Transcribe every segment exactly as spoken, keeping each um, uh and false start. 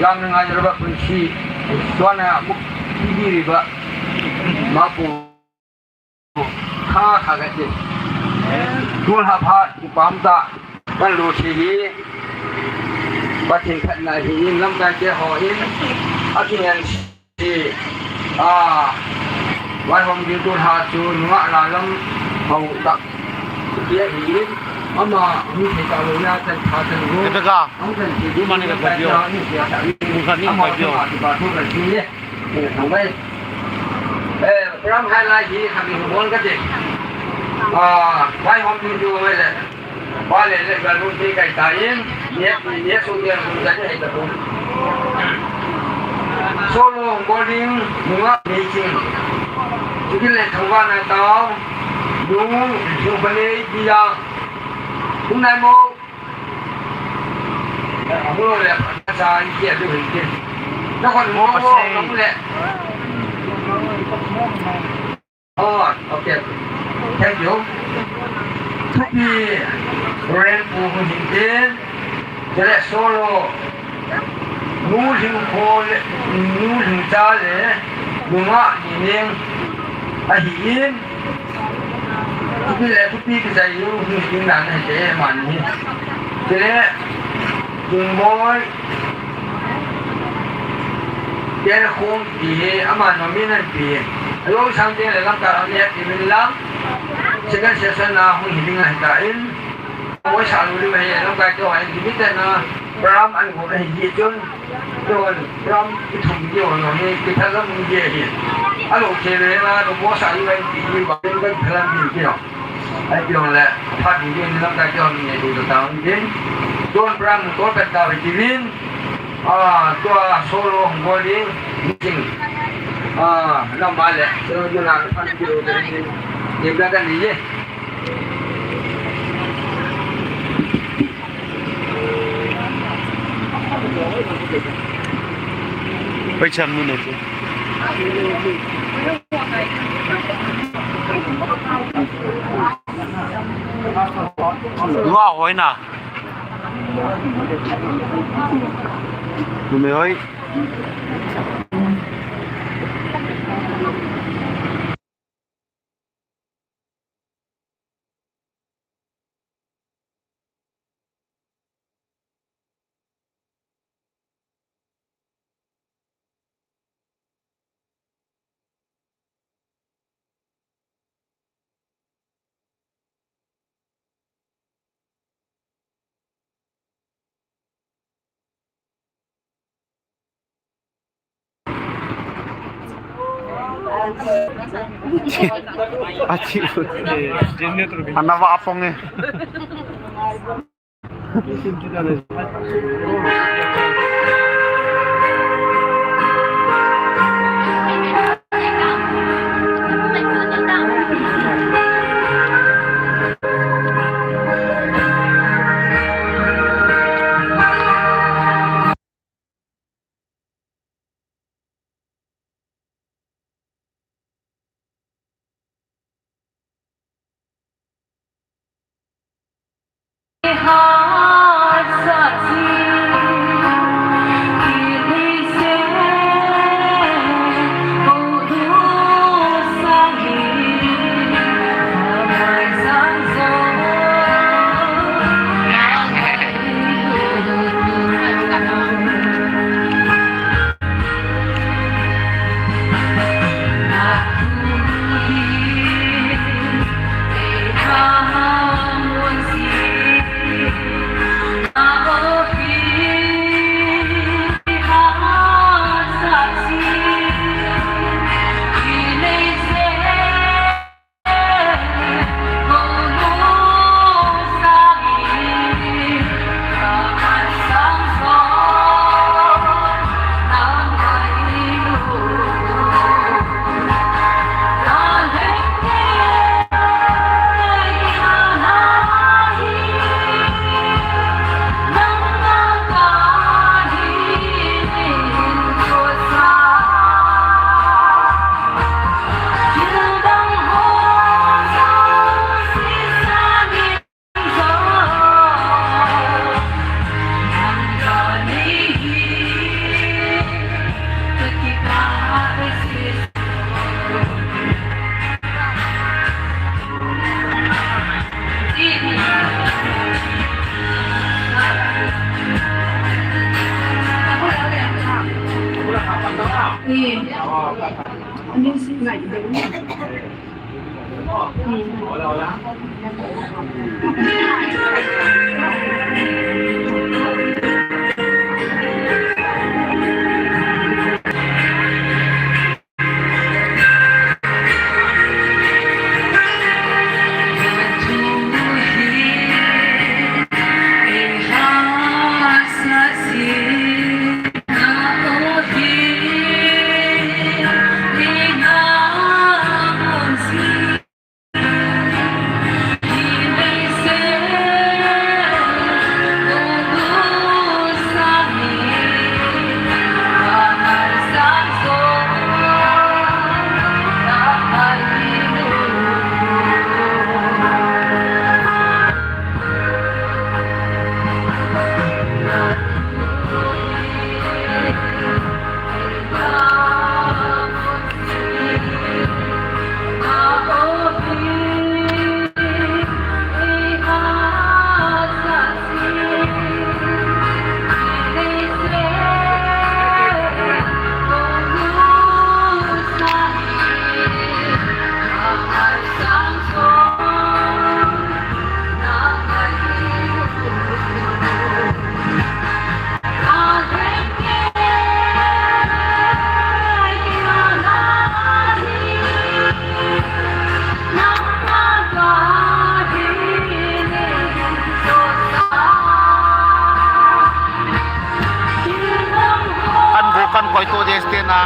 Lam ngai ba pun si. Tuana muk kiri ba. Mapu. Kha kha ka ti. Tul ha pha ki pam ta. Kan lu si hi. Pathen khat na hi in lamkai te ho in. A ki ngan si. A. Vai hom ding tul ha chu nunga la lam. Hau tak. Ti a hi in. Ama mi thei ta lo na chan pha chan lo. Rebecca. Ang chan si. Lu mani ka ka jo. Ni si a ta. Lu kha ni ka jo. Ama ki pa thu kan si ye. Thangvai. Eh, program highlight hi khat ni hung bol ka ti. Ah, vai hom ding chu mai le. Ba le le ga lu ti kai ta in. Ni, ni su ti hung ka ti hai ta pu. Solo hung bol ding, nunga ni ching. Chu ki le thangvai na tao. Lu, lu ba le bi ya. Hung nai mo. Hung lo le, sa, i kia du hin kin. Na kon mo, mo, mo le. Oh, okay. Thank you. Thupi, Ren pu hin kin. Jale solo. Nu hin ko le, nu hin cha le. Nunga ni ning. Ahi in. Thupi le thupi kichai u, hung ding nan he te man hi. Chule, Dungboi, Tel Khong ti hi, ama nomin an pi. Alo sang te le lam ka an he ti min lam. Second session na hung hi ding ahi ta in. Moi sa lu lim ahi, lamkai te ho ahi, limited na program an go ahi hi chun, chun program i thum ding ho hi, kitha lam ding ahi. A lo che le na, lo mo sa i wan ti i ba, i wan thalam ding ki ho. Ai ti ho le, pha ding ding lamkai te ho ni du ta ding. Chun program ko pet ta wi ti win. A, tua solo hung bol ding, meeting. A, lam ba le, chun na phan ki ro ding. Ni bla ka ni ye. Paicham nu ne chu. Nga hoi na. Nu me hoi. Achi. Anava apong eh. Ni. Ani si ngai deu ni. Kan bu kan koi to des te na.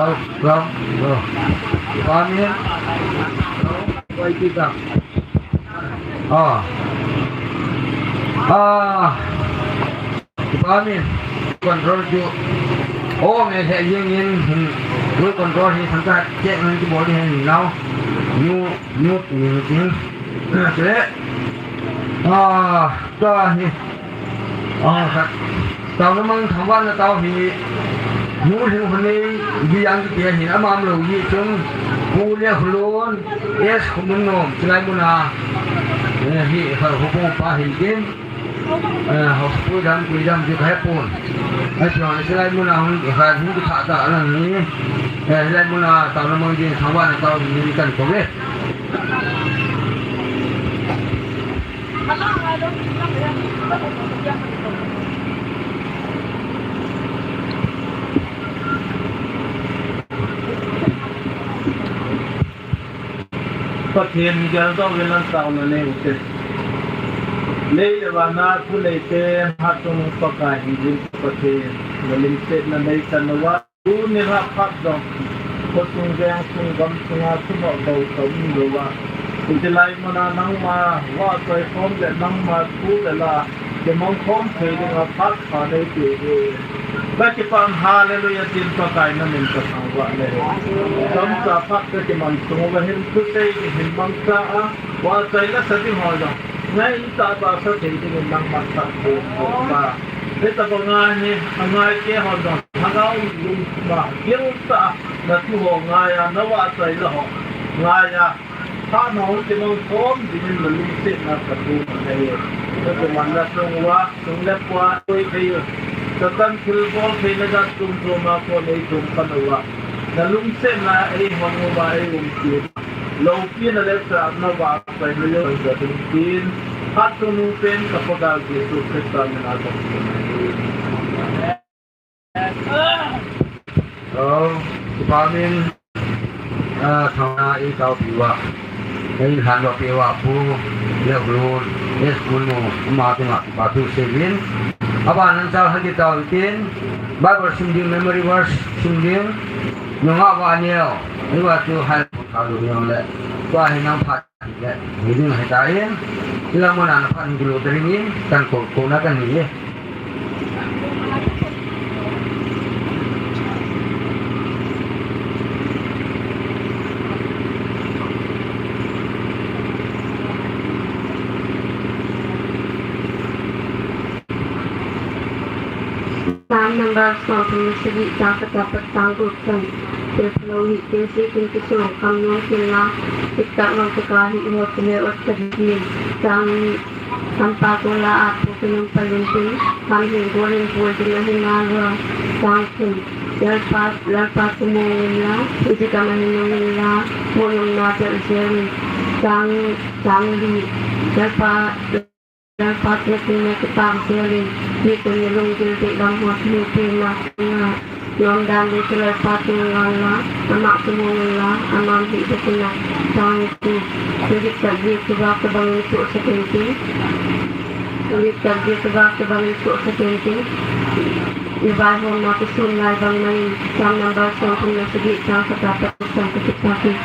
Hello, hello. Kipa min. Hello, kipa min. Ah. Ah. Kipa min. Control chu. Oh, nge he jing in. Hmm. Control hi thangta check nang kibol ding ahi nau. New, new, new thing. Ah, ka hi. Ah, khat. Taona mang thangvahna tao hi. Nu lhing hunei, bi yang ki tia hin amam lo hi chung. Pu le hulon, es humun nom, chulai muna. Eh, hi, ha, hupung pa hin kin. Eh, ha, pu dam, kui dam, ju khai pun. Ai, chulai muna hun, ha, hun ki tha ta, alang ni. Eh, chulai muna, taona mang din thangvahna tao hi, ni kan ko ve. Pathen geldoh uvin lang taona nei ute. Lei le van a thu nei te, hatchungnung Pakai hijin Pathen, na lungsetna nei chan uva. Tuni a phat jong, kho sung veng sung gam sunga thunoh bou ka um lou a. Hiti lai muna nangma vahchoi khom le nangma thu le la, kimang khom thei dinga phat pha nei peh e. Ka kipah in hallelujah tin Pakai na min ka thangvah le. Chomcha phat ka kiman sung uva hin thusei ding hin mangcha a, vahchoi la sa ding ho jong ngai tah tah sa thei dingin nangman phat thei in bol ta. Hitabang a hi, angai te hon jong, lhagao lungthim a, gilsa a, na thu ho ngai a, na vahchoi la ho ngai a, phat na hung kimang khom dingin na lungsetna ka thum ahi. Ka thuman na sung uva, sung le pai, koi thei u. Satan thilbol theina jat chom chom a kon ei thum pan uva. Na lungsetna ei hong uva, ei umpi uva. Loupina le chahna vahchoina jong ka ding tin, hatchungnung pen ka Pa Gal Jesu Christa min a ka thum ahi. Oh, Kipa min, ah, thangna i taopi uva, i lhandohpi uva, Pu Leulun, i school nu, ama chunga kipa thu sei uvin. Aban in chal hagi tao tin, Bible sim ding, memory verse sim ding, nungah va neo, i va chu hai pun kha lu neo le, tua hi nang phat le, hi ding hi ta in, i la muna na phat ding lo ta ding in, kan ko, ko na kan ni e. Psalm number somthum le sagi, chang khat apat chang gup chan. Thil phalou hih teng, seikhim kisong, kham nom kit inla, diktat ngol tah a hih ho chule ot kit in. Chang ni, Lampa kol a at pu kinung pal intin, kham hin gol in pui ding ahi nalai. Chang thum, Lalpa, Lalpa sumil inla, iti kam ahi nung inla, mo nom na tel sel in. Chang, chang li, Lalpa Lalpa thu sim le kipa sel in, mi tuni lunggil dih lam ho thu sim na, na, nom dan le chu Lalpa thu ngan la, ama thu ngan la, ama hi de na, chang ni chu, diktat dih chu ba ka bang in chu sa ken tin. Diktat dih chu ba ka bang in chu sa ken tin. Ni vai hom na ku sun lai bang mai, Psalm number somthum le sagi, chang khat apat chang khat apat.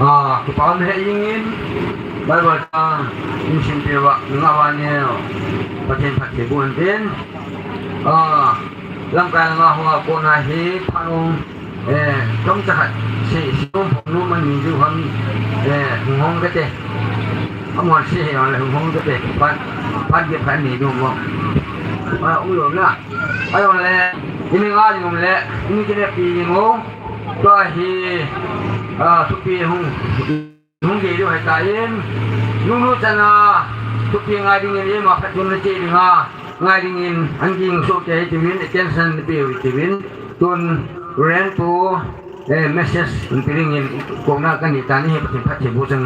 Ah, kipa um he ingin, Bible chang, in sim peh uva, nungah va neo, Pathen phatthei boh in tin. Ah, lamkai langa hoa kona hi, phat um, eh, chomcha khat, si, si um phung nu man ni ju ham, eh, hung hong kate. Amon si he on le hung hong kate, phat, phat ge phat ni ju mo. Ah, um lo na. Ayon le, ini nga jing um le, ini kine pi jing um. Tua hi, ah, thupi hung, hung gei diu ahitan, nungnu chana thupi ngai dingin, ima phatchomna che dinga ngai dingin, an ging soh kei tiuvin, attention pe u tiuvin, tun Reverend pu, eh, message in pe dingin, kona kani tan hi Pathen phatthei boh chang.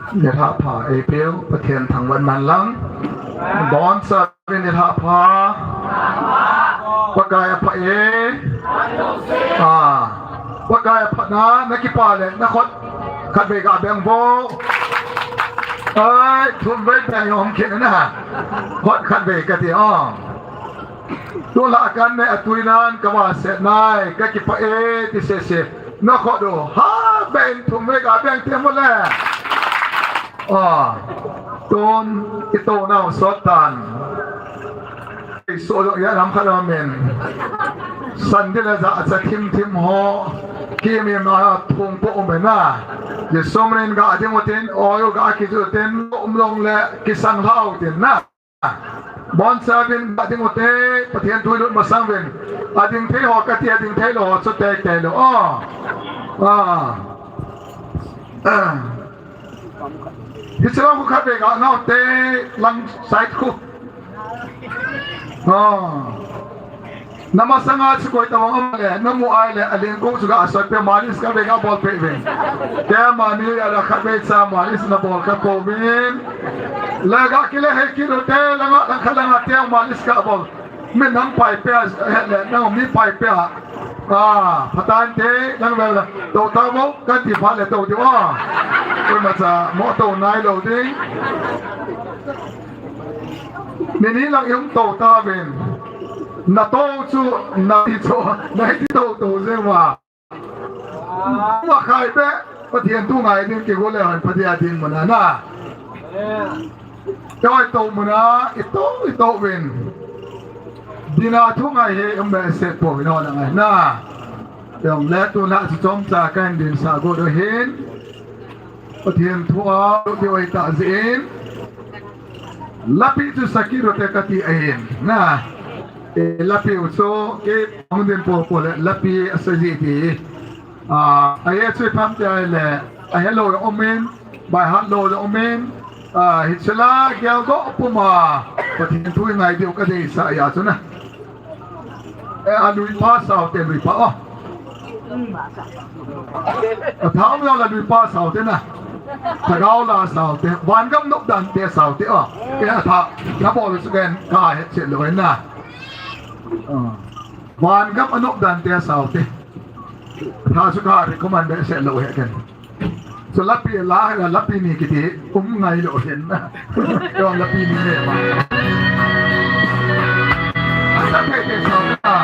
Nilhah pha eipeu, Pathen thangvah man lang. Bonsavin nilhah pha. Pakai apha e. Pakai a phatna, na kipa le, na khut khatvei ga beng vo. Ai, thumvei beng jong kit na. Khut khatvei kati o. Tulha kan ne atui nan ka va se nai, ka kipa e, ti sese. Na khut u, ha, beng thumvei ga beng te mo le. A, tun i to nau sot tan. I so lo ya lam khat lam men. San di la za cha thim thim ho. Ki mi ma thung po um na. Ye som ren ga ding utin, o yo ga ki ju tin, um long le ki sang lau tin na. Bon sa bin ga ding ute, Pathian tui lut masang bin. A ding thei ho kati, a ding thei lo ho chu tei tei lo. O. A. A. Hiche lang khu khatvei ga nau te lang side khu. Ha. Na masanga chu koi tawang am le, na mu ai le, a leng kong chu ga soi pe malis khatvei ga bol pe ve. Te mani ya la khatvei cha malis na bol ka po vin. La ga kile he kilo te, la ga, la kha la ga te malis ka bol. Min nang pai pe a, he le, nang mi pai pe a. A, phatan te, nang vel la. To ta mo, kan ti pha le to ti wa. Ko ma cha, mo to nai lo ding. Ni ni lang yung to ta vin. Na to chu, na ti chu, na ti to to jeng wa. Wa khai pe, Pathian thu ngai ding ki go le han Pathian ding mana na. Choi to muna, i to, i to vin. Dina thu ngai he, um be se po vin ona ngai na. Yong le tu na chu chom cha kan din sa go do hin. Pathian thu a, ti oi ta jin. Lapi chu sakhi ro te kati ahin. Na. E, lapi u chu, ke, hung din po po le, lapi a sa ji ti. A, a ye chu pham te ai le, a he lo ya omin, bai hat lo ya omin, a, hi chela gel go puma, Pathian thu ngai diu ka dei sa ya chu na. E, a lui pa sao te lui pa o. A thao lo la lui pa sao te na. Thagau la sao te, van gam nop dan te sao te o. E, a tha, na bol su gen ka he che lo na. A, van gam a nop dan te sao te. Tha chu ka recommend behseh lou hi ken. Chu lapi la, lapi ni kiti um ngai lou hin na. Yong lapi ni le ma. Asa pe pe sa na.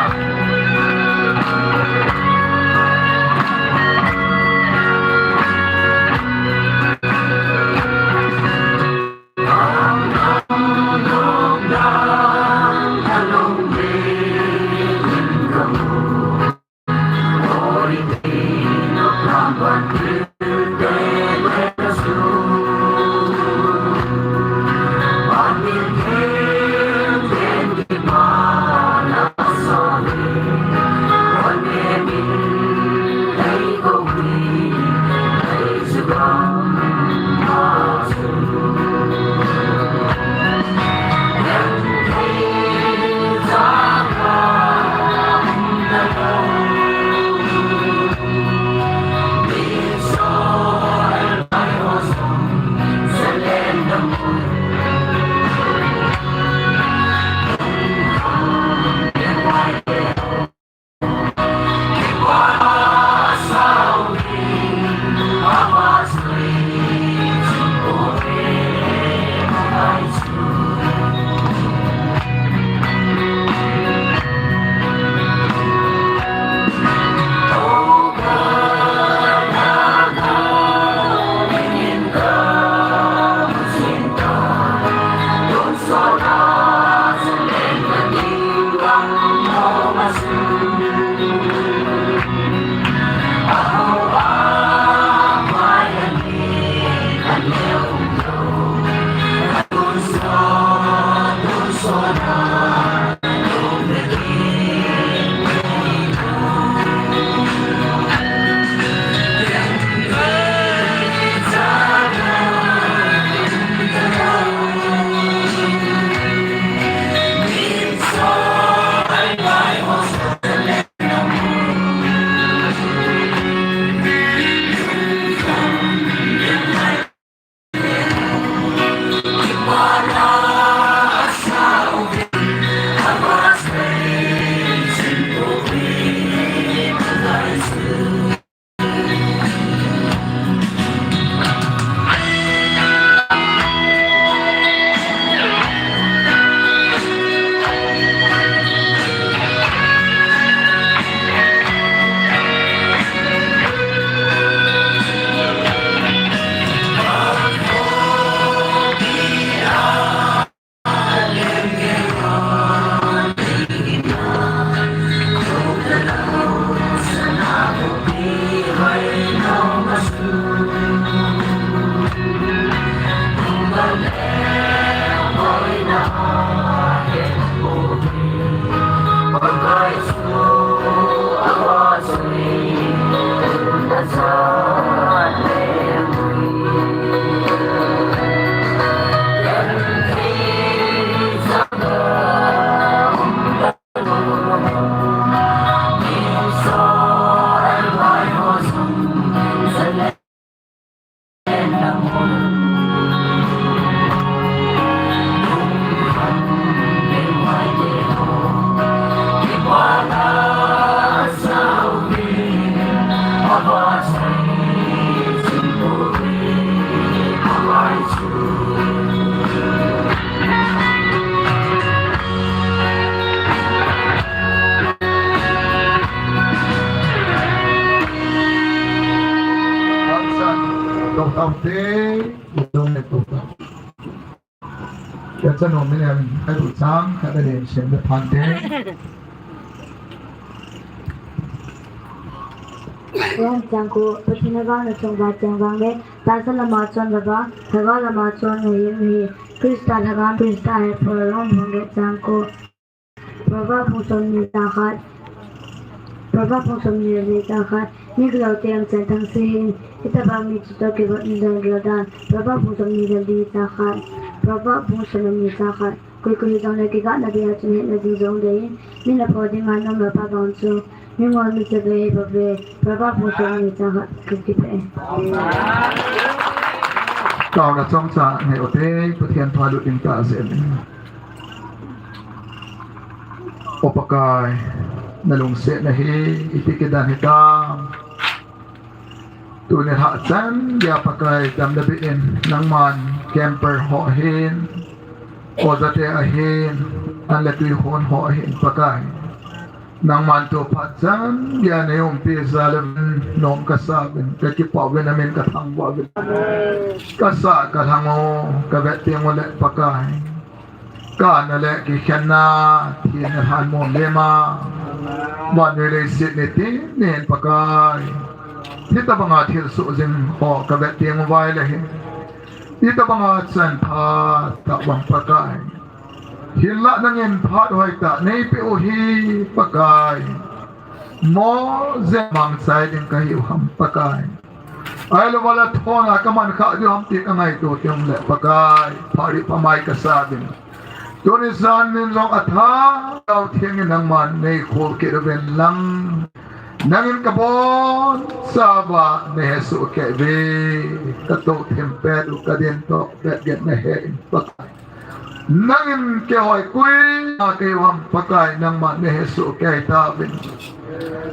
Rom chang ko, Pathen a vang na chong va chang vang le, tahsa lama chonna vang, lhagao lama chonna hi, hi, Krista lhagao, Krista hi, Paul Rom vang le chang ko. Proverb bung somni le li chang khat. Proverb bung somni le li chang khat. Mi gilou te umchan thangse ahin, hitobang mi chutoh kivop in don gilou dan. Proverb bung somni le li chang khat. Proverb bung somni le li chang khat. Koi koi hijongle kigahna dia chun hetna ding jong dei in, min apho dinga nom lou pa vang chu mingol mi chavei ahi bouve. Proverb bung somni le li chang khat. Kakipah e. Taona chomcha nei ute, Pathen thu lut ding tah jeh in. O Pakai, na lungsetna hi iti kidan hitam. Tuni lhah chan geiya Pakai, dam le bei in nangman camper ho ahin, ojate ahin, an le tui hon ho ahin Pakai, nangman tu phat chan geiya nei umpi jal uvin nom kasa uvin, kakipah uvin, namin kathangvah uvin. Kasa kalhang u, kavet teng u le Pakai, kana le kikhenna, thina lhan mong lema, vannoi leiset ni tin nin Pakai, hitobanga thilsoh jing ho kavet teng uva ahile hin, hitobanga chan phatah vang Pakai, hinlah nangin phat hoitah neipeh u hi Pakai, mo jeng mangchai ding kahiu ham Pakai. Ahilouva le thona kaman khah diu ham ti kangaito teng le Pakai, phat ri pha mai kasa uvin. Tuni jan nin jong athah, Lhagao Theng in nangman neikhol kit uvin lang, nangin kabonchauva neihesoh kei uve. Katou thim pet u, kadin toh pet gei nahe in Pakai. Nangin kihoi koi a kei u ham Pakai, nangman neihesoh kei tauvin.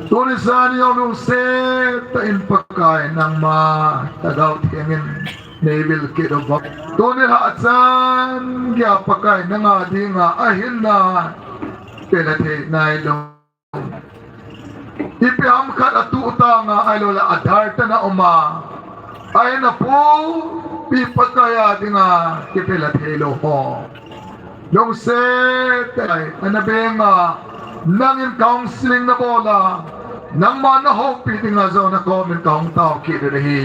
Tuni jan jong lungset tah in Pakai, nangma Lhagao Theng in neivil kit uvin. Tuni lhah chan geiya Pakai, nanga dinga ahinna pela thei nailou. Ipi ham khat atuh tanga ahilou le adar tana uma, ahinna pupi Pakai a dinga kipela theilou ho, lungset tah in ana benga, nangin counseling nabol a, nangma nahoupi dinga jong nakomin kahung tao kit u ahi.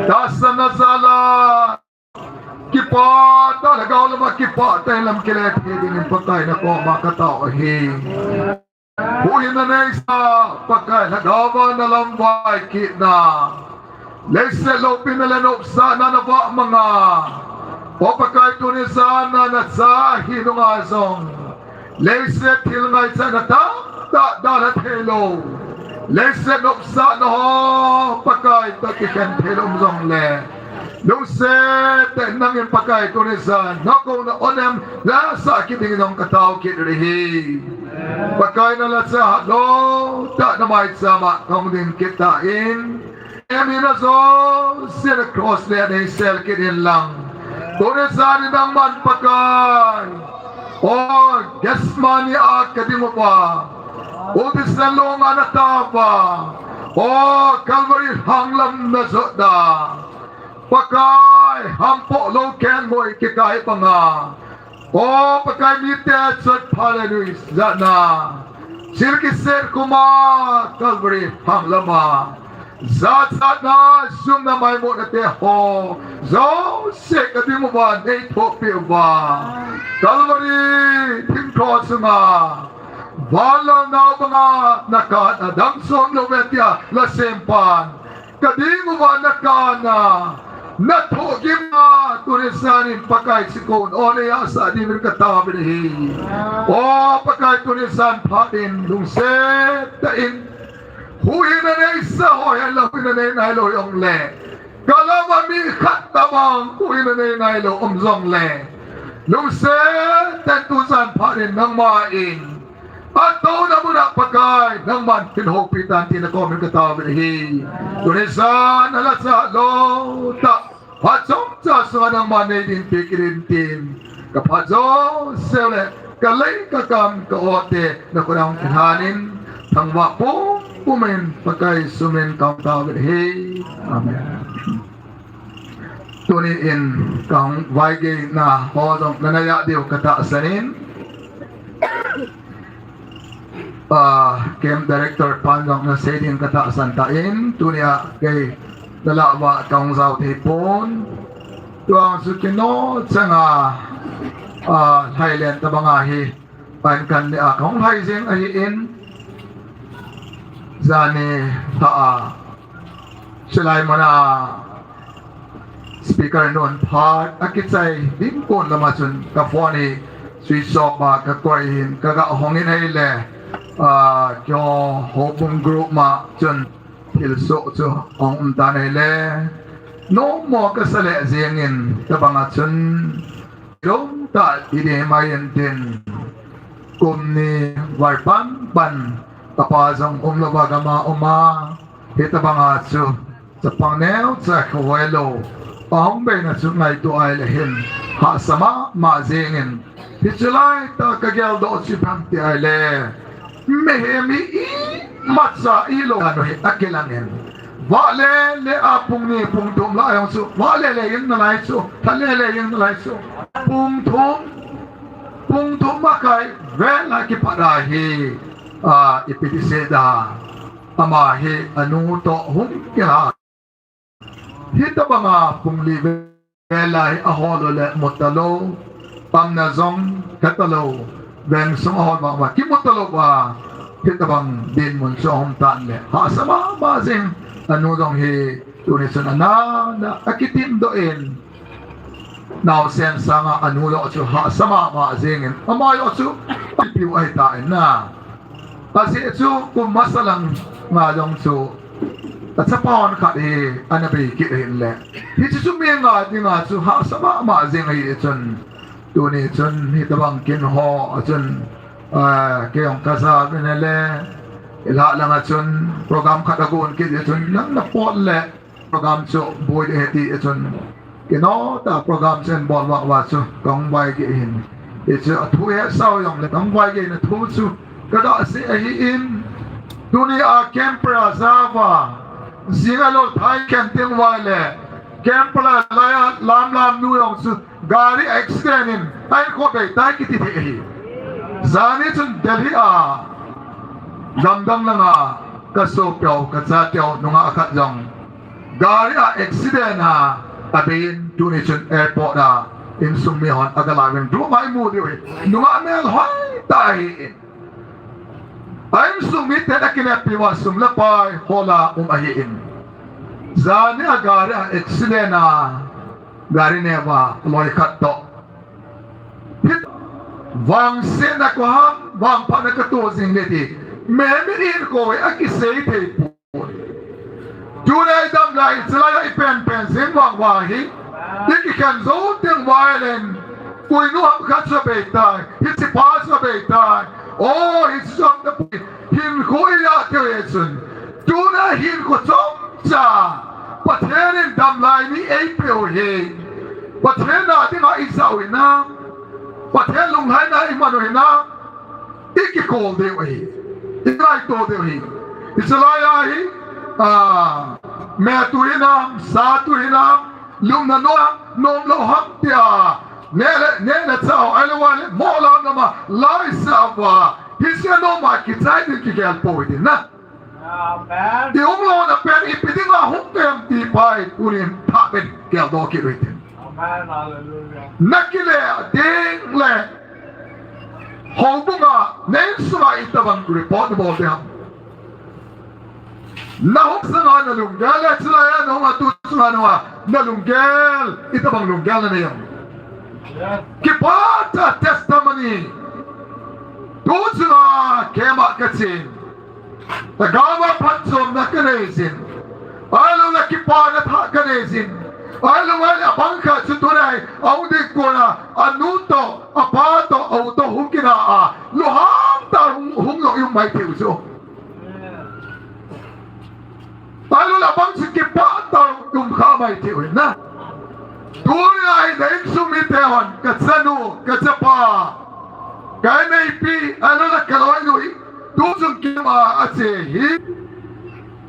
Tahsanna jal a kipah tah, lhagao lama kipah tah in lam kile thei dingin Pakai nakoma katao ahi. Huhhingna neisa Pakai, lhagao va nalamvai kitna, leiset loupina le nopsahna navah manga, O Pakai, tuni jan a nacha hi nunga jong leiset thil ngaichatna tamtah dalha theilou, leiset nopsahna ho Pakai toh kikhen theilou um jongle, lungset tah in nangin Pakai tuni jan nakouna onem lasah kit dingin jong katao kit u ahi. Pakai, nalhacha hatlou tah namaicham a kahung ding kit tan, eimi na jouse na cross le a neisel kit in lang, tuni jan in nangman Pakai, o Gethsemane a kading uva, u thisan longa natao uva, o Calvary lhanglam najot a, Pakai, hampoh lou kengoi kikai banga, o Pakai, mite chotpha le nuisatna, thil kiset khuma Calvary lhanglam a, jachatna, sumna, maimutna te ho jouse kading uva neithopi uva, Calvary thingtho chunga, van le nao banga nakap a dam chom lou ve tia lhasempan Kading uva nakana, nathohgimna, tuni sanin Pakai chikon, o neiya sa dingin kataovin ahi. O Pakai, tuni san phat in, lungset tah in, huhhingna neisa ho henlang, huhhingna nei nailou hijongle, kalama mi khat tabang huhhingna nei nailou um jongle, lungset tah in tusan phat in nangman atouna muna Pakai, nangman hin houpi tan tin nakomin kataovin ahi. Tuni san alhacha lou tah, phat chomcha sunga nangman neidinpi kit in tin, kaphat jouse le kalei kakam ka-o te nakhut a hung kilhan in, thangvah pumpumin Pakai sumin kahung taovin ahi. Amen. Tuni in kahung vaigeina ho jong nanaiya diu katahsan in, ah, camp director pan jong nasei ding katahsan tan, tunia kei nalah uva kahung jao thei pon. Tua chu kino changa, ah, lhailen tabanga hi, pan kan neh a kahung lhai jeng ahin, janhi lha a, chulai muna speaker nun phat akichai ding kon lama chun ka phone hi switch off a kakoi in, kagah hong in ahile, ah, keiho houbung group ma chun thilsoh chu ahung um tan ahile, nommo kasa lheh jengin, tabanga chun lom tah idei mai intin, kum ni val pan pan, apa jong umlouva gama uma, hitabanga chu chapang neocha kihou lou, ahung beina chu ngaito ahile hin hahsa mama jengin, hiche laitah kageldoh chu ipi ham ti ahile, mihem hi imacha ilou dan u hi akilangin, vahle le a pung ni pung thum lah a jong chu, vahle le jeng nalai chu, lhahle le jeng nalai chu, pung thum, pung thum makai vel a kipat a hi, a, ipi ti sei da, ama hi anu toh hung kilha. Hitabanga pung li vel a hi ahol u le mu talou, pamna jong he talou, veng sung ahol vangvang kimu talouva, hitabang dinmun chu ahung tan le hahsa mama jeng, anu jong hi tuni chun ana, ana akitimdoh in, naosen sanga anu joh chu hahsa mama jengin, ama joh chu apiu ahitan na. Ajeh chu kum masa langa jong chu achapa hon khat hi ana bei kit ahin le, hiche chu mi nga dinga chu hahsa mama jeng ahi chun, tuni chun hitabang kin ho a chun, ah, kei jong kaja uvin ahile, ilhah langa chun program khat agon kit jeh chun, nang napot le program chu boi ding ahi ti chun, kino tah program chu hin bol vang uva chu kahung vaigei ahin. Hichu athu hetsau jongle kahung vaigeina thu chu kaga sei ahin, tunia camper a jao uva, jing ahilou thai khen teng uva le, camper a laiya lamlam nu jong chu gari accident in ahinkho abeitai kiti thei ahi. Janhi chun Delhi a, gamdang langa kasopeu, kachateu nungah khat jong gari a accident a abeiyin, tuni chun airport a insung mihon agalauvin, room a imu diu hi, nungah melhoi tah ahin. A insung miten akinepi uva sum le pai hola um ahin. Janhi a gari a accident a, gari neva loi khat toh, hit, vangsetna kaham, vangphatna kato jing le ti, mihem in hinkho hi akisei thei poi. Tuna idam lai, hiche laiya ipenpen jeng vang uva hi, ikikhen jou teng uva ahile, koinu ham khat chu abeitai, hichepa chu abeitai, o, hiche jong tapoi, hinkho ijah thei u ahi chun, tuna hinkho chomcha Pathen in damlai ni eipeu hi, Pathen a dinga ijah u hinam, Pathen lunglhaina iman u hinam, ikikol diu ahi, ingaito diu ahi. Hiche laiya hi, a, metu hinam, satu hinam, lupna nom, nomlou ham tia, neh le, neh le chah u ahilou le, moh lam lama laisah uva, hiche nom a kichai ding kigel pou hitin na. Amen. Ihung louna pen ipi dinga hung tem ti pa hi tunin thah pen geldoh kit u hitin. Amen. Hallelujah. Nakile ding le houbunga, na insunga itobang report nabol ding ham? Nahung masanga nalunggel le, chulai a nahung a tu chunga nahung a nalunggel, itobang lunggel nanei em? Kipah tah a testimony. Tu chunga keima kachen. Lhagao a phatchomna kanei jin. Ahilou le kipana thah kanei jin. Ahilou le abang khat chu tunai, ahung ding kona, anu toh, apa toh, a u toh hung kina a, lunghang tah a hung, hung jong i um mai thei u chu. Ahilou le abang chu kipah tah a um kha mai thei u ahi na. Tuni a hi na insung mite hon, kachanu, kachapa, kaneipi, ahilou le kaloinu hi, tu chun keima ache hi,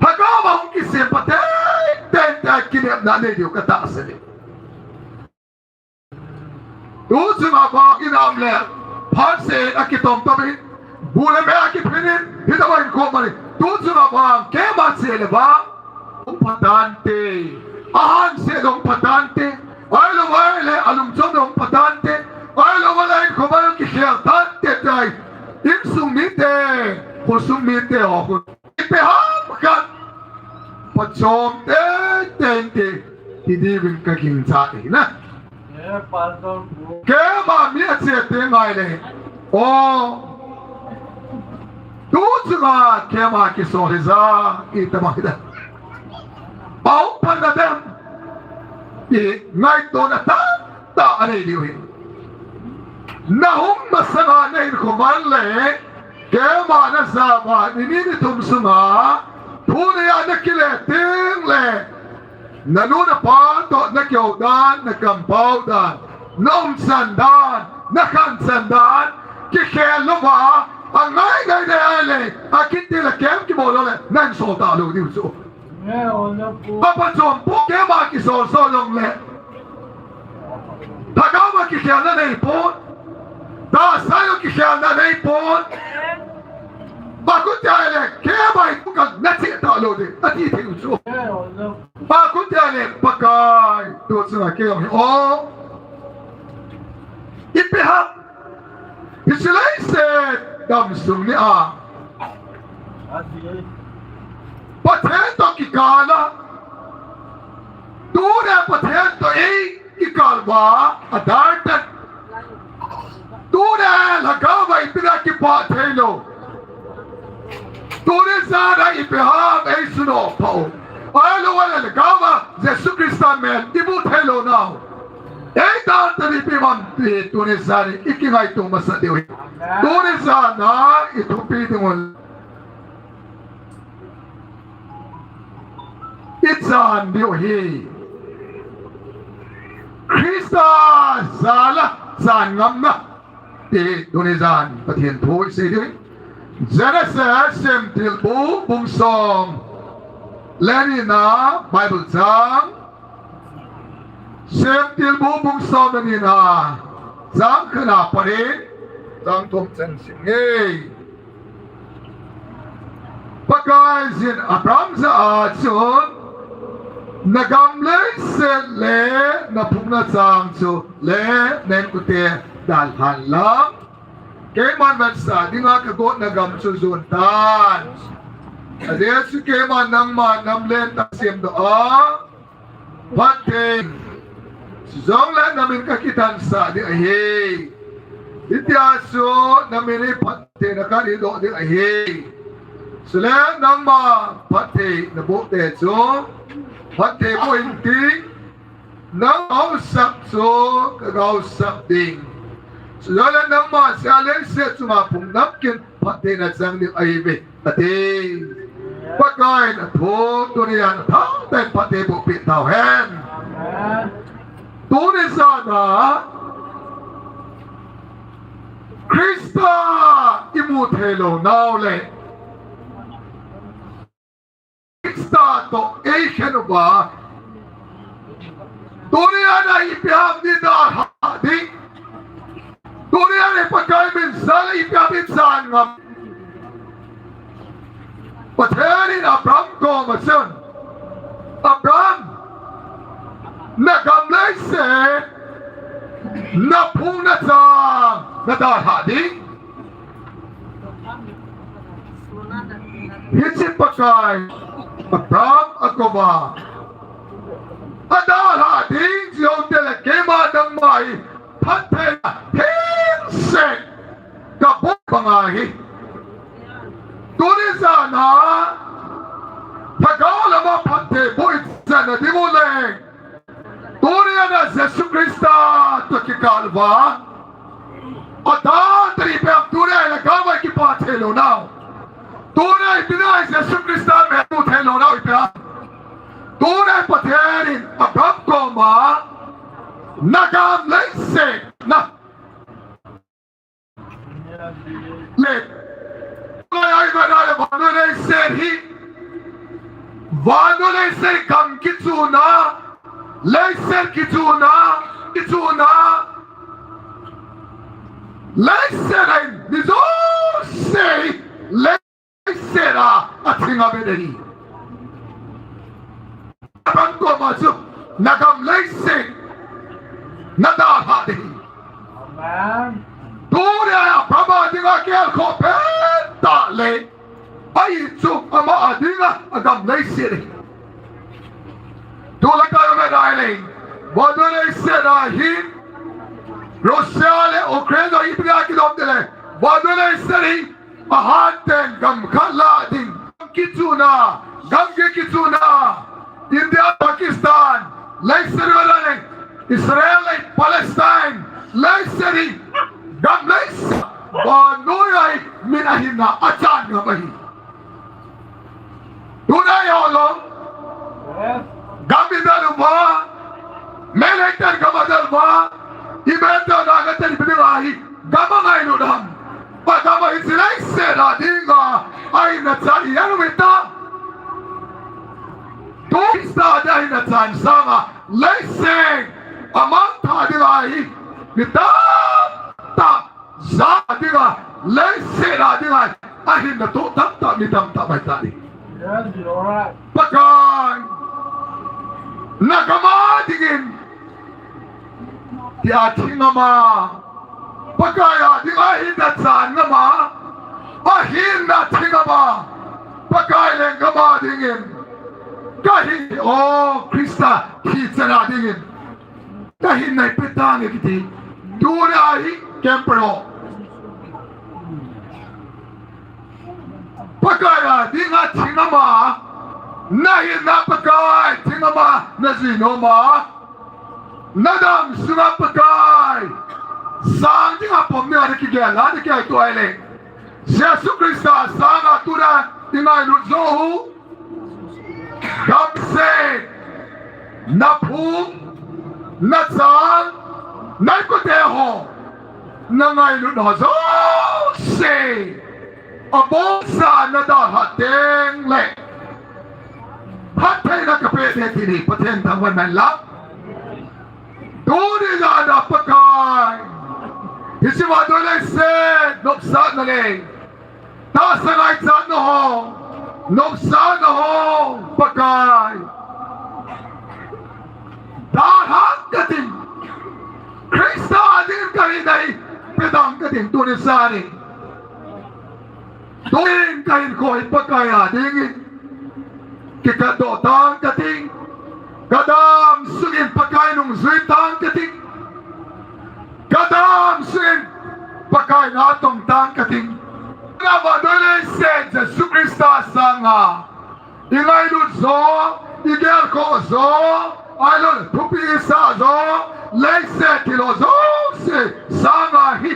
lhagao a hung kisem pha tei tei tei a kinepna nei diu katahsan e. Tu chunga vang in a um le, phat seh in akitom tom in, bu le me akiphin in, hitobang in kho mani. Tu chunga vang keima che le vang hung pha tante. Ahan seh le hung pha tante. Ahilou le alungchom le hung pha tante. Ahilou le in kho mani kikhel tante tai. Insung mite, khosung mite ho khu. Ipi ham khat phatchom tei tei inte, ti diuvin kaginchat ahi na. Keima mi ache teng ngai le. O. Tu chunga keima kisol hi ja, itobang hi da. Pau pan na dem. I ngaitona tah tah anei diu ahi. Nahung masanga nahin khoman le, keima najao a, ni ni ni thum sunga, tuni a nakile teng le, nanu napa toh nakihou dan, nakampau dan, naumchan dan, nakhanchan dan, kikhel louva, angai ngai nei a le, akiti le kem kibol lou le, nahin sol talou diu chu. Aphatchom poi, keima kisol sol jong le. Lhagao a kikhelna nei pon. Tahsa a kikhelna nei pon. Akhutia le, keima hi tu kal nache talou ding, ati thei u chu. Akhutia le, Pakai, tu chunga kei jong hi o. Ipi ham. Hiche leiset gamsung ni a Pathen toh kikal a, tuni Pathen toh ei kikal uva adar tan. Tuni lhagao a ipi a kipah thei lou. Tuni jan a ipi ham ei suno pha u. Ahilou le lhagao a Jesu Christa mel imu thei lou nau. Ei dan tani ipi ham ti tuni jan i kingaito masa diu ahi. Tuni jan a i thupi ding u i chan diu ahi. Christa jal a chan ngamna ti tuni jan Pathen thu i sei diu ahi. Genesis Semtilbu bung som le ni na Bible chang. Semtilbu bung som le ni na chang khat na pat in chang thum chan sim inge. Pakaiyin Abraham jah a chun, na gam leiset le na phung na chang chu le na inkote dalhan lang. Keiman vetsah dinga ka gotna gam chu jon tan. Ajeh chu keiman nangma nam lentah semdoh a, phatthei, chujongle na min ka kithansah ding ahi. Hitia chu na min hi phattheina ka hidoh ding ahi. Chule nangma phatthei na boh te chu phatthei boh inting, nang haosap chu ka haosap ding. Chujongle nangma jeh a leiset chunga phung namkhat in phattheina chang ding ahi ve, ati. Pakaiyin athu tuni a athah tah in phatthei boh peh tauhen. Tuni jan a Christa i mu thei lou nau le Christa toh ei khen uva, tuni a na ipi ham ni dalhah ding. Tuni a na Pakai min jal a ipi ham i chan ngam. Pathen in Abraham koma chun, Abraham, na gam leiset, na phung na chang na dalhah ding. Hiche Pakai, Abraham a koma, adalha ding jong tile keima nangma hi phattheina hingset kabol banga hi. Tuni jana, lhagao lama phatthei boh ichan a ding uleh, tuni jana Jesu Christa toh kikah uva, adan tari pem tuni a lhagao a kipah thei lou nau. Tuni a ipi dinga Jesu Christa metu thei lou nau ipi ham. Tuni a Pathen in Abraham koma, nagam leiset na le. Ai, ai, ai, ai, vannoi leiset hi. Vannoi leiset gam kichuna. Leiset kichuna. Kichuna. Leiset a hin mi jouse hi. Leiset a, athing a bet ahi. Abraham koma chu, nagam leiset nadalha ding ahi. Amen. Tuni a Abraham a dinga gelkhoh pen tah le, ahi chu ama a dinga agam leiset ahi. Tulai a um nalai le, vannoi leiset a hin, Russia le Ukraine jong ipi dinga kidom ding le, vannoi leiset hi, ahat ten gam khat lah ding. Gam kichuna, gam kichuna. India, Pakistan, leiset a le, Israel le Palestine, leiset hi, gam leiset. Vannoi a hi, min ahinna achan ngam ahi. Tuni a hi lou. Gam idal uva, military gam adal uva, ipi dinga gam adal uva hi, gam angailut ham. Agam a hi leiset a dinga ahinna chan hi anu mita. Tu Christa dinga ahinna chan sanga, leiset a mangthah dinga hi, mi tamtah ja dinga, leiset a dinga, ahinna toh tamtah, mi tamtah mai ta ding. Yes, you're right. Pakai, nagam a dingin, tia thing ama, Pakai a dinga ahinna chan ngam a, ahinna thing ama, Pakai lenggam a dingin, kahin, o Christa, hichan a dingin. Kahin nai pe tange kiti. Tuni a hi, camper ho. Pakai a dinga thing ama, nahinna Pakai, thing ama, najui nom a. Nadam sunga Pakai, sang dinga pom ni a nakigel a, nakiaito a le. Jesu Christa sanga tuni a, ingailut jo u. Gamset, naphung, nachang, naikote ho, nangailut ho jouse, abonsa nadalhah teng le, phattheina kapeh ding ti hi Pathen thangvah in lang. Tuni jana Pakai, hiche vannoi leiset, nopsahna le tahsa ngaichatna ho, nopsahna ho, Pakai. Dalhang kating, Christa dingin kahin nai, pedang kating tuni jani. Tuin kahinkho hi Pakai a dingin kikatdoh tang kating. Kadam sungin Pakai nungjui tang kating. Kadam sungin Pakai natong tang kating. Nava doi leiset Jesu Christa sanga ingailut jo, igelkhoh jo, ahilouleh thupi isah jo, leiset thil ho jouse sanga hi,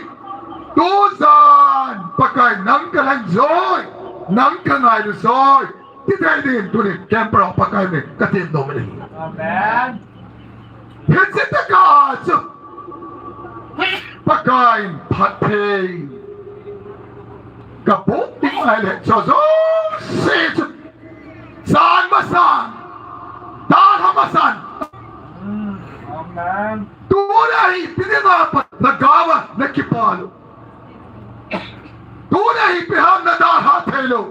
tujan Pakai nang kalhen joi, nang kangailut joi, ti thei dingin tunin camper a Pakai min katem nom in ahi. Amen. Hiche tah a chu Pakai in phatthei kaboh ding ahile, hiche jouse chu chan masan, dalha masan. Amen. Tuna hi ipi dinga pat lhagao a nakipah lou. Tuna hi ipi ham nadalhah thei lou.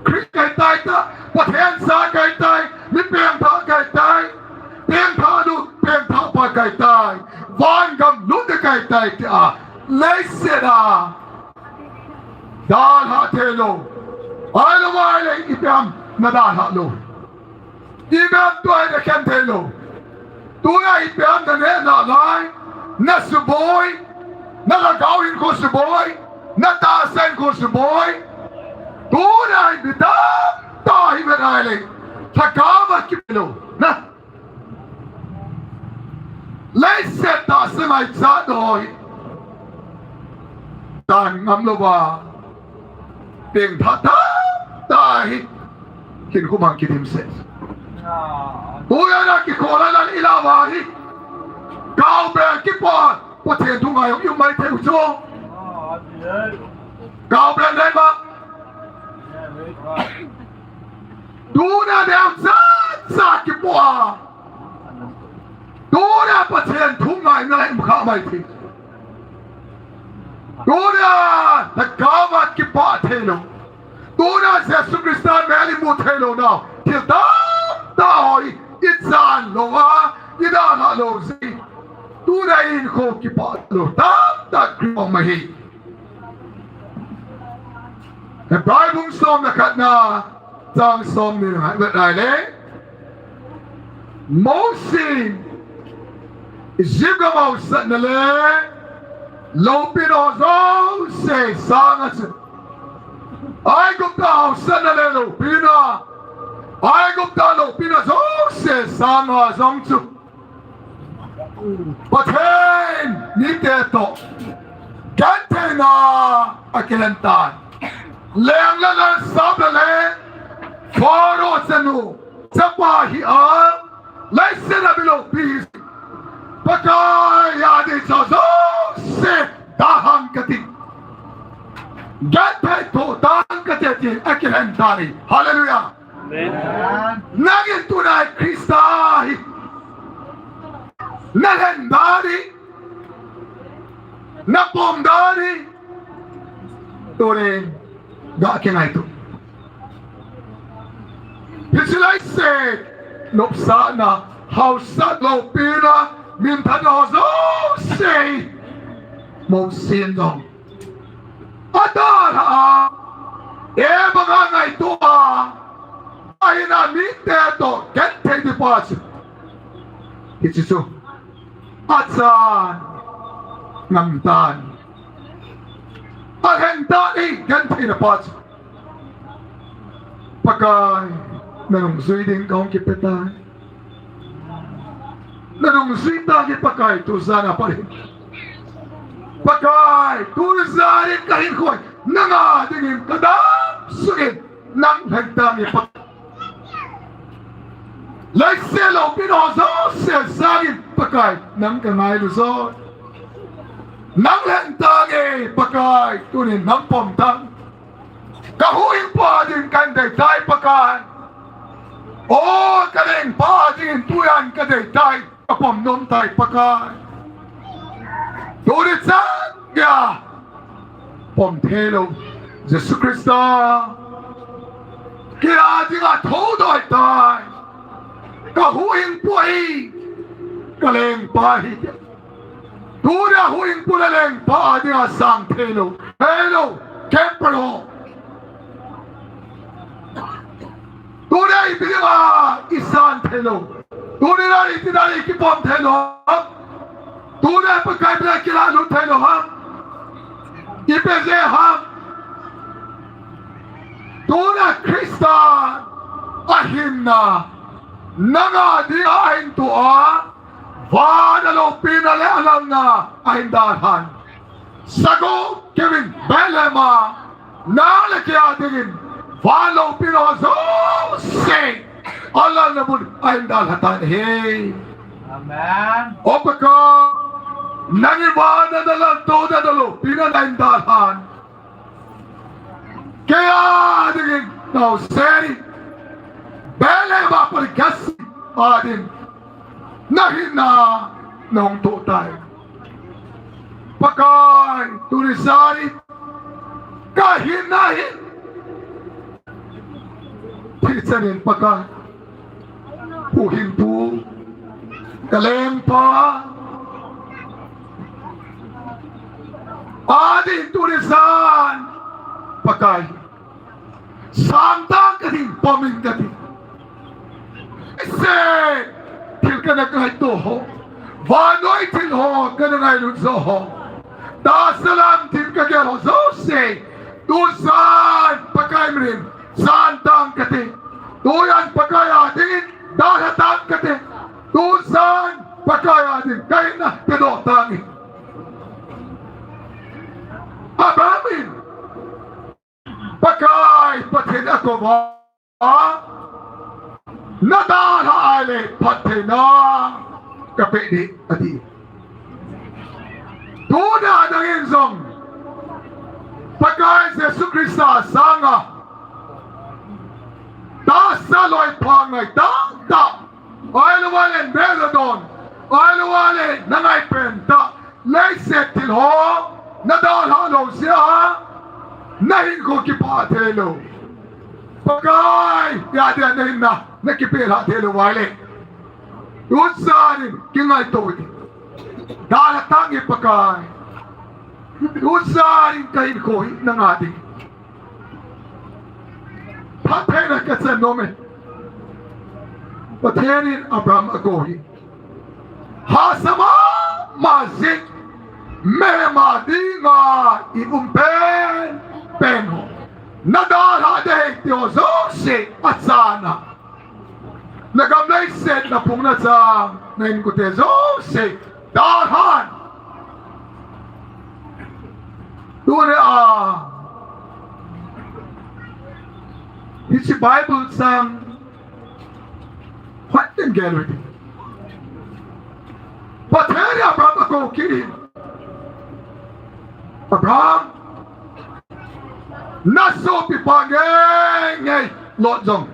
Christian kahi tai, Pathen cha kahi tai, mi pengthah kahi tai, pengthah nu, pengthah pa kahi tai, van gam lutna kahi tai tia leiset a dalhah thei lou. Ahilou ahile ipi ham nadalhah lou. Ipi ham tua hi nakhen thei lou. Tuna ipi ham naneh nalai. Nasuboi. Nalhagao hinkho suboi. Natahsa hinkho suboi. Tuna ipi ham tua hi naneh nalai. Lhagao a kipe lou. Na. Leiset tahsa ngaichat ho hi. Tan ngam louva. Pengthah tah tah hi. Hinkho mang kidimset. Tunia kikhola lal ilah uva hi. Kaobel kipah. Pathen thu ngai jong i um maithei u chu. Kaobel nei ba. Tuna neocha cha kipah a. Tuna Pathen thu ngaina hi um kha maithei. Tuna lhagao a kipah thei lou. Tuna Jesu Christa mel imu thei lou nau. Thil tamtah ho hi ichan louva, idalhah lou jeh. Tuna hinkho kipah lou tamtah Christa ma hi. Hebrai bung som le khatna. Chang somni le nga vet lai le. Mosi in Egypt gam hausatna le loupina ho jouse sanga chun. Aigupta hausatna le loupina. Aigupta loupina jouse sanga jong chu. Pathen mite toh gentheina akilhen tan. Leng le lal sap le le Pharaoh chanu chapa hi a leiset a miloupi hi. Pakai a ding chu jouse dalhang kati. Genthei toh dalhang kati ti akilhen tan ahi. Hallelujah. Amen. Nangin tuna Christa hi nalhen dan hi, napom dan hi, tunin ga kingaito. Hiche leiset nopsahna, hausat loupina, minthanna ho jouse Mosi in jong adalhah a, eibanga ngaito a, ahina mite toh genthei ding pa chu. Hiche chu achan ngam tan. Alhen tan ahi gentheina pa chu. Pakai, nanung jui ding kahung kipe tai. Nanung jui tah hi Pakai tujan a pat hin. Pakai, tujan in kahinkho hi nanga dingin kadam suh in, nang lhen tah in Pakai. Leiset loupina ho jouse sangin Pakai, nang kangailu joi. Nang lhen tah in Pakai, tunin nang pom tan. Kahuhhingpu a ding kahin dei tai Pakai. O, kalengpa a dingin tujan kadei tai, kapom nom tai Pakai. Tuni chan geiya pom thei lou Jesu Christa, kei a dinga thoudoh tai. Kahuhhingpu hi, kalengpa hi. Tunia huhhingpu le lengpa a dinga sang thei lou. Thei lou, camper ho. Tunia ipi dinga isan thei lou. Tunia iti dinga ikipom thei lou. Tunia Pakai bia kilalut thei lou ham. Ipi jeh ham. Tunia Christa ahinna. Nanga dinga ahin toh a. Van a loupina le alalna ahin dalhan. Sagoh keivin Bethlehem a, nang le kei a dingin van loupina ho jouse alalna mun ahin dalha tan ahi. Amen. O Pakai, nangin van a nalaltouna, naloupina nahin dalhan. Kei a dingin naosen in Bethlehem a pat in kasei a ding nahinna nahung toh tai. Pakai, tuni jan in kahinna hi thichan in Pakai, huhhingpu, kalengpa a ding tuni jan Pakai, Sangtang kading, pomin kading. Ise, thil kana ngaito ho. Vannoi thil ho, kana ngailut jo ho. Tahsa lam thil kagel ho jouse. Tuchan, Pakai minin, sangtang kate. Tujan Pakai a dingin, dalhatang kate. Tuchan, Pakai a dingin, kahinna, kadoh tang e. Abraham in, Pakai Pathen in akou a, nadalhah ahile phattheina kapeh ding, ati. Tuna nangin jong Pakai Jesu Christa sanga tahsa loipha ngai tahtah, ahilouleh megodon, ahilouleh nangai pentah, leiset thil ho nadalhah lou jeh a nahinkho kipah theilou. Pakai, ya dia nahinna nakipelhah theilou ahile, tujanin kingaito in. Dalha tange Pakai. Tujanin kahinkho hi nanga ding. Phattheina kachan nom e. Pathen in Abraham akou hi. Hahsa mama jing, mihem a dinga i um penpen ho, nadalhah ding ahi ti ho jouse achan a, nagam leiset, naphung nachang, nainkote jouse dalhan. Tuni a, hiche Bible chang hoi ten gel uve. Pathen in Abraham akou kit in, Abraham, nasopipa ngeingei Lot jong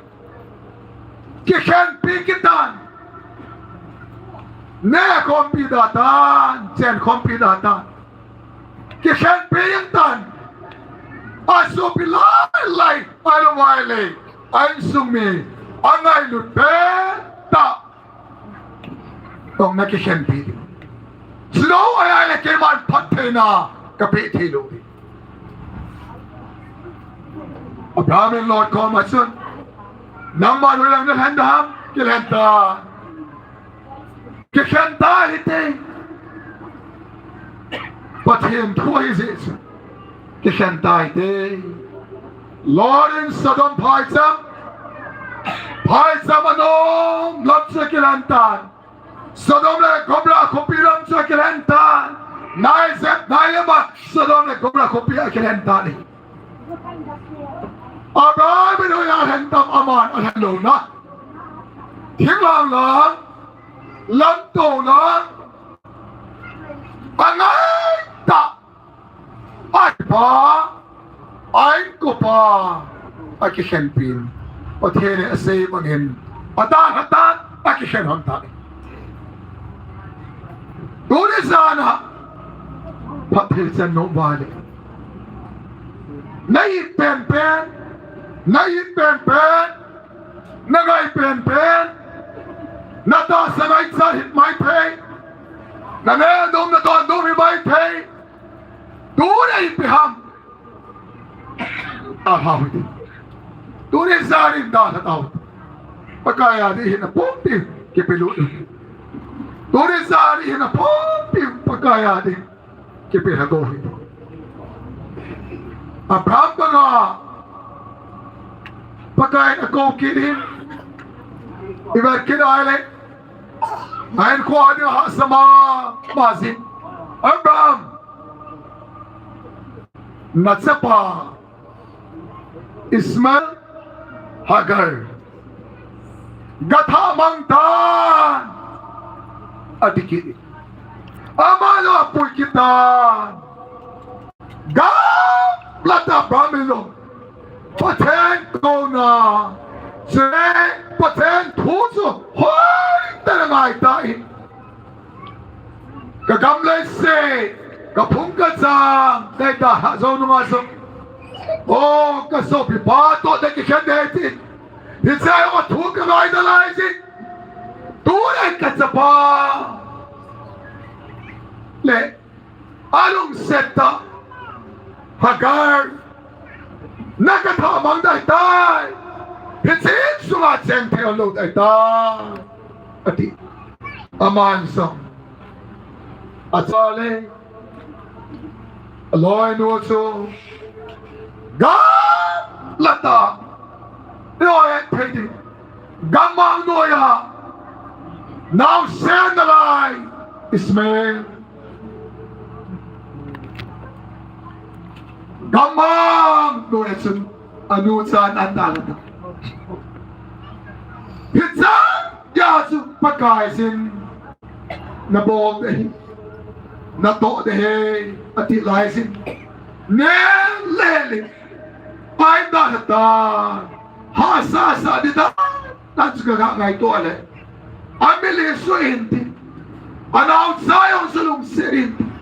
kikhenpi kit tan. Nekhompi da tan, chenkhompi da tan. Kikhenpi jeng tan. Asopi lailai, ahilouleh a insung mi, angailut pentah tong nakikhenpi ding. Chulou ahile keiman phattheina kapeh theilou ding. Abraham in Lot koma chun, nangman hoilang nalhen dem? Kilhen tan. Kikhen tai hite. Pathen thu ahi jeh chun kikhen tai hite. Lot in Sodom phaicham, phaicham anom lam chu akilhen tan. Sodom le Gomorrah khopi lam chu akilhen tan. Nai jep nai ema Sodom le Gomorrah khopi akilhen tan ahi. Abraham in hoiya alhen tam? Aman alhen louna, thinglhang lang, lamtouna, angaitah, akipa, a-inkopa akikhenpin, Pathen in asei bangin adalha tan, akikhen lhon tan. Tuni jana phatthei chan nom uva le, na-it penpen, na-it penpen, nangai penpen, natahsa ngaichat hi maithei, naneh dom nadon dom hi maithei. Tuni ipi ham? Dalha u hite. Tuni janin dalha tau hite. Pakai a ding hinna pumpi kipelut u hite. Tuni janin hinna pumpi Pakai a ding kipelha u hite. Abraham banga Pakai in akou kit in, ivet kit ahile, a-inkhua dinga hahsa mama jing. Abraham, nachapa Ishmael, Hagar, gathah mang tan, ati kit in, ama jong apui kit tan. Gamla tah Abraham in jong Pathen kouna, chule Pathen thu chu hoitah in angai tan. Ka gam leiset, ka phung ka chang, nei dalha jou nunga jong, o, ka sopipa toh nei kikhen ding ahi tin, hiche a thu ka ngaina lai jeh in, tuni ka chapa le alungset tah Hagar, Na ka tha mang dai tai. Hiche insunga cheng thei lou dai tai. Ati. Aman jong. Acha le. Aloinu chu. Gamla ta. Yo e thei di. Gammang noiya. Naosen nalai. Ismael. Gammang noiya chun anu chan an dalha ta. Hichan geiya chu Pakai in nabol ding ahi, natoh ding ahi, ati laiyin. Nel lel in. Pai dalha ta. Hahsa sa di ta. Tan chu ka ga ngaito le. Amilih suh in tin. Anaocha jong chu lungset in tin.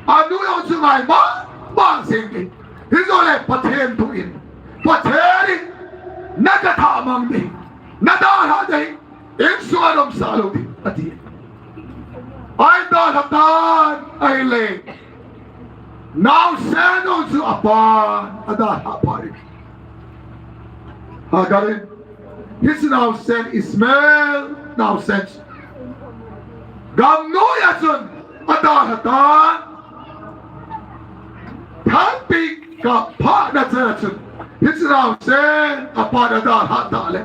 Anu jong chu ngai mama jing in. Hijongle Pathen thu in. Pathen in. Na ka tha mang ding. Na dalha ding. Insunga dom sa lou ding. Ati. Ai dalha tan. Ahile. Naosen jong chu apan. Adalha pha in. Hagar in. Hiche naosen Ismael naosen. Gamnoiya chun adalha tan. Thangpi kap phat na chan a chun. Hiche naosen apan adalha ta le.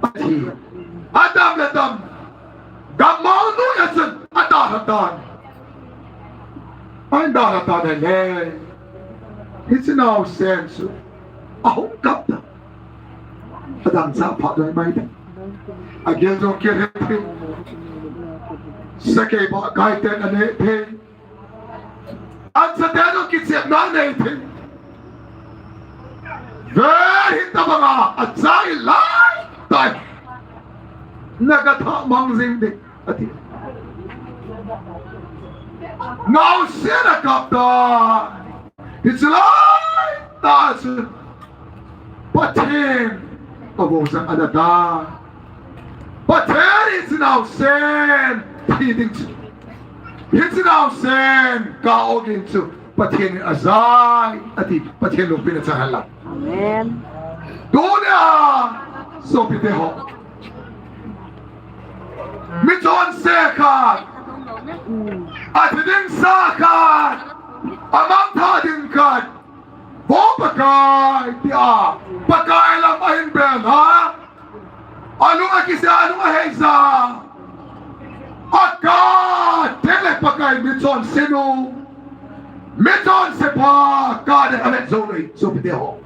Athi. Adam le adam. Gammang noiya chun adalha tan. Ai dalha tan le. Hiche naosen chu. Ahung kap ta. Adang cha pha doi mai ta. Agel jong kihei thei. Sakei ba kai ten anei thei. Ansa ten jong kichepna anei thei. Ve hitabanga achai lai tai. Na ka tha mang jing ding. Ati. Naosen akap ta. Hiche lai ta chu. Pathen. Abou sang ada ta. Pathen hiche naosen. Thi ding chu. Hiche naosen. Ka ogin chu. Pathen in ajai. Ati. Pathen lungpina chang hen lang. Amen. Tunia. Sopite ho. Michonse khat, athiding sa khat, amangthah ding khat, Vo Pakai, tia, Pakai lam ahin bel a, alung akisih a, alung ahei jeh a, akap teng le Pakai michonse nu, michonse pa, kap ding avet jou nai, sopite ho.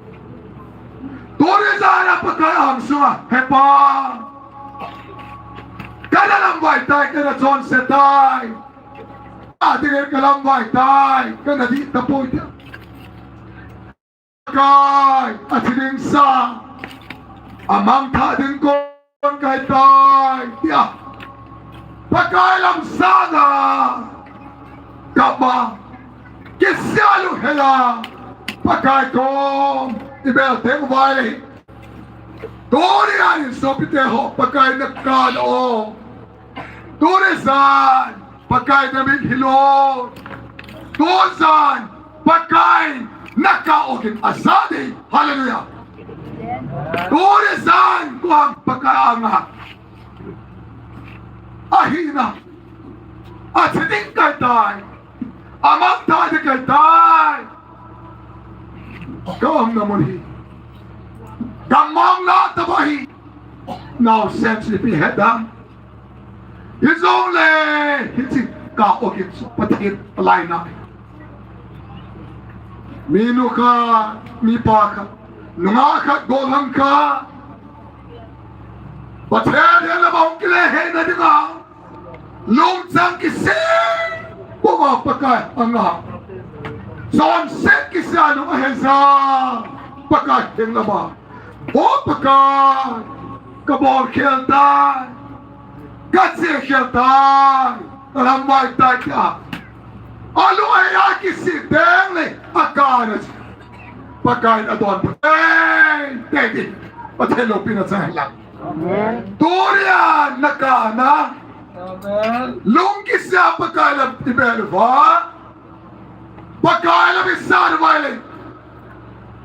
Tuni jan a Pakai angsunga, He Pa, kana lamvai tai, kana chonse tai. Adingin kalamvai tai, kana dih tapoi tia. Pakai, athiding sa, amangthah ding kon kahi tai, tia. Pakai lam sanga, kap a, kisih a lunghei a, Pakai kom, ibel teng uva ahile. Tuni a hin sopite ho, Pakai na kap o. Tuni jan, Pakai na mitlhi lou. Tuni jan, Pakai na kap ogin ajah ding. Hallelujah. Tuni jan, koiham Pakai anga. Ahina. Athiding kahi tai. Amangthah ding kahi tai. Ka umna mun hi. Ka mang la taba hi. Naosen chu ipi het dam. Hijongle, hiche kap ogin chu Pathen alainat. Minu khat, mipa khat, nungah khat, gollhang khat. Pathen henga bou kile heina dinga. Lungchang kisih, puma Pakai anga. Chonset kisih a lung ahei jeh a, Pakai heng lama. O Pakai, kabol khel tai, kache khel tai, kalamvai tai tia. Alung ahei a kisih teng le, akap a. Pakai in adon. Ei, tei di. Pathen loupina chang hen lang. Amen. Tuni a na kap na. Amen. Lung kisih a Pakai lam ibel uva. Pakai lam isat uva ahile.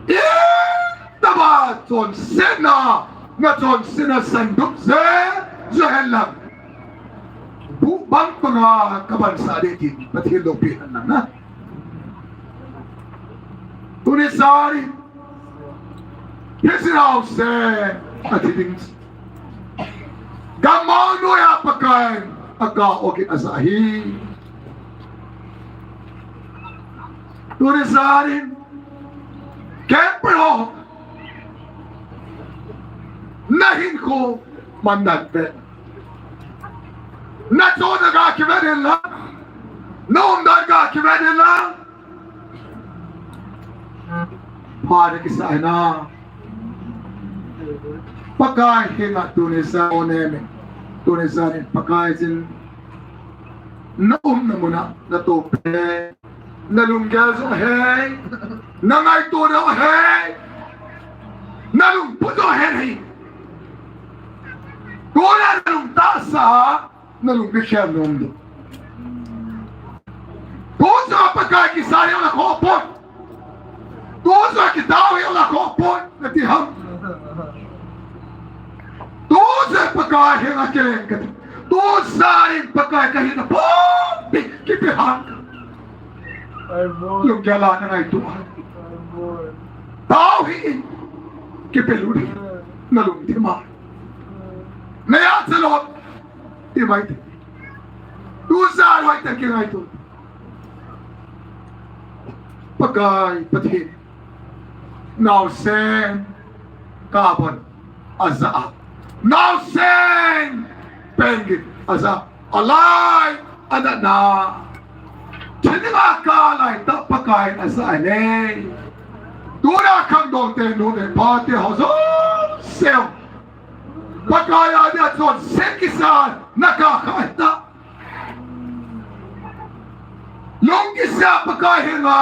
Itobang chonsetna, nachonsetna sandup jeh, jeh hen lang. Buh bang banga kabansah ding tin, Pathen loupi hen lang na. Tuni san in, hiche naosen, athi ding. Gam mong noiya Pakaiyin, akah o kit ahi. Tuni san in, Gabriel, nahinkho mandan pen. Nachonna ga kivet in lang, naumdan ga kivet in lang. Phat akisah in a. Pakai henga tuni san in, tuni san in Pakai jin. Naumna muna, natoh pen. Nalunggel jong ahe. Nangaito jong ahe. Nalungput jong ahe. Tuna nalung tahsa, nalung kikhel nom ding. Tusa Pakai kisa jong la khoh pon. Tusa kitao jong la khoh pon, nati ham. Tusa Pakai henga kileng kati. Tusa in Pakai kahina pumpi kipe hang. Ai mo. Lunggel a nangaito. Ai mo. Tao hih in. Kipe lut hih in. Nalungthim a. Naya chalou. Ti mai ti. Tusa loi ta kingaito. Pakai, Pathen. Naosen kabon aja a. Naosen pen gin aja a. Alai, anatna. Thil dinga kalai tah Pakaiyin aja e. Tuna khangdong te, nu te, pa te ho jouse. Pakai a dia chonset kisa na kah kha tah. Lung kisih a Pakai henga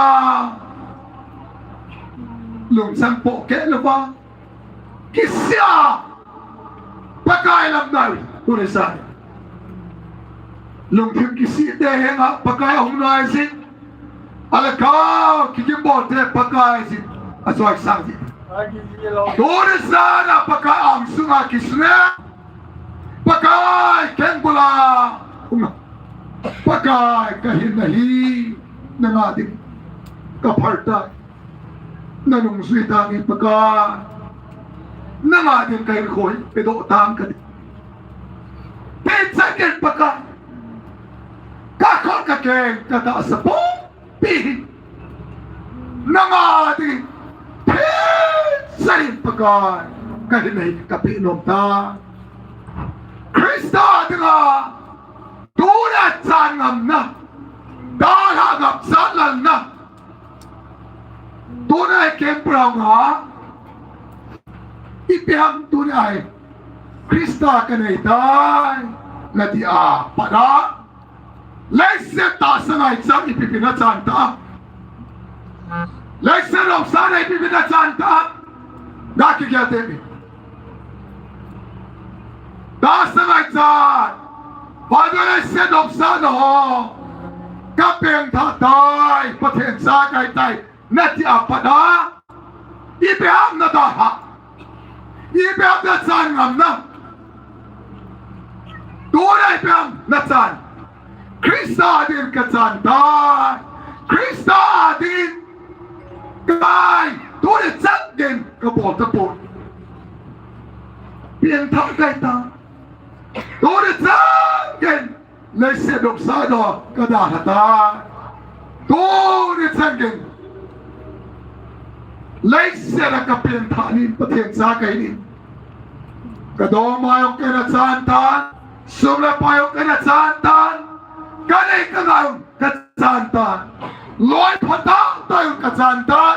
lungchang pohkeh louva, kisih a Pakai lam nai, tuni san. Lungthim kisih te henga Pakai ahung nai jin. Alakha, kikimbol te Pakai jin achoisang jin. Tuni san a Pakai angsunga kisun e. Pakai keng bula. Pakai kahin nahi. Nanga ding kaphal tai. Nanungjui tange Pakai. Nanga ding kahinkho hi pedoh tang kati. Pechat in Pakai. Kakhut kakeng katahsa pumpi hi nanga ding pechat in Pakai. Kahin nahi kapeh nom tai. Christa dinga tuna chan ngamna, dalha ngapsah lalna. Tuna hi campground a, ipi ham tuna hi Christa kanei tai nati a pat a, leiset tahsa ngaicha ipi pi nachan ta. Leiset lopsa a ipi pi nachan ta. Ga kigel te mi. Tahsa ngaichat. Father, leiset lopsa a ho kapengthah tai, Pathen cha kahi tai nati a pat a, ipi ham nadalha? Ipi ham nachan ngamna? Tuna ipi ham nachan? Christa din kachan tai. Christa din kai. Tuni chan gei in kabol tapoi. Pengthah kahi tai. Tuni chan gei in leiset lopsa a kadalha tai. Tuni chan gei in leiset a kapengthah nin, Pathen cha kahi nin. Kadongma jong kana chan tan, sum le pai jong kana chan tan, kanei kangai jong kachan tan, loi phatah tah jong kachan tan.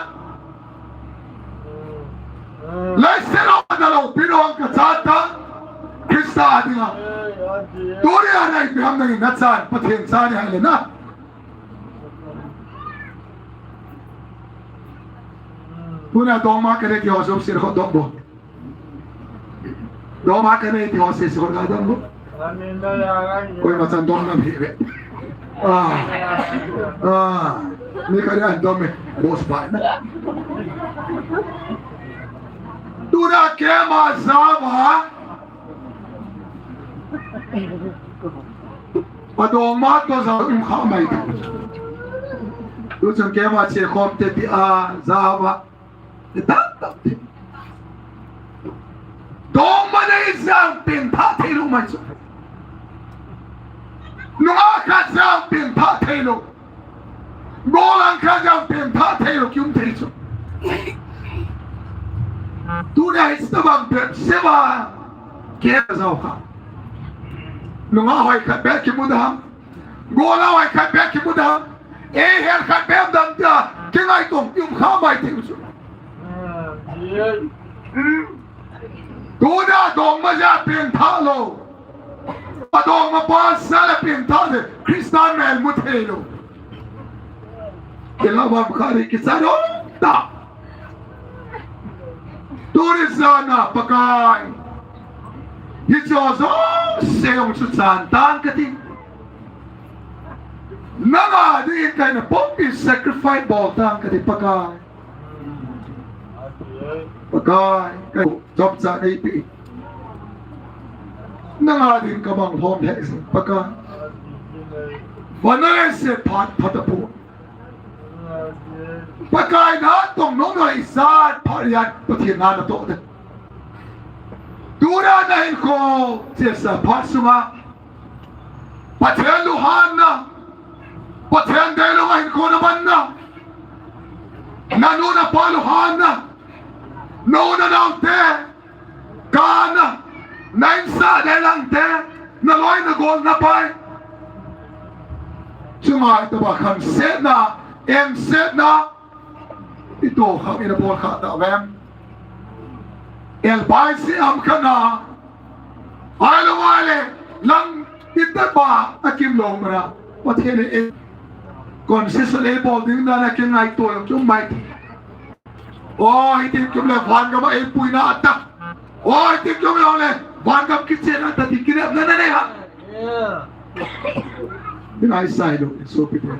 Leiset a naloupi jong kachan tan, Christa dinga. Tuni a ipi ham nangin nachan, Pathen cha nahi le na. Tuna dongma kanei ti ho jom sir ho dong bo. Dongma kanei ti ho sir ho ga dong bo. Koima chan dong nam hi ve. Ah. Ah. Mi khat in dom e, boss pa na. Tuna keima jao a. Adongma toh jao um kha mai. Tuchun keima che khom te tia jao a. Ti tamtah te. Dongma nei jong pengthah theilou mai chu. Nungah khat jong pengthah theilou. Gollhang khat jong pengthah theilou kium thei chu. Tunia hiche tobang bep seh a. Keima jao kha. Nungah hoi khat bep kimu dam. Gollhang hoi khat bep kimu dam. Eihel khat bep dam tia kingaito um kha mai thei chu. Tuna dongma jong pengthah lou. Adongma pasal a pengthah le Christa mel mu theilou. Kila bang khat hi kicha lou ta. Tuni jana Pakai. Hiche jouse jong chu chan tang kati. Nanga dingin kahin pumpi sacrifice bol tang kati Pakai. Pakai, kahin chomcha neipe. Nanga dingin kamang lhom lheh jing Pakai. Vanale se phat phat apu. Pakai natong nom lou ijat phat jong Pathen na natoh de. Tuna nahinkho chesa phat sunga. Pathen lunghanna. Pathen deilou a hinkho namanna. Nanu napa lunghanna. Nau nanao te. Kana. Na insung deilang te. Naloi nagol napai. Chunga itobang khansetna. Engsetna. Ito kham ina bol kha ta vem. Elbai si am khana. Ai lo ai le. Lang ita ba akim lo mara. Pathen e. Concession e bol ding dan a kingaito jong chu mai. O, hiti kum le van gam a eipuina ata. O, hiti kum le van gam kichen ata ti kinepna na nei ha. Dinga isai lo, so pite.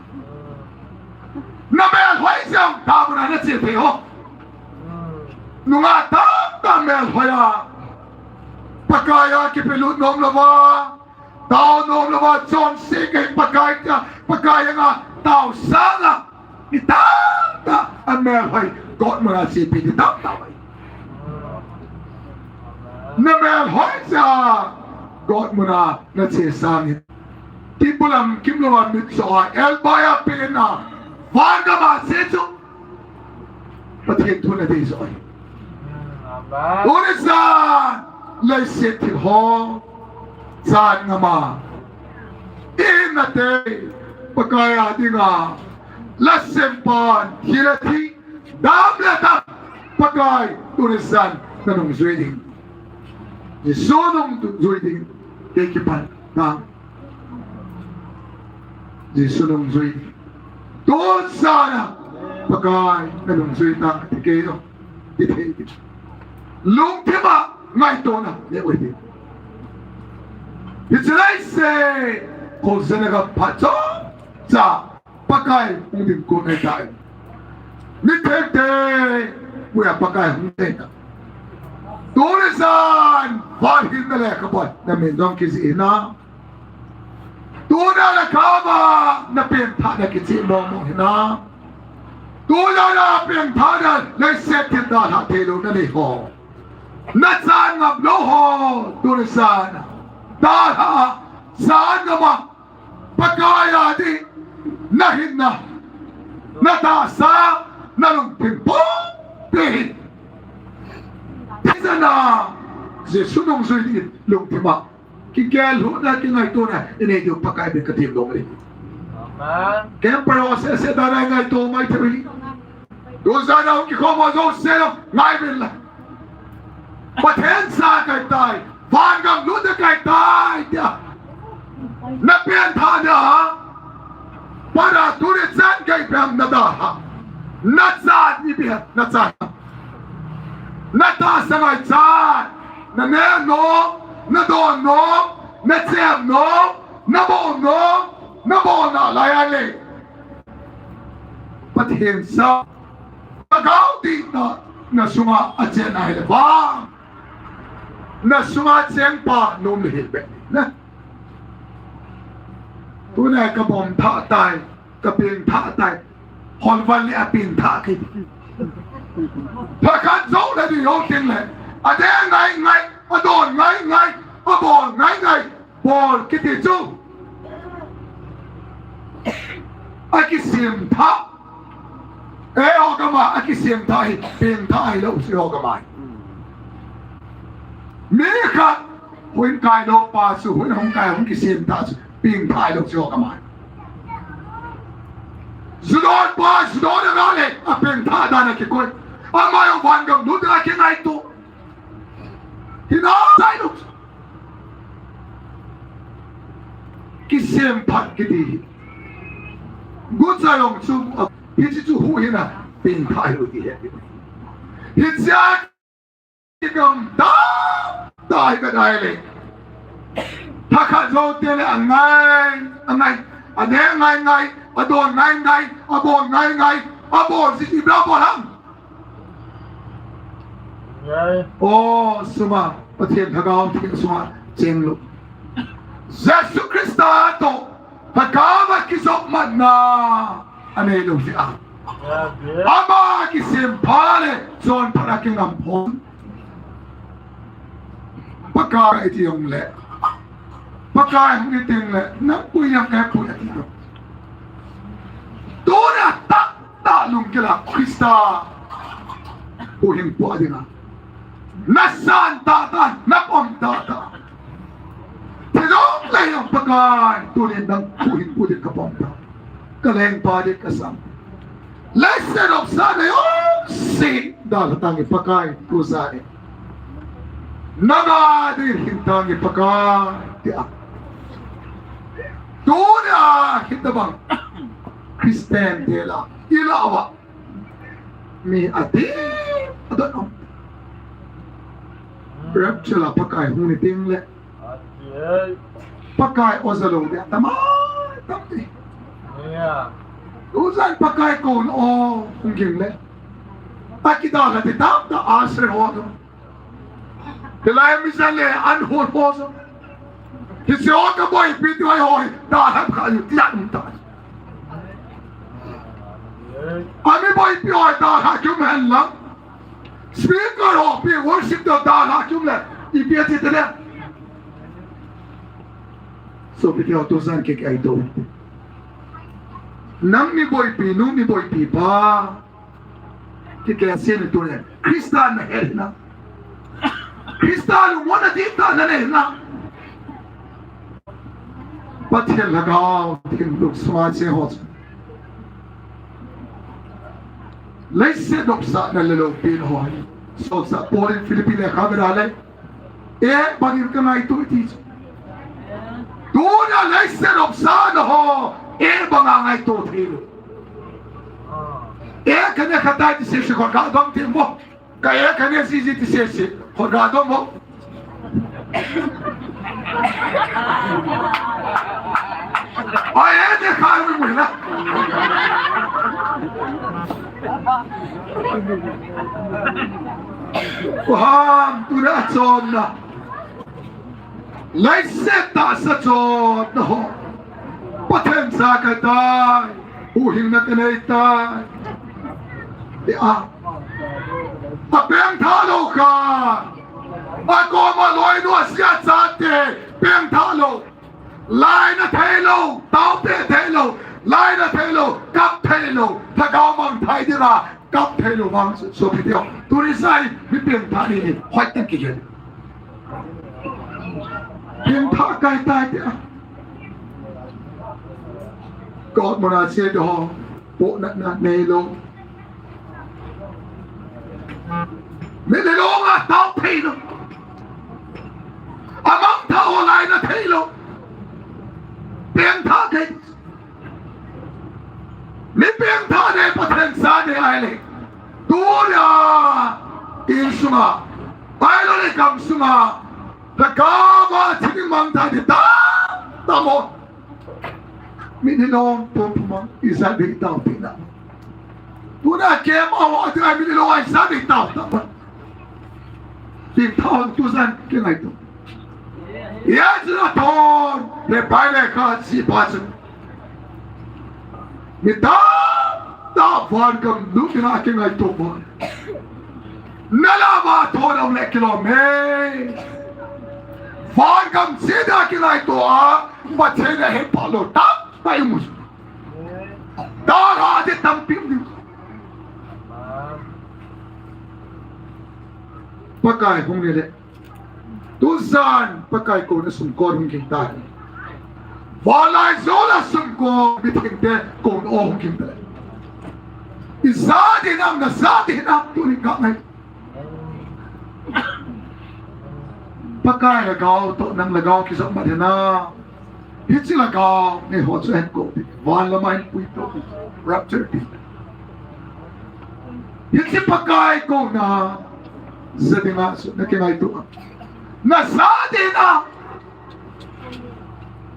Na melhoi jong, tamuna nache thei ho. Nungah tamtah melhoi a. Pakai a kipelut nom louva. Tao nom louva chonse kahi Pakai tia, Pakai anga tao sanga. Mi tamtah a melhoi, God muna chepi ti tamtah mai. Na melhoi cha, God muna nache sangin. Ti bulam kimlouva mitcho a, elbai a pena, van gam a che chu. Pathen thu nadei jo ahi. Amen. Tuni chan, leiset thil ho, chan ngam a. Inate, Pakai a dinga, lhasetpan, thil athi, dam le dam, Pakai, tuni chan, nanung jui ding. Jesu nung jui ding, kei kipan, tang. Jesu nung jui. Tun sana, Pakai, nanung jui tang, ti kei no. Ti thei ti. Lungthim a, ngaitona, le ui ti. Hiche lai se, ko zena ga pha cho, cha, Pakai, hung ding ko nai tai. Mi thei te, ui a Pakai, hung ding ta. Tuni san, van hin na le ka bon, na min dong ki ji na. Tuna le kama na pengthahna kicheh mong mong hinam. Tuna na pengthahna leiset thil dalha theilou nanei ho. Na chan ngam lou ho. Tuni sana. Dalha. Chan ngam a. Pakai a ding. Na hinna. Na tahsa. Na lungthim pumpi hin. Thei jana. Jesu nung jui ding lungthim a. Kigel lhuhna, kingaitona, inei diu Pakai min kathum lou ahi. Amen. Kem paro se se dana ngaito mai thei. Dozana kikhom ho jouse lo, ngai uvin la. Pathen cha kahi tai, van gam lut kahi tai, tia. Na pengthahna, para tuni chan kahi pem na da ha. Na chan ipi ham, na chan. Na tahsa ngaichat, na neh nom, na don nom, na chem nom, na bol nom, na bolna lai a le. Pathen cha, Lhagao Theng na, na sunga achen ahile vang, na sunga cheng pa nom le hel be na. Tuna ka bom tha tai, ka peng tha tai. Hol van le a peng tha kei. Pha khat jou le di jou teng le, a de ngai ngai, a don ngai ngai, a bol ngai ngai. Bol kiti chu a kisem tha. Eiho gam a kisem tha hi, peng tha hilou chu eiho gam a. Mi khat huin kai lou pa chu, huin hung kai hung kisem tha chu, peng tha hilou chu eiho gam a. Ju don pa, ju don a le, a peng tha dan a kikoi. Ama jong van gam lut a kingaito. Hinai lou. Kisem phat kiti hi. Gucha jong chu, hiche chu huhhingna peng tha hilou ti he. Hichea kigam ta, ta hi ka dai le. Pha khat jou teng le a ngai, a ngai, a ne ngai ngai, a don ngai ngai, a bol ngai ngai, a bol ji ji bla bol ham. Ngai. O, suma, Pathen Lhagao Theng sunga cheng lou. Jesu Christa toh, Lhagao a kijopmatna anei lou jeh a. Ngai. Ama kisem pha le, chonphat a kingam pon. Pakai iti jong le. Pakai hung iteng le, nang pui jong kei pui ati jong. Tuna tah tah lunggil a Christa huhhing pua dinga. Na san tah tah, na pom tah tah. Thilong le jong Pakai, tunin nang huhhing pua ding ka pom tah. Ka lengpa ding ka sang. Leiset nopsahna jouse dalha tange Pakai, tu jan in. Nanga ding hin tange Pakai, tia. Tunia hitabang Christian te lah, i lah uva. Mi adih, adih nom. Rapture a Pakai hung ni teng le. Pakai o ja lou dia, tamai, tamai. Tujan Pakai kouna o hung ging le. Akidalha ti tamtah a se ho. Hilai mi jan le an hon ho jo. Hiche ho ka boipi ti ho hi, dalha kha u ti an ta. Ami boipi ho dalha kium hen lang. Speaker ho pi worship to dalha kium le. Ipi ati te le. Sopite ho tujan kei kei to. Nang mi boipi, nung mi boipi pa. Kikhen sel in tunin Christa na het na. Christa lungmonna dihtah na nei na. Pathen Lhagao Theng lungsunga che ho chu. Leiset nopsahna le loupina ho hi. Solchah Paul in Philippi lekha veda le. Eh, bangin ka ngaito ti chu. Tuna leiset nopsahna ho, eh, banga ngaito thei lou. Eh, ka ne kha tai ti sese khut ga dom thei mo. Ka eh, ka ne sese ti sese khut ga dom mo. Oi, eh, ne kha mo la. Ham, tuna chonna. Leiset tahsa chonna ho. Pathen cha ka tai. Huhhingna ka nei tai. Tia. A pengtha lou kha. A koma loinu a sia chate. Pengtha lou. Laina thei lou, taote thei lou, laina thei lou, kap thei lou, Lhagao mangthai dinga, kap thei lou vang chu, sopite ho. Tuni sai, mi pengtha ni ni, hoi tah kigel. Pengtha kai tai tia. Ka ot mona che te ho, pohnatna nei lou. Mitlhi longa tao thei lou. Amangthah ho laina thei lou. Pengtha thei. Mi pengtha nei Pathen cha nei ahile. Tunia insunga. Ahilou le gamsunga. Lhagao a thi ding mangthah ding tam tam mo. Mitlhi long pum pum a, ijat vei tao thei na. Tuna kema ho ati ai mi lo ai sa ding tao tao. Ding tao tu san ke ngai tu. Ya zina ton le pai le kha si pa su. Mi ta ta van gam lu kina ke ngai tu ma. Na la ba to dong le kilo me. Van gam si da ke ngai tu a. Ba che le he pa lo ta. Ba i mu. Dara de tam pim di. Pakai hung ni le. Tu zan Pakai kouna sumkon hung king ta. Valai zola sumkon mi thengte kouna hung king ta. I za di nam na za di nam tu ni ka ngai. Pakai lhagao toh nang lhagao kijop mat hina. Hiche lhagao nei ho chu hen ko ti. Van lama hin pui to. Rapture ti. Hiche Pakai kouna. Za dinga chu na kingaito. Na za dinga.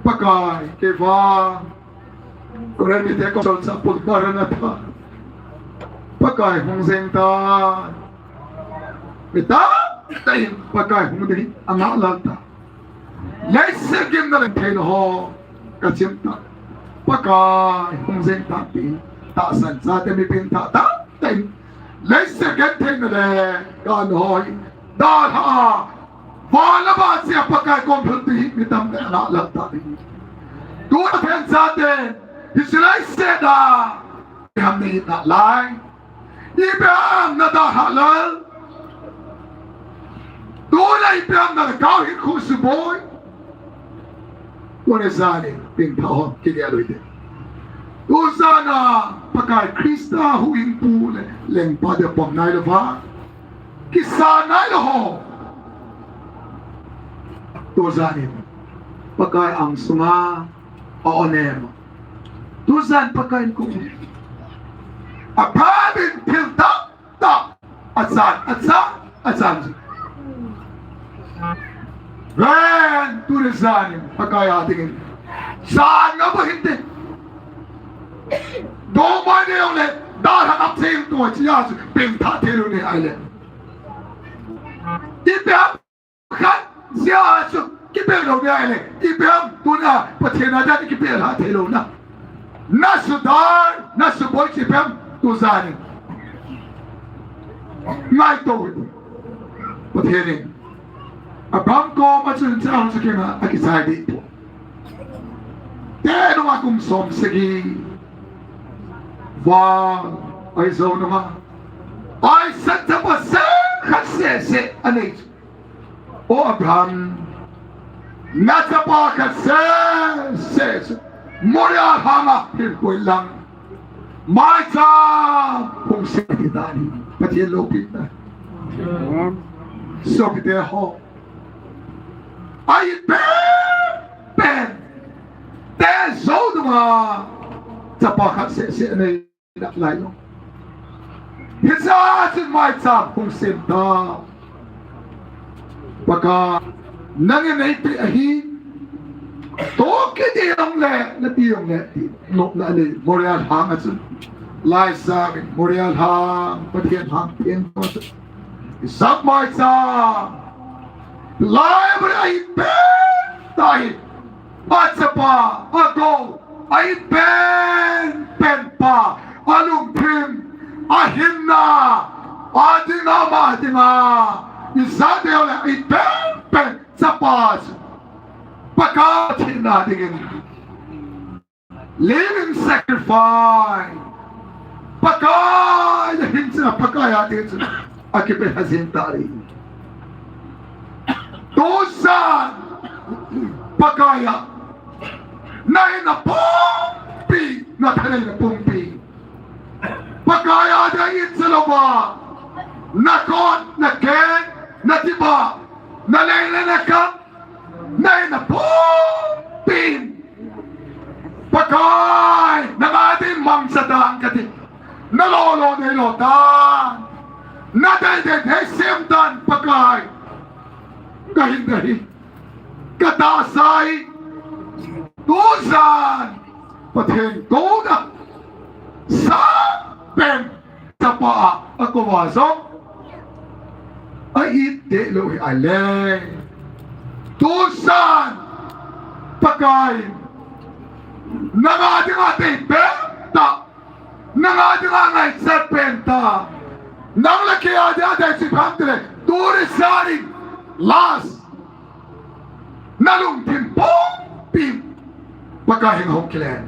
Pakai kei vang. Korin mite kosol sa pul Maranatha. Pakai hung jeng ta. Mi tamtah in Pakai hung ding a ngah lal ta. Leiset gimna leng thei lou ho ka chim ta. Pakai hung jeng ta ti. Tahsan chate mi pin ta tamtah in. Leiset gentheina le ka hoi. Dalha a. Van le vahchia Pakai kom thun ti mi tamtah a ngah lal ta ding. Tuna Pathen chate. Hiche leiset a. Ham nei na lai. Ipi ham na dalha lal. Tuna ipi ham na kau hin khu suboi. Tuni zan in, pengthah ho, kile loi te. Tu zan a, Pakai Christa huhhingpu le, lengpa de pom nai lou va. Kisa nai lou ho. Tu zan in, Pakai ang sunga, a onem. Tu zan Pakai in kong. Abraham in thil tah tah. Achan, achan, achan. Ven, tuni zan in, Pakai a dingin. Zan na ba hinte. Dong mai ne yong le, dalha ap sing tu chia su, pengthah thei lou ne ai le. Ipi ham khat, chia su, kipel lou ne ai le. Ipi ham, tuna, Pathen a jat kipel ha thei lou na. Na sudar, na suboi chi ipi ham, tu zan in. Ngaito. Pathen in. Abraham koma chun cha hung sa kima, akisai di po. Te nunga kum som sagi. Vang, Isaac nunga. Isaac chapa seh khat seh seh anei. O Abraham, na chapa khat seh seh seh. Moriah lhanga hin koi lang. Maicham hung sem ti ta ni. Pathen loupina. Sopite ho. Ahi pen pen. Te jou nunga. Chapa khat seh seh nei. Lai lou. Hiche a chun maicham hung sem ta. Pakai, nangin neipe ahi. Toh kiti jong le, nati jong le, ti. Nopna anei, Moriah lhang a chun. Lai sang in, Moriah lhang, Pathen lhang, Pathen lhang a chun. Isaac maicham. Lai Moriah ahi pen ta hi. Achapa, agou, a-in pen pen pa, alungthim, ahinna, adinga, ama dinga, ijat deu le a-in pen pen chapa chu Pakai thina dingin living sacrifice. Pakai a hin china Pakai a ding china akipe hajin tari. Tusan Pakai a, na hinna pumpi, na thaneina pumpi. Pakai a ding in chalova, na kot, na ken, na tiba, na leng le na kam, na hinna pumpi. Pakai, nanga ding mangcha tan kati. Na lolo neilo tan. Na deidei neisem tan Pakai. Kahin kahi. Katahsa hi. Tujan. Pathen kouna. Sa pen. Chapa a, akou a jong a it deh lou hi ahile. Tusan, Pakai in nang a dinga deipen tah, nang a dinga ngaichat pen tah, nang le kei a dinga dei chu ipi ham itile, tuni jan in last. Na lungthim pumpi Pakai henga hung kile in.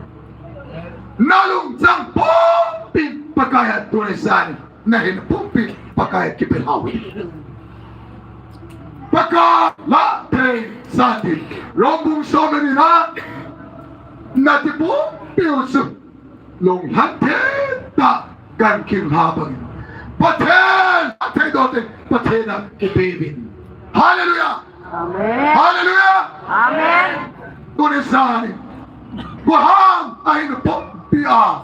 Na lungchang pumpi Pakai a tuni jan in na hin pumpi Pakai a kipelhau hite. Pakai lah thei sah in. Rom bung som le ni na, na ti pumpi u chu lunglhang thei tah, gankhing lha bangin Pathen a thei doh teng Pathen a kipe uvin. Hallelujah. Amen. Hallelujah. Amen. Tuni jan in, koi ham ahin pumpi a,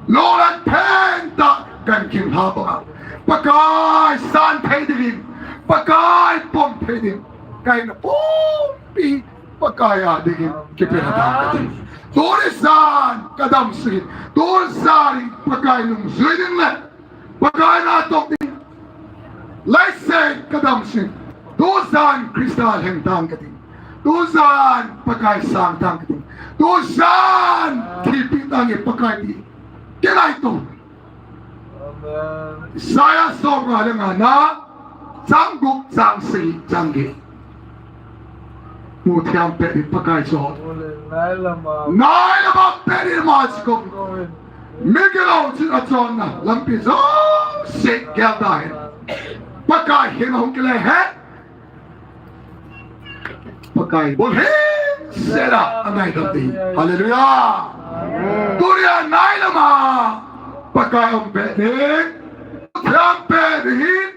lunglhang thei tah, gankhing lha banga Pakai san thei dingin, Pakai pom thei dingin, kahin pumpi Pakai a dingin kipelha tang kati. Tuni jan ka damsung in, tuni jan in Pakai nungjui ding le Pakai na toh ding. Leiset ka damsung in, tuni jan Christa lheng tang kati. Tuni jan Pakai sang tang kati. Tuni jan thipi tang e Pakai ti. Kei lai toh. Amen. Isaiah som nga le nga na, chang gup, chang sagi, chang get. Mu thiam pet in Pakai chu. Ole, nai lama. Nai lama pet in ama chu kou. Kou in. Migilou chun achonna lampi jouse gel da hen. Pakai henga hung kile hen. Pakai bol hensel a angaidam ding. Hallelujah. Amen. Tunia nai lama Pakai um pet in, thiam pet in,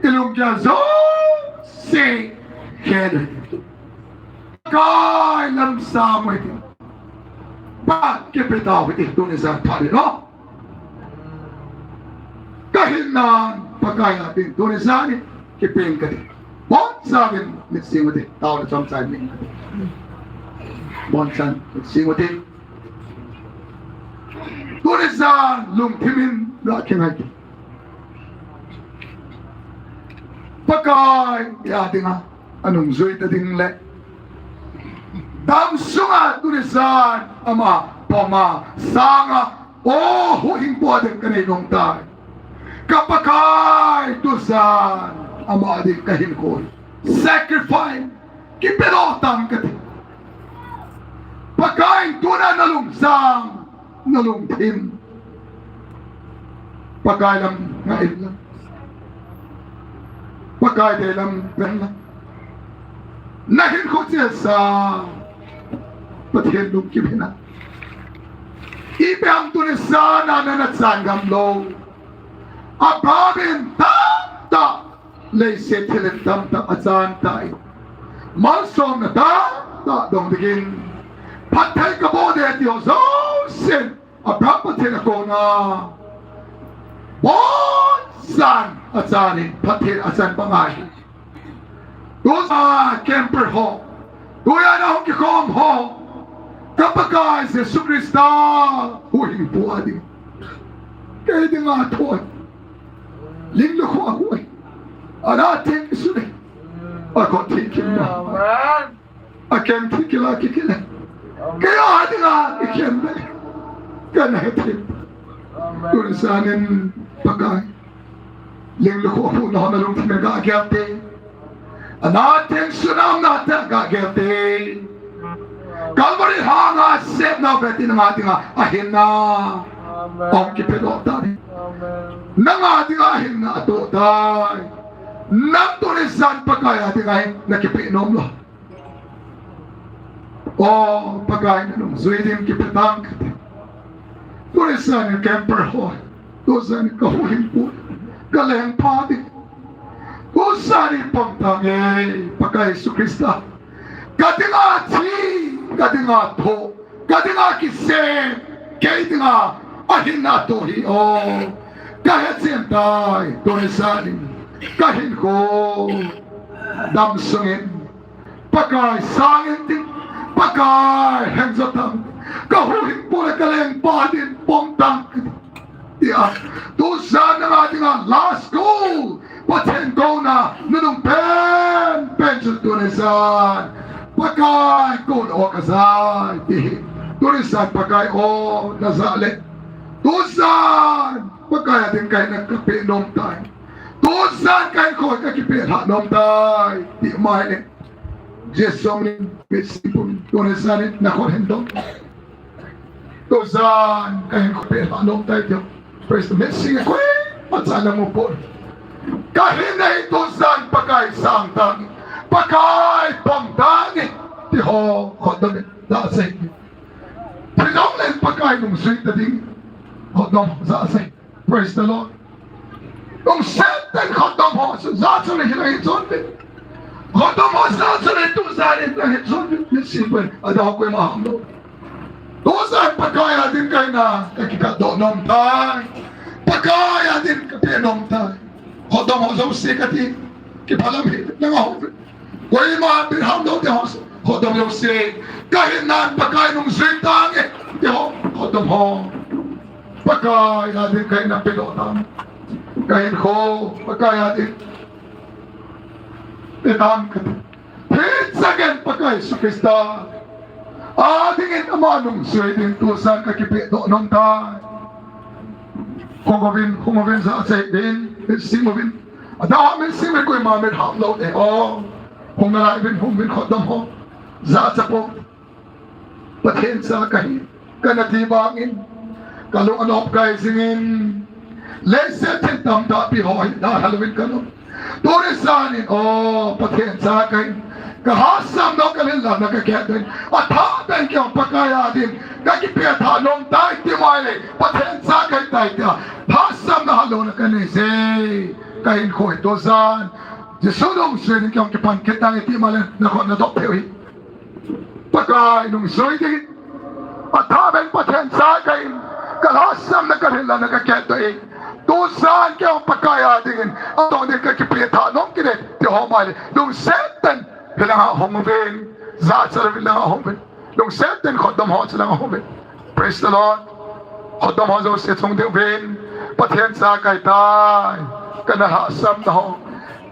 i lunggel jouse khel in, Pakai lam sam u hite. Pakai kipe tau hite, tuni jan pha ding, no? Ka hinna Pakai a ding, tuni jan in kipe ing kati. Boncha in mit sing u hite, tao le chomcha in mit sing u hite. Boncha in mit sing u hite. Tuni jan lungthim in lah kingah hite. Pakai a dinga anungjui ta ding le, damsunga tuni jan ama poma sanga, o, huhhingpu a ding kanei nom tai. Ka Pakai, tujan ama ding kahinkho hi sacrifice kipedoh tang kati. Pakai, tuna nalungsang, nalungthim Pakai lam ngah inlang, Pakai deilam ven lang, nahinkho chesa Pathen lungkim hinam? Ipi ham tuni jan a nana chan ngam lou? Abraham in tamtah leiset thil in tamtah achan tai. Malsomna tamtah dong dingin, phatthei kaboh ding ati ho jousen Abraham Pathen a kona, bonchan achan in Pathen achan banga hi. Tunia camper ho, tunia nahung kikhom ho, ka Pakai Jesu Christa huhhingpu a ding, kei dinga thoh, ling le kho a huhhing, ana theng kisun e, akot theng kim na. Amen. Aken thei kila kikile. Amen. Kei a dinga ikhen be. Kana hethem. Amen. Tuni jan in Pakai, ling le kho a huhhingna ho nalungthim in gagel te, ana theng sunam na ta gagel te, Calvary hanga sepna vetin nanga dinga ahinna, Amen, hung kipedoh tai. Amen. Nanga dinga ahinna atoh tai. Nang tuni jan Pakai a dinga hi nakipe nom lou? O Pakai, nanungjui ding kipe tang kati. Tuni jan in camper ho, tujan in kahuhhingpu, kalengpa ding, tujan in pang tange Pakai Jesu Christa. Ka dinga thi, ka dinga thoh, ka dinga kisem, kei dinga ahinna atoh hi o, kahetchen tai. Tuni jan in kahinkho damsung in Pakai sang intin, Pakai heng jo tang, kahuhhingpu le kalengpa ding pang tang kati. Tujan nanga dinga last call. Pathen kouna nanung penpen chu tuni jan Pakai kouna kajai ti hi. Tuni jan Pakai o najah le, tujan Pakai a ding kahinna kapeh nom tai. Tujan kahinkho kakipeh lhah nom tai ti mai le, Jesu min, Jesu min, tuni jan in nakhut hin dong. Tujan kahinkho peh lhah nom tai tio. Praise the Lord. Sing a koi, pacha na mo pon. Kahinna hi tujan Pakai sang tange, Pakai pang tange ti ho khut dom in ja sei. Thilong len Pakai nung sui ta ding. Khut dom ja sei. Praise the Lord. Lungset tah in khut dom ho chu ja chu le hilang hi chun ve. Khut dom ho ja chu le tujan in lang hi chun ve. Ni si pen a dau koima ham lou. Tujan Pakai a ding kahinna kakipeh doh nom tai. Pakai a ding kapeh nom tai. Khut dom ho jouse kati. Kiphalam hi nanga ho ve. Koima peh ham lou te ho. Khut dom jouse. Kahinna Pakai nung sui tange. Te ho. Khut dom ho. Pakai a ding kahinna peh doh tan. Kahinkho Pakai a ding peh tan kati. Hiche a kei Pakai Jesu Christa a dingin ama nung sui ding tujan kakipeh doh nom tai. Hung uvin, hung uvin ja sei uvin, sing uvin. Adang min sing uvin koima min ham lou e o. Hung nalai uvin, hung uvin khut dom ho. Ja cha po. Pathen cha kahi, kana ti bangin, kalung anop kai jingin, leiset thil tamtah pi ho hi dalha louvin kanom. Tuni jan in, o, Pathen cha kahi, kalhahsam nau kalhinlelna kakeh doh in, athah beh in kei Pakai a ding kakipeh lhah nom tai ti mai le, Pathen cha kahi tai tia lhahsamna halouna kanei je. Kahinkho hi tujan Jesu nung sui ding kei kipan kit tange ti mai le, nakhut nadop thei u hi. Pakai nung sui ding. Athah beh in Pathen cha kahi, kalhahsamna kalhinlelna kakeh doh in. Tujan kei Pakai a dingin, atong ding kakipeh lhah nom kit e ti ho mai le, lungset tah in hilang a hung uvin. Ja cha le hilang a hung uvin. Lungset tah in khut dom ho chu lang a hung uvin. Praise the Lord. Khut dom ho jouse chung ding uvin. Pathen cha kahi tai. Kana lhahsamna ho,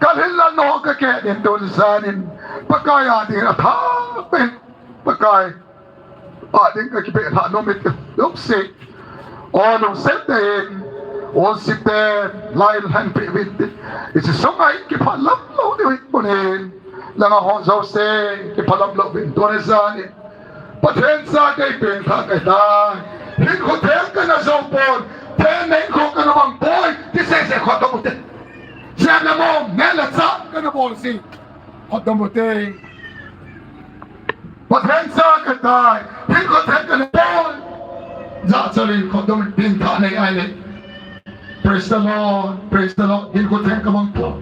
kalhinlelna ho kakeh in tujan in, Pakai a ding athah beh in, Pakai a ding kakipeh lhah nom e ti jouse. O, lungset tah in, o, site, lai lhan pe uvin ti. Hiche sunga hi kiphalam lou diu hi kunin. Langa ho jouse, kiphalam lou uvin tuni jan in. Pathen cha kahi, pengthah kahi tai. Hinkho theng kana jou pon. Theng nei hinkho kana mang poi. Ti sese khut dom u te. Jem le mom, neh le chah kana bol jing. Khut dom u te. Pathen cha kahi tai. Hinkho theng kana poi. Jachat in khut dom in pengthah nei ahile. Praise the Lord, praise the Lord. Hinkho theng kamang poi.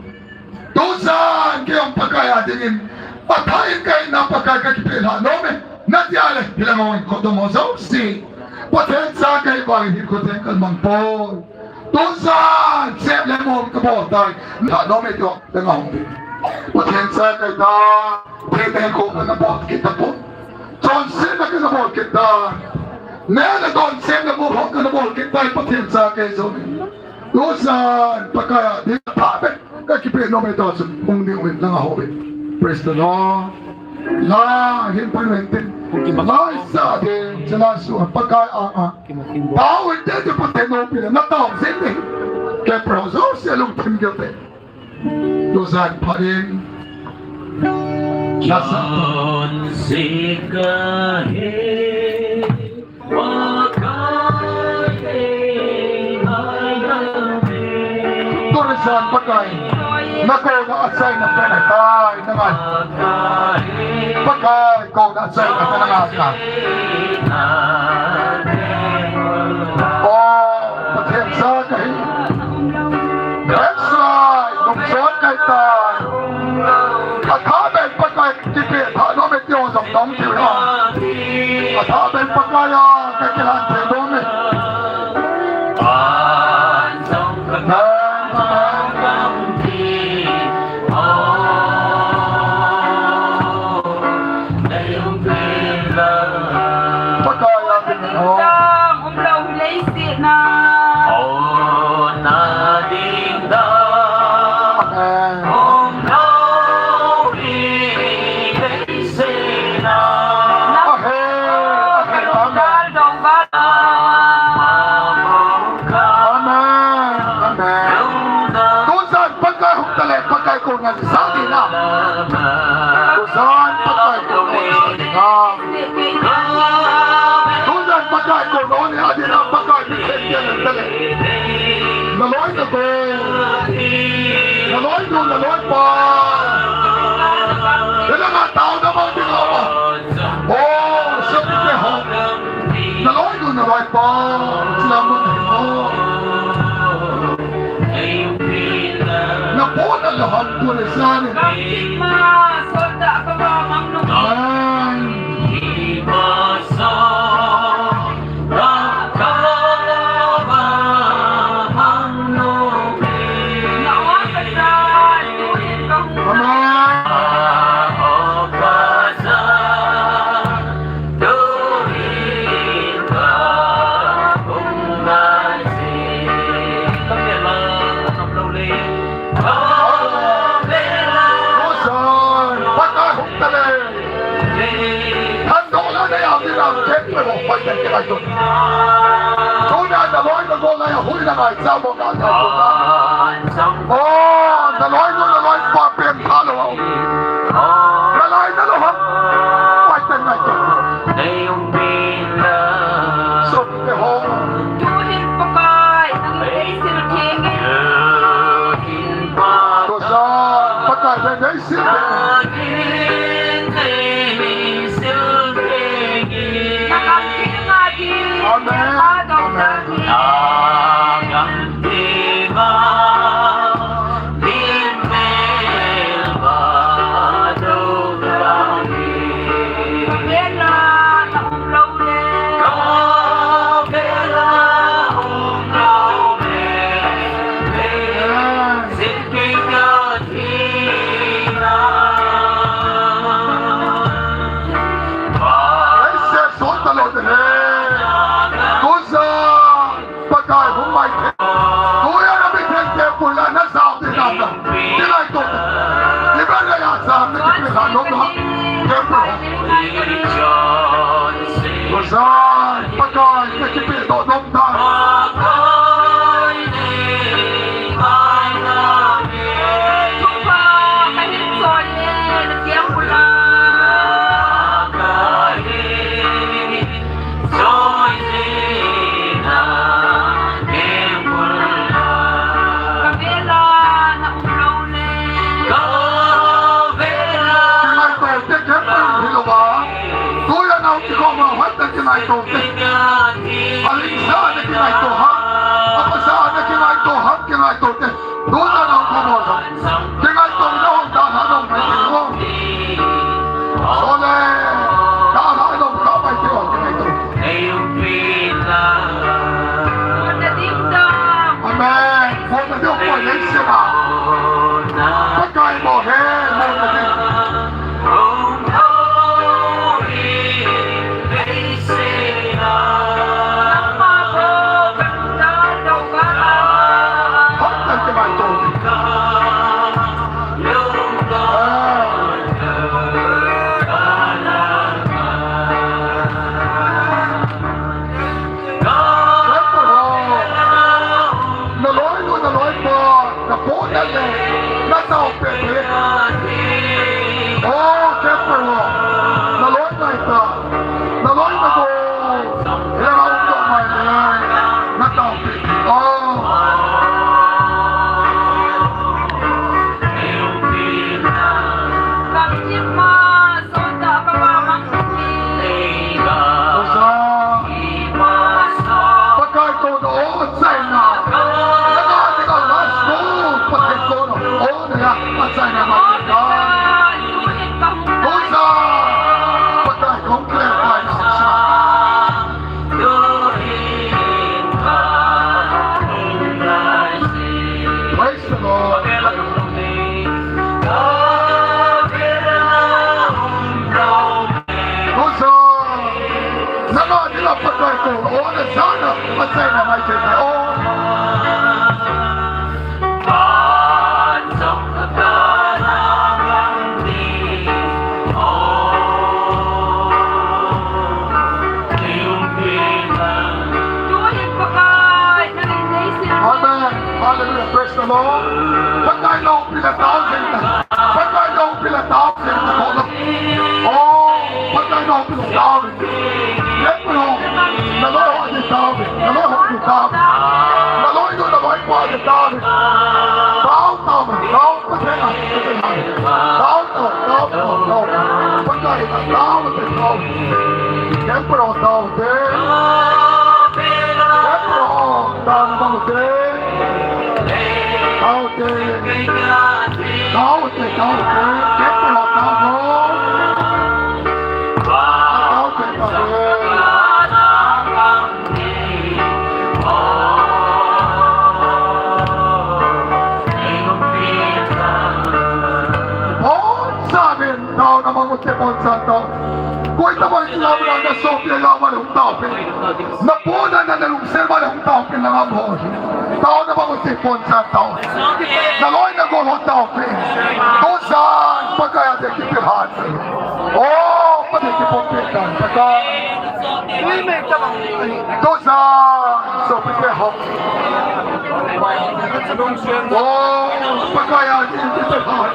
Tujan kei Pakai a dingin, athah in kahinna Pakai kakipeh lhah nom e nati a le, hilang a hung in khut dom ho jouse. Pathen cha kahi vangin hinkho theng kana mang poi. Tujan, jem le mom kabol tai. Lhah nom e ti ho, langa hung in. Pathen cha kahi tai. Theng nei hinkho kana bol kit tapon. Chonsetna kana bol kit tai. Neh le don, jem le mom ho kana bol kit tai, Pathen cha kahi jeh in. Tujan Pakai a ding athah beh in kakipeh nom e ti ho chu hung ding uvin, langa hung uvin. Praise the Lord. La hin pan uvin tin. Lai sa ding, chala su Pakai a a. Tao uvin te te Pathen u pi le, natao jing ding. Kei pro jouse lungthim gel te. Tujan pha in. Lasa. Chonse kahi, Pakai e, Pakai e. Tuni jan Pakai, nakouna achaina pen ahitai, nangai. Pakai, kouna achaina pen nangai. O, Pathen cha kahi. Backside, nungchon kahi tai. Athah beh in Pakai kipeh lhah nom e ti ho jong nong tiu ha. Athah beh in Pakai a kakilhan thei nom e. Pakai a ding. Umlou leiset na. Amen. Amen. Amen. Tujan Pakai hung tale, Pakai kona sa ding na. Tujan Pakai kona sa ding na. Tujan Pakai kona sa ding na, Pakai mi khen dia na tale. Naloi nagol. Naloi nu, naloi pa. Nalanga tao na mang ding awa. Oh, sabi ke ho. Naloi nu, naloi pa. Sila mo na ho. Napo na laham ko na sa ni. Amen. Pakai hung tale. Thandoh lou na ya, mi lam chen pe ho, hoi chen ke lai to. Tuna naloi nagol na ya, hui na ngai cha mo na ta ko na. Oh, naloi nu, naloi pa pen tha lou. Naloi nalou ha. Hoi chen ngai to. Sun ke ho. Tuhin Pakai, nang in sil theng e. Tujan Pakai, nang in sil theng e. Amen. Amen. Amen. Amen. Amen. Pakai hung mai the. Tujan a mi theng te pui la na sao te na na. Ti lai to. Ti ba la ya sa mi ti la no no. Te pui. Tujan Pakai te ki pe to no na. Tujan a hung kikhom ho, hoi ta kingaito te. Aling sa na kingaito ha. Apa sa na kingaito ha, kingaito te. Tujan a hung kikhom ho. Kingaito na hung ta na hung mai te ho. Sole. Ta na hung ka mai te ho, kingaito. Amen. Mo na ding ko le se na. Pakai mo he, mo na ding. Pakai loupi le tao jeng ta. Pakai loupi le tao jeng ta. Oh, Pakai loupi le tao jeng ta. Lepro, naloi ho jeng tao jeng. Naloi ho jeng tao jeng. Naloi nu, naloi pa jeng tao jeng. Tao, tao, tao, Pakai na. Tao, tao, tao, tao, tao. Pakai na tao jeng tao. Lepro tao jeng. Lepro tao jeng. Tao te. Tao te, tao te. Kep lo, tao lo. Tao te, tao te. Bon sa ben, tao na mang u te, bon sa tao. Koi ta bai ti la na na so pe la ma lo tao pe. Na po na na na lung se ma lo tao pe na ma bo. Tao na mang u te, bon sa tao. Na loi na gol ho tao pe. Tujan Pakai a te kipe hat. Oh, Pakai kipe pe tan Pakai. Tujan so pe pe ho. Oh, Pakai a te kipe hat.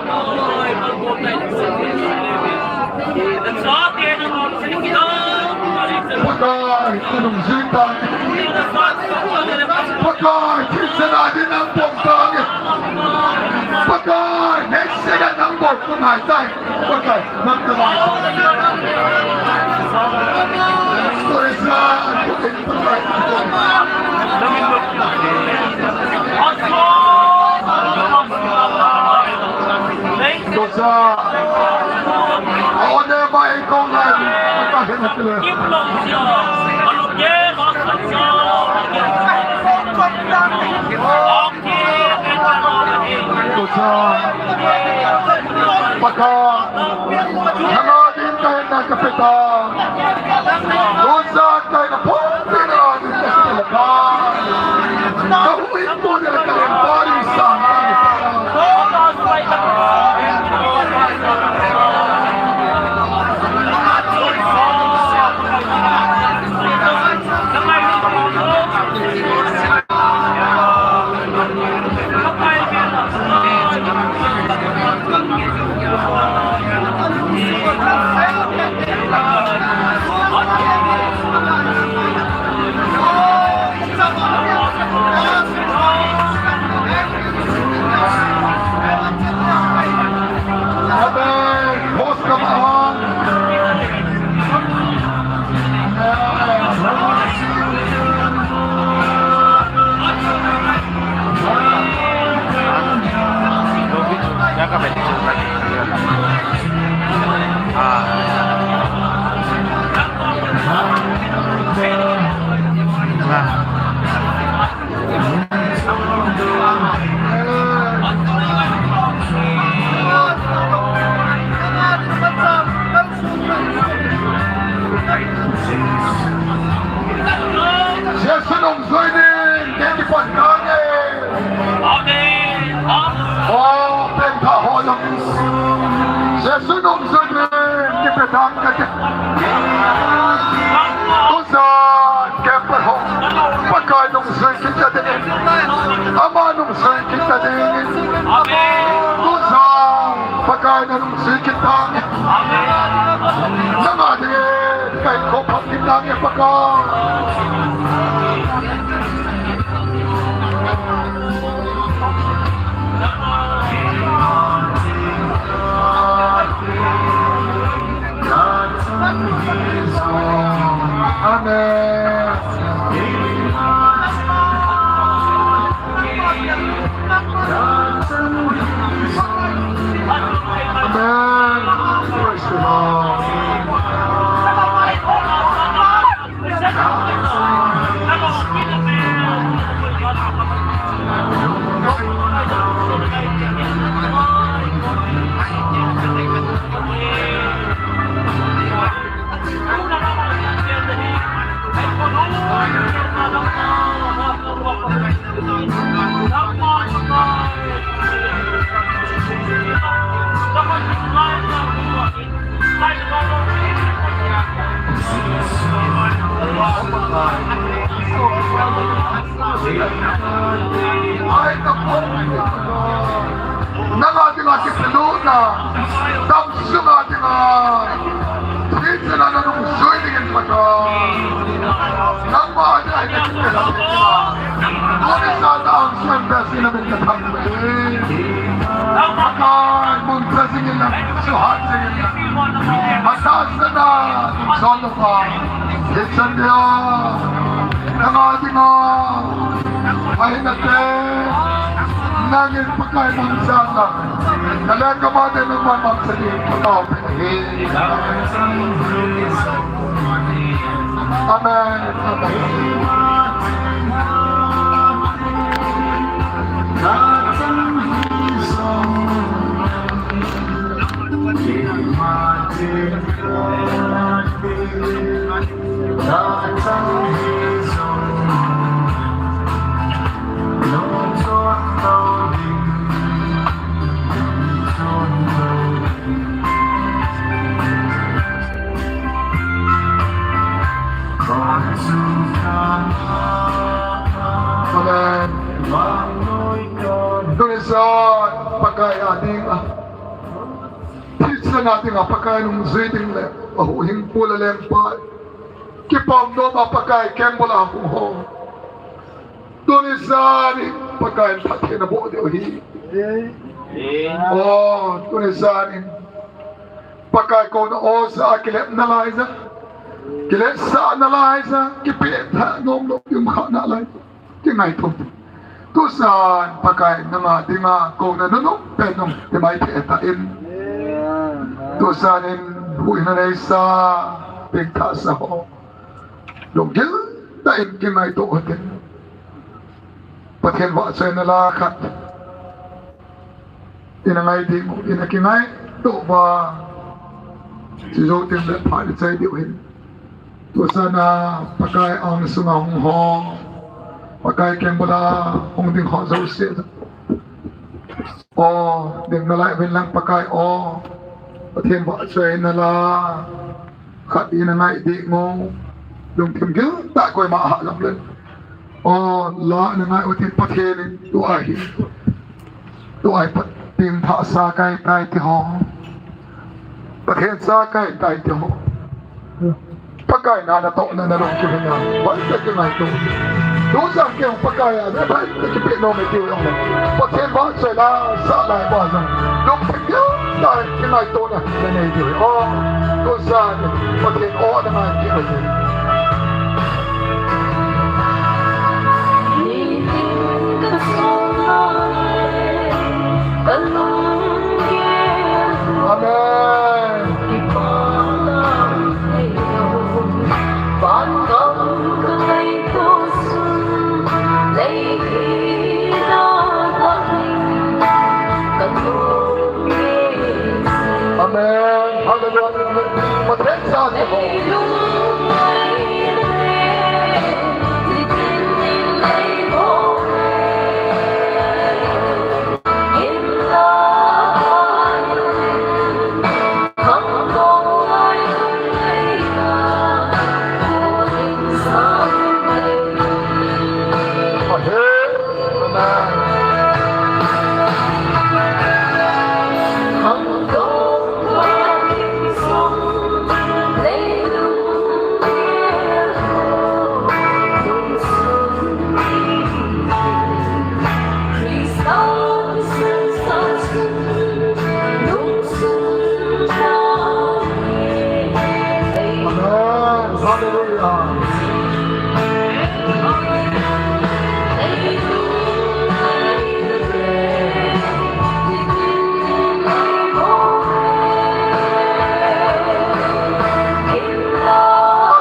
Pakai, ka nung jui ta. Pakai, thil sana din ang pom ta. Pakai, next second ang pom ko ngai tai. Pakai, nang ta ba. Sorry, sir. Pakai. Dosa. Aone bai kong lai. Pakai na tile. Dosa. Pakai. Nanga din kahin na kapeta. Dosa. Jesu nung jui ding, kei kipan kang e. Amen. Amen. O, pen tha ho jong. Jesu nung jui ding, kipe ding kati. Tujan, kei pa ho. Pakai nung jui kit ta ding. Ama nung jui kit ta ding. Amen. Tujan, Pakai nung jui kit ta. Amen. Nanga ding, kei ko pa kit ta ding Pakai. Amen. Amen. Praise the Lord. Nanga dinga kipelutna, damsunga dinga, thisan a nanung jui dingin Pakai, nangma dinga kipelutna. Tuni san a angsunga sina min kathang. Pakai, mun sa jingin lang, suhat jingin lang. Masa sana, son of God. Thisan dia, nanga dinga, mahinate, nangin Pakai mun sana, nale kamate nangman mang sa di, Pakai. Amen. Amen. Amen. Tuni san Pakai a dinga, thisan a dinga Pakai nung jui ding le, ahuhhingpu le lengpa, kipom noma Pakai kengbul a hung ho. Tuni san in Pakai in phatthei naboh diu ahi. O, tuni san in Pakai kouna o sa a kilepna lai ja, kiletsahna lai ja, kipetha nom lou, kiumkhahna lai, kingaito. Tusan Pakai nanga dinga kouna nunung pen nung ti mai thei ta in. Tusan in huhhingna neisa, pengthahsa ho, lunggil tah in kingaito u hitin. Pathen vahchoina la khat ina ngai ding u, ina kingaito uva, chujou teng le phat ichai diu ahin. Tusan a Pakai angsunga hung ho, Pakai kengbul a hung ding ho jouse, o, ding nalai uvin lang Pakai o, Pathen vahchoina la khat ina ngai ding u, lungthim gil tah koima ahah lam le, o, la na ngai u tin Pathen in tua hi, tua hi Pathen thah sa kai tai ti ho, Pathen sa kai tai ti ho, Pakai na natohna nalung kihin a, bai ta kingaito. Tusan kei Pakai a, ne bai ta kipeh nom e tiu jong le, Pathen vahchoi la sa lai uva jong, lungthim gil tah in kingaitona nanei diu ahi. O, tusan Pathen o nangai kit u hitin. Amen. Amen. Hallelujah. Pathen sa ti ho. Amen. Hallelujah.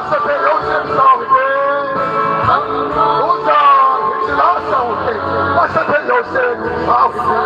Pastor Joseph Saute. Rosa, Priscilla Saute. Pastor Joseph Saute.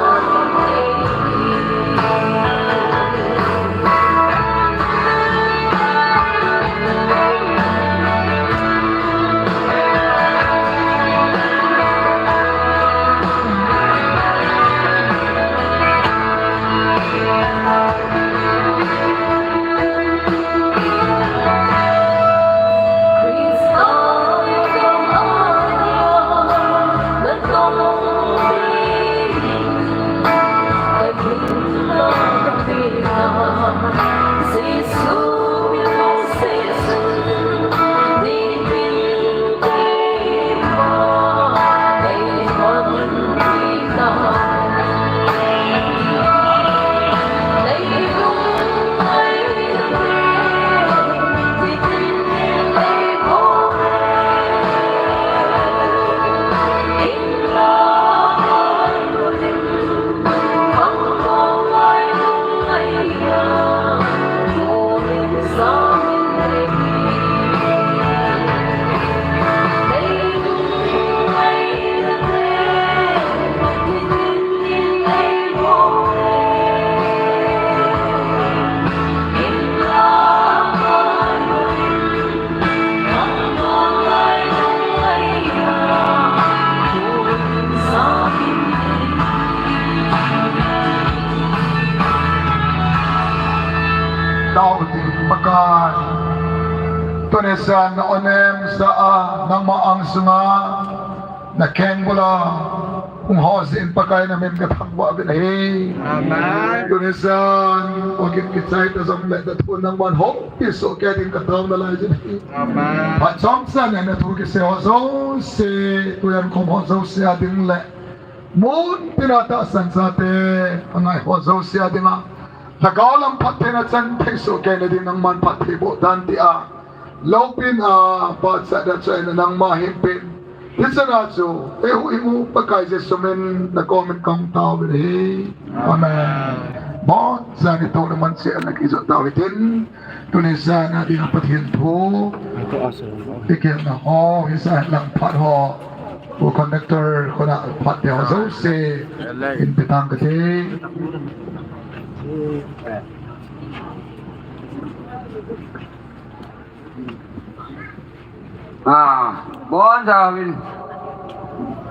Pakai, tuni san na onem sa a, nangma angsunga, na keng bula, hung ho jin Pakai na min ka thangvah uvin ahi. Amen. Tuni san, o gin kichai ta jong le na thu nangman houpi soh kei ding ka taona lai jin ahi. Amen. Phat chom chan na thu kisei ho jouse, tujan khom ho jouse a ding le, mun tina tahsan jate, angai ho jouse a dinga, lhagao lam phattheina chan thei soh kei na ding nangman phatthei boh tan tia, loupina, pachatna, chaina nangma hinpen. Hichan a chu, eihuhhing u Pakai Jesu min na komin kahung taovin ahi. Amen. Boncha ni to na man se na kijot tao hitin. Tuni san a dinga Pathen thu i gelna ho, hichan lang phat ho, u conductor kona phat te ho jouse, in pe tang kate. Ah, boncha uvin.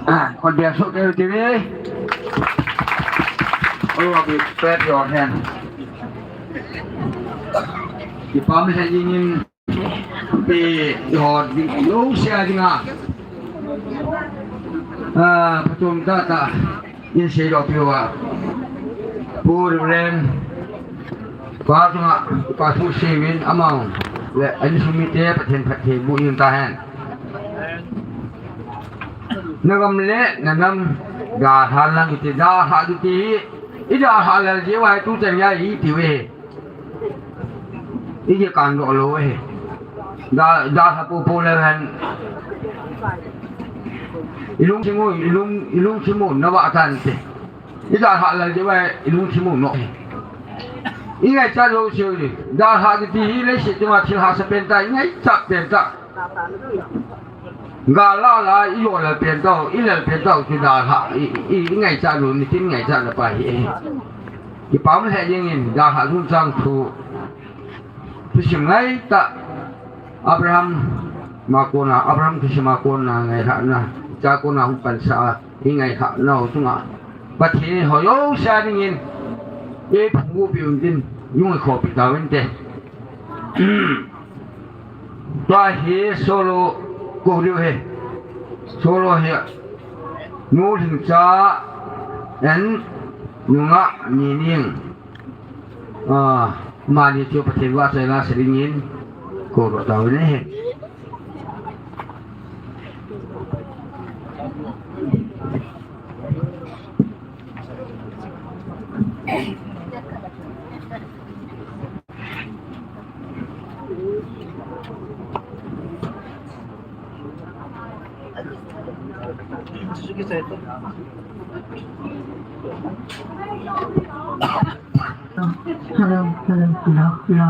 Ah, kon bia so ke ti ve. All of you, clap your hand. Kipah lheh jengin, eh, eiho ding jouse a dinga, ah, phatom tahtah in seidoh piuva, Pu Reverend pa chunga, pa thu seiyun, amau le a insung mite Pathen phatthei boh jing tahen. Na gam le na nam dalha lang kiti, dalha kiti hi, i dalha lel jeh uva hi tuchan geiya iti uve. I kikan doh lou ahi. Da, dalha popo leu hen, i lungthim u, i lung, i lungthim u na vah tante. I dalha lel jeh uva i lungthim u noh ahi. I ngaichat lou seh u hi. Dalha kiti hi leiset chunga thil hahsa pen tah, i ngaichat pen tah. Gal la la, i jo lel pen tah, i lel pen tah, chu dalha, i, i, i ngaichat lou, nitin ngaichat na pa hi. Kipah lheh jengin, dalha chungchang thu, thusim ngaitah, Abraham a kona, Abraham thusim a kona ngailhahna, cha kona hung pansah a, i ngailhahna u chunga Pathen in eiho jouse a dingin eiphung u piuvin tin, jong i khopi tauvin te. Tua hi solo kou diu ahi. Solo hi Nu Lhingcha and Nu Ngahnining. Ah, amani chu Pathen vahchoina sa dingin kou doh tauvin ahi. Hello, hello, hello, hello.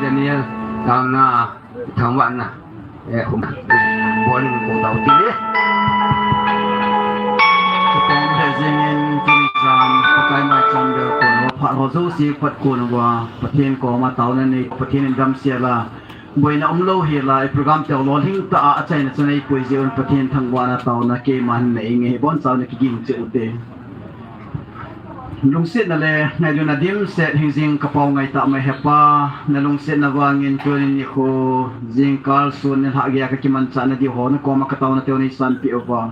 Daniel, taona, thangvahna, eh, khum, bol in ko tau ti le. Pathen le jingin tuni chan, Pakai maicham bel kon, phat ho jouse phat kon uva, Pathen koma taona nei, Pathen in damsel a, boina umlou hel a, i program teu lolhing tah a, achaina chu neipui jeh un Pathen thangvahna taona keiman nei nge, hi boncha na kiging cheh ute. Lungsetna le ngailutna dimset hingjing ka pao ngaitah mai he Pa, na lungsetna vangin tuni nikho, jingkah sun nilhah geiya ka kimanchah na diu ho, na koma ka taona teu nei sanpeh uva.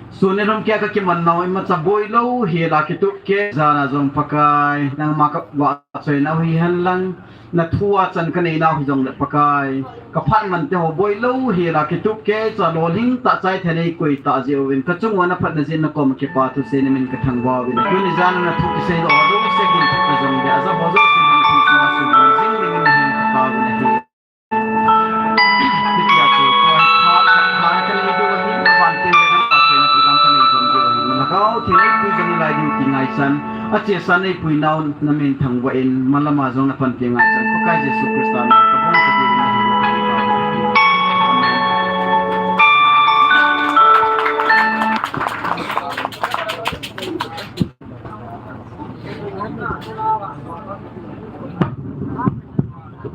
Sun nilhum keiya ka kiman nau imacha boilou hel a kitup kei, jan a jong Pakai, nangma ka vahchoi nau hihen lang, na thu a chan ka nei nau hijongle Pakai, ka phat man te ho boilou hel a kitup kei, cha lolhing tah chai thei nei koi tah jeh uvin, ka chung uva na phatna jeh in na koma kipa thusei na min ka thangvah uvin. Tuni jan a na thu kisei doh ho jouse gin thei ka jongle, aja ho jouse gin thei ka jongle, jing dingin na hin ka tao uvin ahi. Hitia chu, tua hi phat, phat, phat ka nei diu ahi, na van te le kan phat te na ti lam ka nei jom diu ahi. Na lhagao theng neipui jong nalai diu ti ngaichan, achesa neipui nau na min thangvah in, malam a jong na panpi ngaichan, Pakai Jesu Christa min in ka bongsa diu ahi. Amen.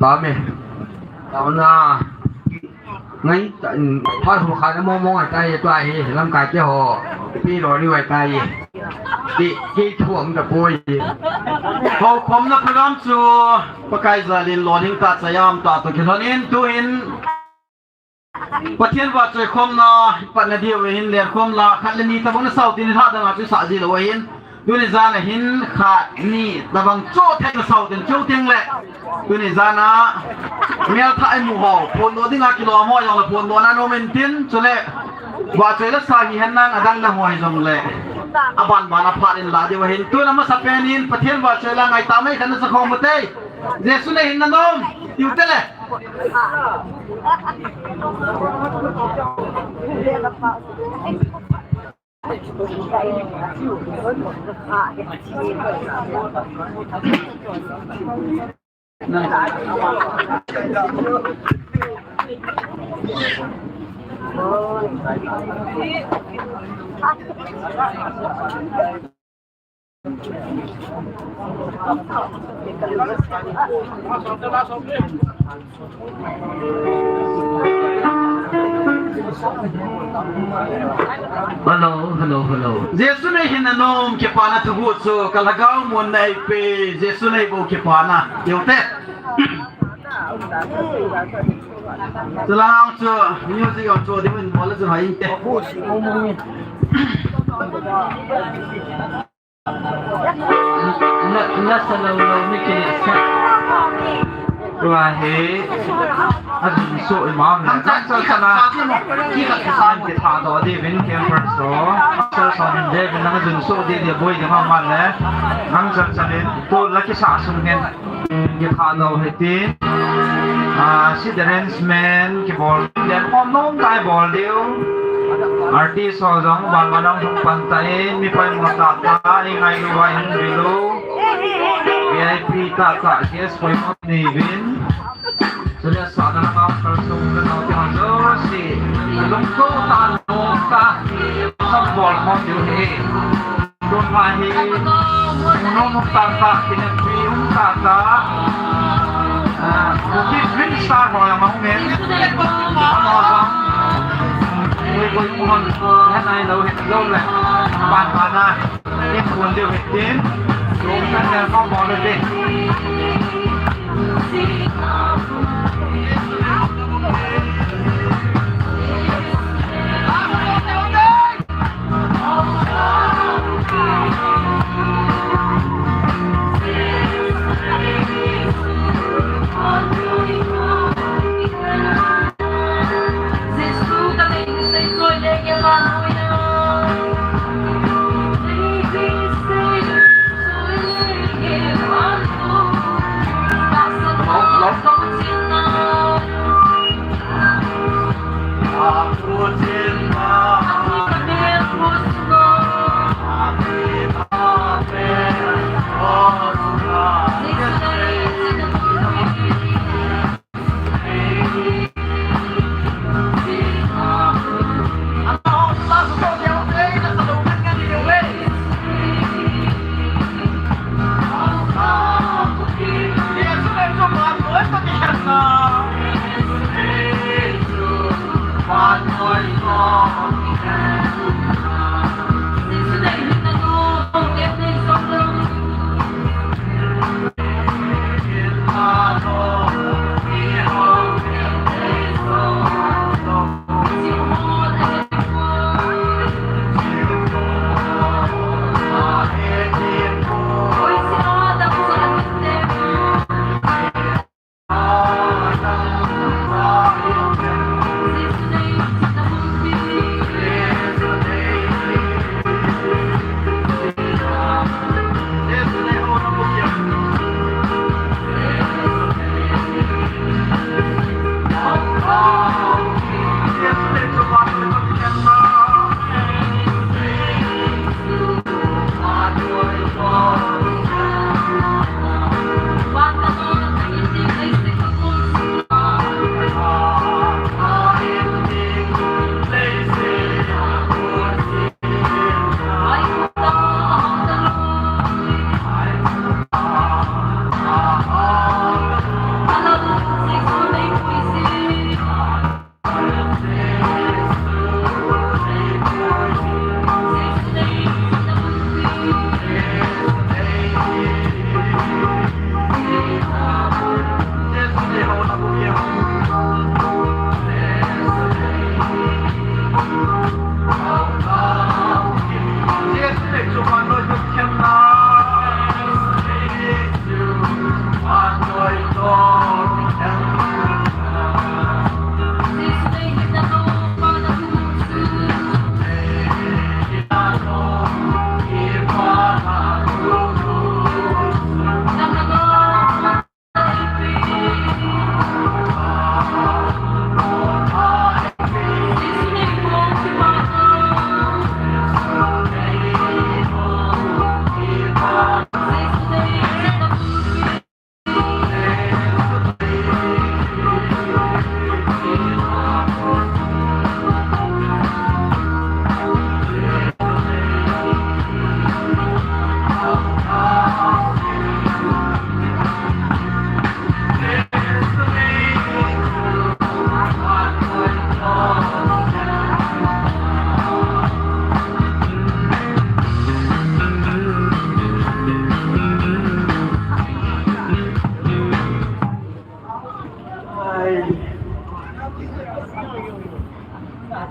Tame. Taona. Ngai, ta, phat ho khat mo mo ngai tai, tua hi, lamkai te ho. Pi lo ni wai tai. Ki, ki thuam ta poi. Ho khom na program chu, Pakai jalin lolhing tah chai a um tah toh kilhonin tuhin. Pathen vahchoi khomna, patna diu ahin, lenkhom la, khat le ni tabang na sao tin, nilhah dang a chu sah ji lou ahin. Tuni jan a hin khat, ni tabang chu thei na sao tin, chu teng le. Tuni jan a, mel thah imu ho, phondoh ding a kilom ho jong le phondoh na nom in tin, chule. Vahchoi la sa hihen lang, adang dang ho hijongle. Aban ban a phat in la diu ahin. Tun amasapen in, Pathen vahchoi la ngaitah mai khat na sa khom u te. Jesu na hin na nom, tiu te le. Hello, hello, hello. Jesu nei hin anom kipana thuguh chu ka lhagao mun a eipe, Jesu nei bou kipana. Yote. Chulang chu music on chu ding in bol chu hai te. Na, na sa lo lo mi ki sa. Tua hi. A dun so i ma na. Sa sa na. Ki sa do de vin camper so. Sa sa de vin na dun so de de boi de ma ma le. Nang sa sa le. To la ki sa sung hen. Kipha lou hiti. Ah, seat arrangement kibol. Len khom nom tai bol diu. Artist ho jong ban ban hung pan tai. Mi poimo tah tah, i ngailu va in bilu. V I P tah tah, guest poimo nei vin. Chule sa na ma kal sung na nau ti hon lo si. Lungto ta no ta. Sam bol khom diu hi. Tun ma hi, um nom um tah tah, kineppi um tah tah. Ah, Bukit Dream Star ho jong um in. Amaho jong. Koi koi um hon, he nai lou, he lou le. Ban ban a. Kin kun diu hitin. Kin kan ne ko mo le tin.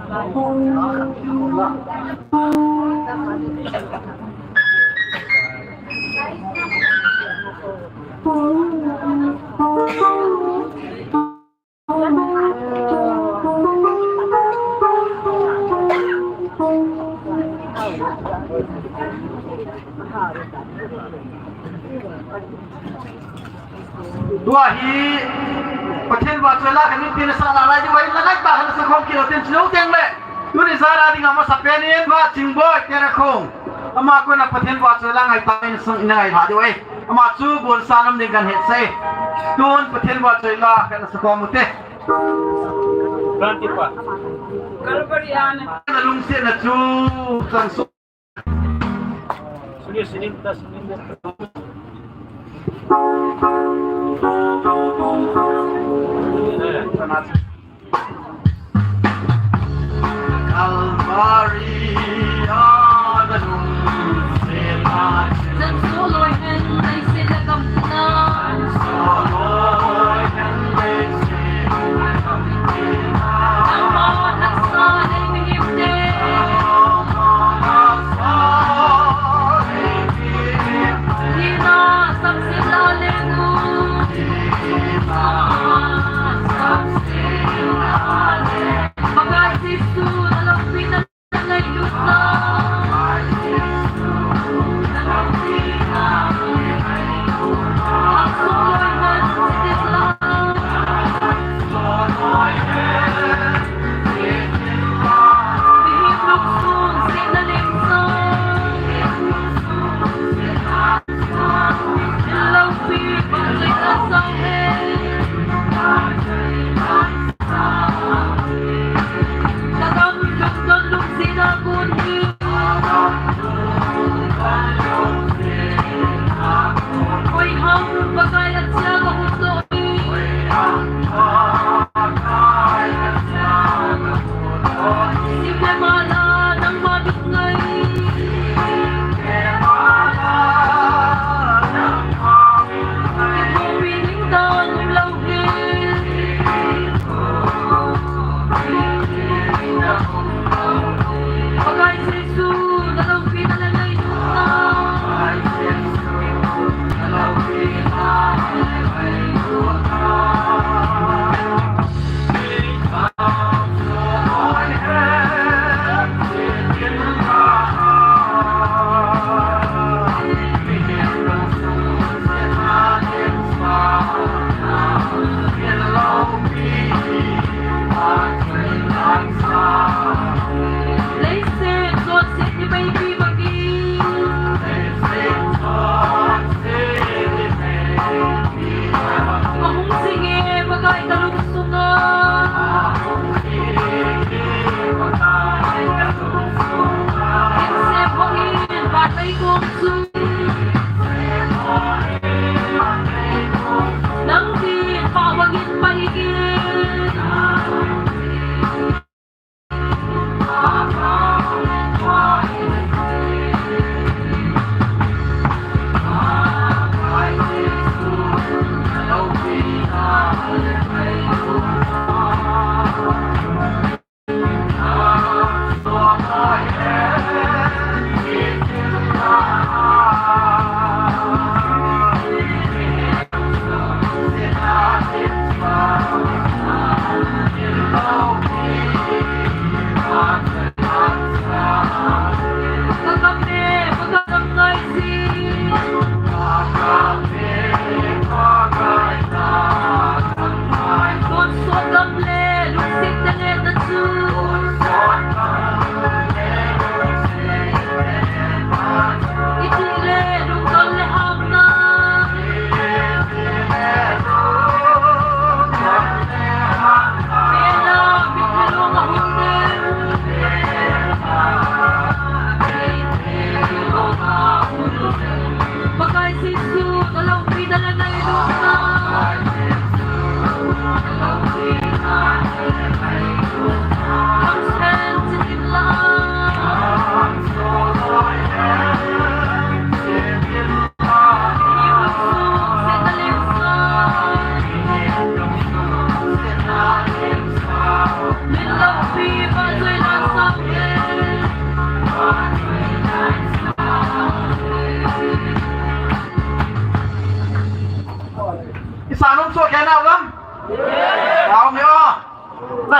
Tua hi Pathen vahchoi la khat in tina sa la lai diu ahi, la ngai ta han sa khom kilo tin chilo teng le. Tuni zara ding ama sa pen in va Chingboi Terakhong. Ama kona Pathen vahchoi la ngai ta in sung in ngai la diu ahi. Ama chu bol sa nam ding kan het sei. Tun Pathen vahchoi la kan sa khom u te. Kalvari ana. Na lungsiatna chu kan su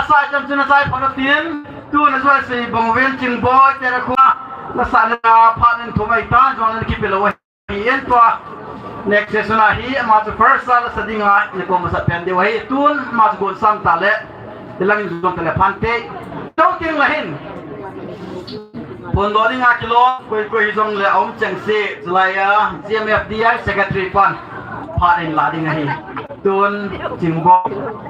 Sa cham chuna chai phana tin, tuna jua sei bang ven Chingboi te ra khua. La sa na phat in thumai tan, jong na kipe lou. Hi en tua. Next session a hi, ama chu first sa la sa dinga, ni ko masa pen deu hi, tun ama chu gon sam ta le, ilang in jong ta le phan te. Tau ting la hin. Pon lo dinga kilo, koi koi hi jong le om cheng si, July a, G M F D I secretary pan, phat in la ding ahi. Tun, Chingboi.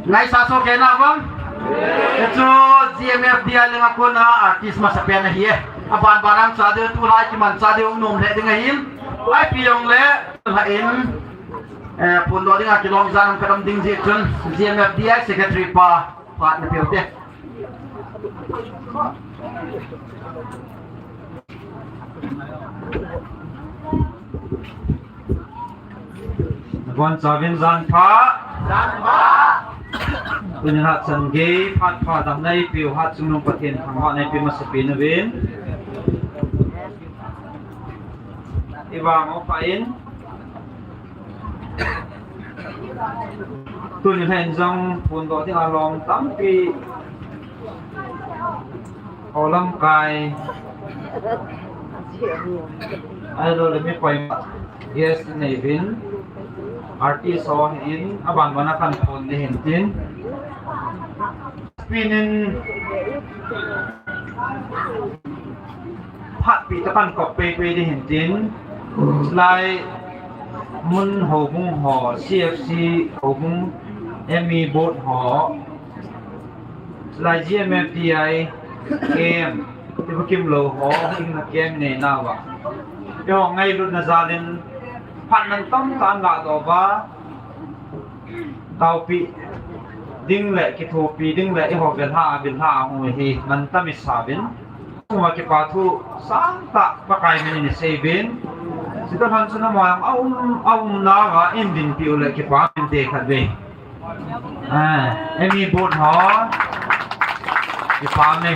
Ngaisah soh kei na vang. Hichu G M F D I lenga kona artist masapen ahi e. Aban ban a cha deu tulai kimancha deu nom le ding ahin. Ipi jongle, la in, eh, phondoh dinga kilom jan kadam ding jeh chun G M F D I secretary pa phat na pe ute. Nabonchauvin jan pha. Jan pha. Tunin hatchan gei phat pha dam neipiu Hatchungnung Pathen thangvah neipe masapen uvin. Ivang u pha in. Tuni hin jong phondoh dinga lom tampi, ho lamkai, ahilou le mi koima guest nei uvin, artist ho hin aban ban a kan phon ding hin tin. Pinin phatpi tah a kan kop peipei ding hin tin, lai mun houbung ho, C F C houbung, M E board ho, lai G M F D I camp, Tibukim lou ho, hing na camp nei nauva, eiho ngailutna jalin phat man tamtah an ladoh uva, taopi ding le kithopi ding le eiho velha, velha hung hi man tam isah uvin. Suma kipa thu sangtah Pakai min in isei uvin. Chutah lhon chun amaho a um, a umnauva eidinpi u le kipa min te khat ve. Ah, M E board ho. Kipa me.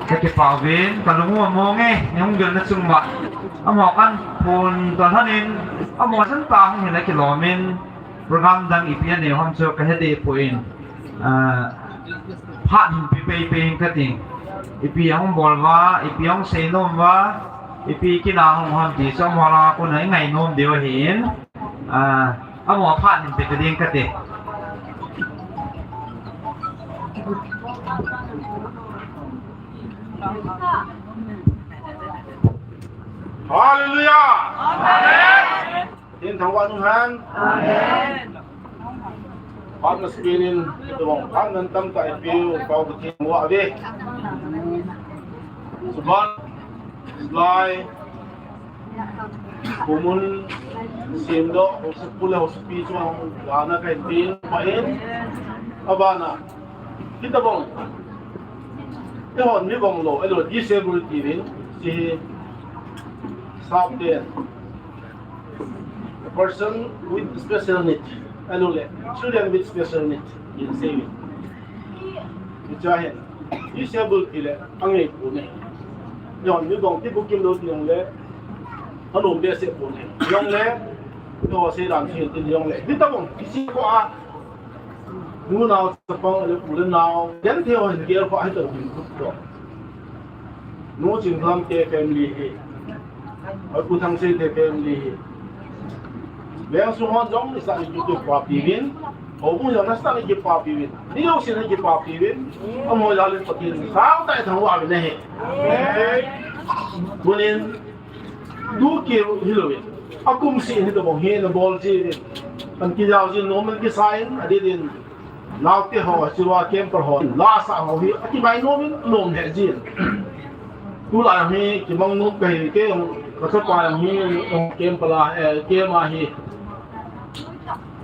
Ka kipa uvin, ka lung u among e, nihung gel na chung ma. Amaho kan phon ta lhon in, amaho chan ta hung hin akilomin, program dang ipi anei u ham chu ka he deh poi. Ah, phat hin pe peipei ing kati. Ipi ahung bol uva, ipi ahung seinom uva, ipi kina hung ham ti chu amaho langa kona ingainom diu ahin. Ah, amaho phat hin pe ta ding kati. Hallelujah. Amen. Pathen thangvah nung hen. Amen. Phat masapen in, itobang phat man tamtah ipiu Pau Pathen thangvah uve. Chuban, lai, khomun semdoh, haosapu le haosapi chunga jana kahin tin, pha in, abana, hitobang, eihon mi bang lou, ahilou, disability uvin, hiche hi, sap ten. A person with special need. Ahilou le, children with special need. Hiche hi. Hiche hi. Disable ti le, angai pon e. Jong, mi bang ti bukim lou ti jong le. Alom behseh pon e. Jong le. Tua sei dan sei ti jong le. Hitobang, hiche ko a. Nu nao chapang le u le nao. Genthei ho hin gel kho ahi tobang hin kho. Nu Chinglam te family hi. Pu Thangsei te family hi. Veng sung hon jong nasatah in kipa piuvin. Houbung jong nasatah in kipa piuvin. Ni jong sin kipa piuvin. Amaho jal in Pathen sangtah in thangvah uvin ahi. Tunin tu keu hilou in. Akum seh in hitobang hi nabol jin. An kijao jin nom in kisa in adih din. Naote ho, chua camper ho, la sa ho hi, akimai nom in, nom he jin. Tulai hi, kimang nom kahi, kei jong, ka chapa jong hi, jong camper la, eh, camp a hi.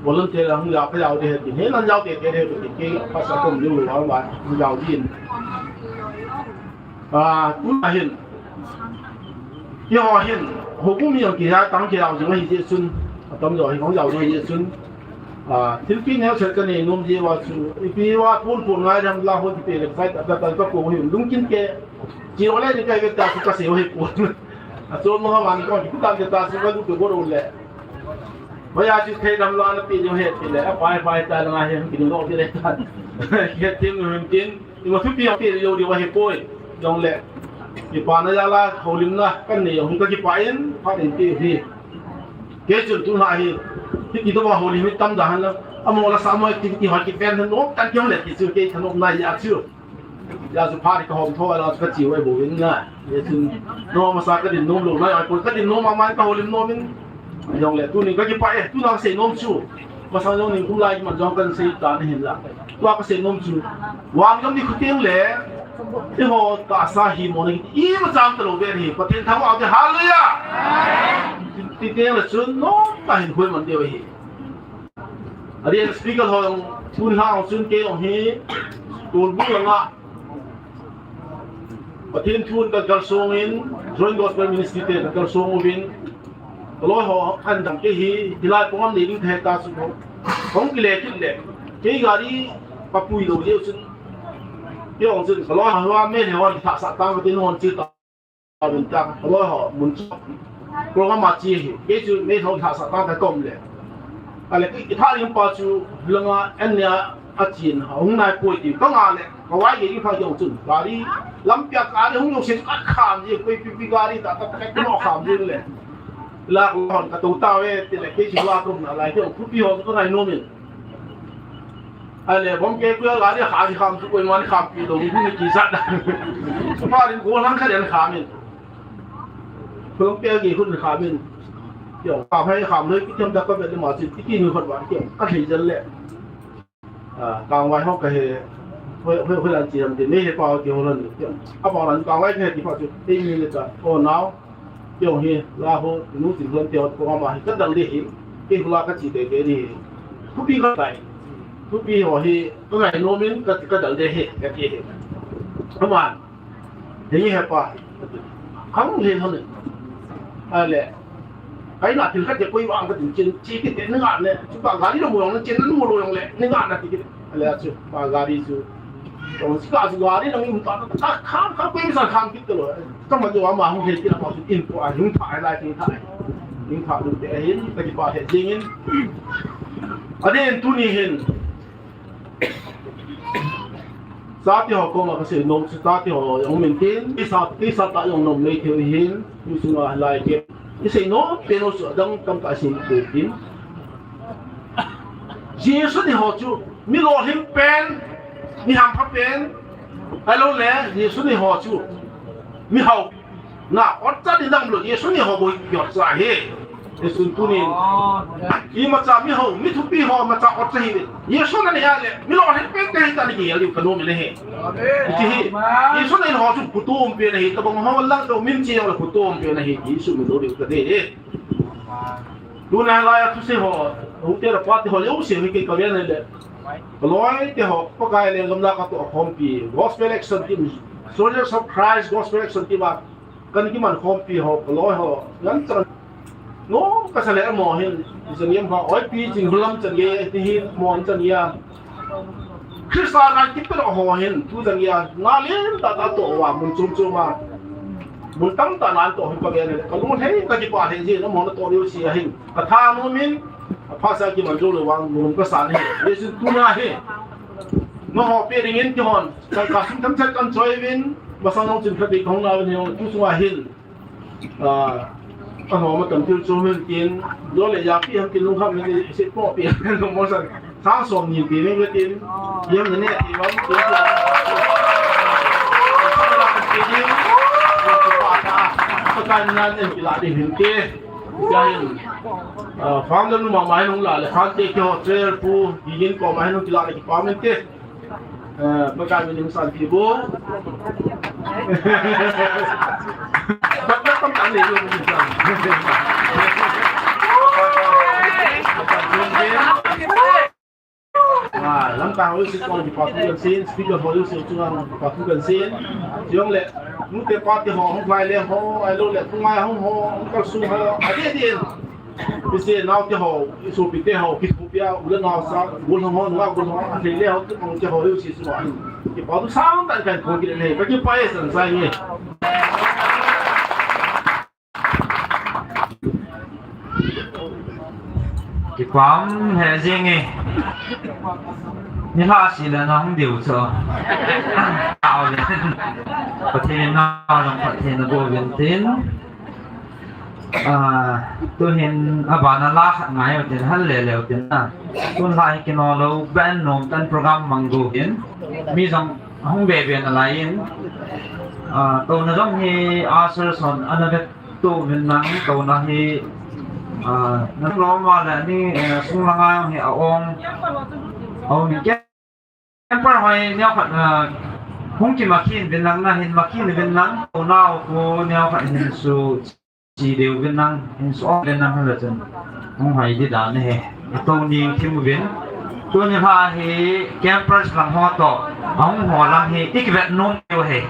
Volunteer jong hi, ja ka jao de he tin, he nan jao te te de he tin, kei ka sa kom liu lo, ba, jao jin. Ah, tulai hin. Keiho hin, houbung mi jong kei a tang kei jao jing ahi jeh chun, atamjo hi, hung jao jing ahi jeh chun. Ah, thilpeh neo chet kanei nom jeh uva chu, ipi uva pon pon ngai dam la ho ti pe le, sai ta ta ka ko hi, lungkin ke, chi ole ni kai ve ta chu ka sei ho hi pon. Achom ma van ko, ki tan ke ta chu ka du ke go le. Ba ya chu thei dam la na pe jong he ti le, a pai pai ta la he, ki no ti le ta. Ke tin no tin. Ima thupi a pe jou diu ahipoi. Jongle, kipana jal a, houlimna kanei jong hi kakipah in, phat in pe hi. Kei chun tuna hi, hiti tobang houlim hi tamjo hen lang, amaho lasa mo activity ho kiven hen nom, kan kihon le ti chu kei thanopna ahi a chu. Hijeh chun phat hi kahom tho a la chu kache u ahi bouvin na. Hijeh chun, nom masa kadin nom lou na, ahipoi kadin nom mama in kahoulim nom in. Jongle, tunin kakipah e, tuna kasei nom chu. Masang jong ningkum lai man jong kan sei ta na hin la. Tua ka sei nom chu. Van gam ni khuteng le. Eiho tahsa hi mo ni ima chang ta lou ve hi. Pathen thangvah te, hallelujah. Ti teng le chun nom ta hin hoi man deu hi. Adin speaker ho jong tun hang chun kei jong hi. Tolbung langa Pathen thu in ka kalsong in, Joint Gospel Ministry te ka kalsong uvin, ka loi ho an dam kei hi, hilai pong am nei ding the ta chu ko. Kong kile kit le, kei gari ka pui lou leu chun, kei ong chun, ka loi ho a me le hon thah sa ta ka tin hon chi ta, uvin ta, ka loi ho, mun chu, program a chi hi, kei chu me ho thah sa ta ka kom le. Ale, kei thah ling pa chu, langa an nia, A chin, a hung nai poi ti, ka nga le, ka vai ge ding pha jong chun, gari, lampi a gari hung jong se chu ka kham ji, koi pi pi gari ta, ta, ta, ka no kham ji le. La ko hon ka to ta ve, ti le, kei chu la ko na lai, kei thupi ho ka ngai nom in. Ai le, bom kei ku gari kha ji kham chu koi man kham pi lo, ni ki za da. Chu pa rin ko lang kha den kham in. Ko pe ge hun kham in. Yo, ka phai kham le, ki tem da ka ve le ma chu, ki ki ni khot ba, ki ka thei jal le. A, kangvai ho ka he, hoi, hoi, hoi lan chi lam te, me he pa ho ti ho lan ni. A pa lan kangvai ka he ti pa chu, ei mi le ta, o nao, ti ho hi, la ho, nu ti lon te ho, ko ma hi, ka dal de hi, kei hu la ka chi te te ni. Thupi ka tai, thupi ho hi, ka ngai nom in, ka, ka dal de hi, ka ti hi. Come on. Hei he pa. Khang le hon. Ale. Kai na thil khat te koi vang ka tin chen chi ki te ni nga ne. Chu pa gari lo mo yong chen ni mo lo yong le. Ni nga na ti ki. Ale chu pa gari chu. Tong si ka chu gari lo mi ta ta kham kham koi mi sa kham ki te lo. Ka ma jo ma hung he ki la pa chu in ko a hung tha lai tin tha. In tha lu te hin ta ki pa he jing in. Adin tu ni hin. Chate ho koma ka sei nom chu chate ho jong min tin, kisa, kisa ta jong nom nei thei hin, tu sunga lai ke. Ki sei nom pen ho chu adang tam ta sei thei tin. Jesu ni ho chu, mi lolhing pen, mi hampha pen, ahilou le, Jesu ni ho chu, mi hao Na, otcha di dang lo, Jesu ni ho bou hi otcha hi. Jesu tunin. Imacha mi ho, mi thupi ho, macha otcha hi. Jesu na ni ale, mi lolhing pen te hi ta ni ki ali ka nom le hi. Ti hi. Jesu na in ho chu phutom pen hi, tabang ho lang to min chi ho phutom pen hi, Jesu mi lo di ka de hi. Tuna lai a thusei ho, hu te ra pa te ho le u se mi ke ka ve ne le. Ka loi te ho, Pakai le gamla ka to khompi, Gospel Action Team, Soldiers of Christ, Gospel Action Team a, Kan kiman khompi ho, ka loi ho, ngan chan. No, ka sa le mo hin, chan yem ho, oi pi jing hulam chan ye, ti hi mo chan ya. Krista ngan kipel ho hin, tu chan ya, nga len ta ta to wa, mun chum chum a. Mun tam ta nan to hin pa gen, ka lu hei, ka ki pa hei ji, na mo na to liu si a hin. Ka tha no min, a pha sa kiman jo le wang, mun ka sa ni, ye sin tu na he. No ho pe ring in ki hon, ka ka sun tam chat kan choi vin, ba sa no chin ka ti khong na vin, tu su a hin. A, a hom a tam til chu min tin, lo le ya pi ham tin lung ham min se po pi lung mo san. Sang som ni pi min tin, yam ne ti wan, ti wan. Ka kan nan en ki la di hin ti. Ka hin, a, founder nu ma ma hin hung la le, fan te ki ho chair pu, di hin ko ma hin hung ki la le ki pa min ti. Eh, Pakai min in san pi bo. Pat pat tam tam le yo min san. Ah, lam ka ho si ko di pa tu kan sin, speaker ho si tu kan pa tu kan sin. Yong le, nu te pa te ho, hung lai le ho, ai lo le, tu ngai ho, hung kal su ho, a de de. Pi se nau te ho, i sopi te ho, ki sopi a, u le nau sa, gol ho, nau gol ho, a le le ho, te ho, te ho, le si su ho. Ki pa tu sang tan kan ko ki le, ka ki pa e san sai ni. Kipah e jing e. Ni la si le na hung diu cho. Au le. Pathen na long Pathen na go vin tin. Ah, tu hin abana la khat ngai u tin hal le le u tin na. Tun la hi kino lo ban nom tan program mang go hin. Mi jong hung be be na lai in. Ah, to na jong hi asar son ana vet tu min nang to na hi Ah, nang lom ma le ni, eh, sung langa hi a ong. A ong ni ke. Camper hoi neo khat, ah, hung kimakhin vin lang na hin makhin vin lang. Ko nao ko neo khat hin su chi deu vin lang, hin su vin lang hala chun. Hung hai di dan he. Ato ni thim vin. Tuni ha hi campers lang ho to. Ahung ho lang hi ikivet nom deu he.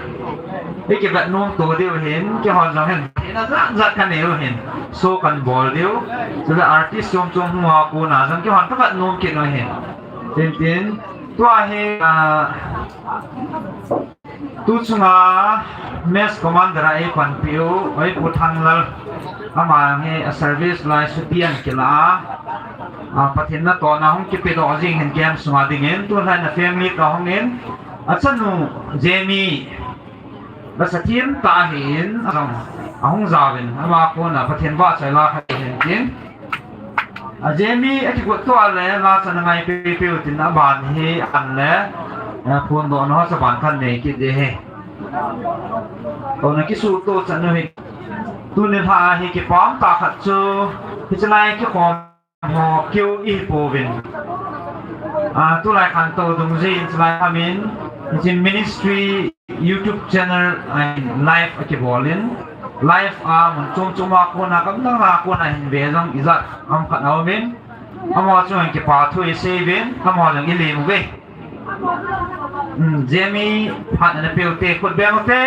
Ikivet nom to deu hin, kihon jong hin. Ina zat zat kan neu hin. So kan bol deu. Chule artist chom chom hung ho ko na jong kihon kavet nom kit u hin. Tin tin. Tua hi, ah, tu chunga mess commander a eipanpiu, oi Pu Thanglal. Ama hi a service lai suti an kila a. Ah, Pathen natohna hung kipedoh jing hin camp sunga dingin, tulai na family toh hung in. Achanu Jamie. Lasa thim tah ahin, ajong, ahung jaovin, ama kona Pathen vahchoi la khat ahin tin. A Jamie akigot tua le, la chan angai peuh peuh tin aban hi an le, eh, phondohna ho cha ban khat nei kit ding ahi. Tuna kisuto chan u hi. Tuni lha hi kipah tah khat chu, hiche lai kikhom ho keu ihi pouvin. Ah, tulai khantou dungjui in chulai khamin, hiche ministry YouTube channel a live akibol in, live a mun chom chom a kona, gam dang a kona hin ve jong ijat ham khat aumin, amaho chunga kipa thu isei uvin, amaho jong ilim uve. Hmm, Jamie, phat ana peuh te, khut beng u te.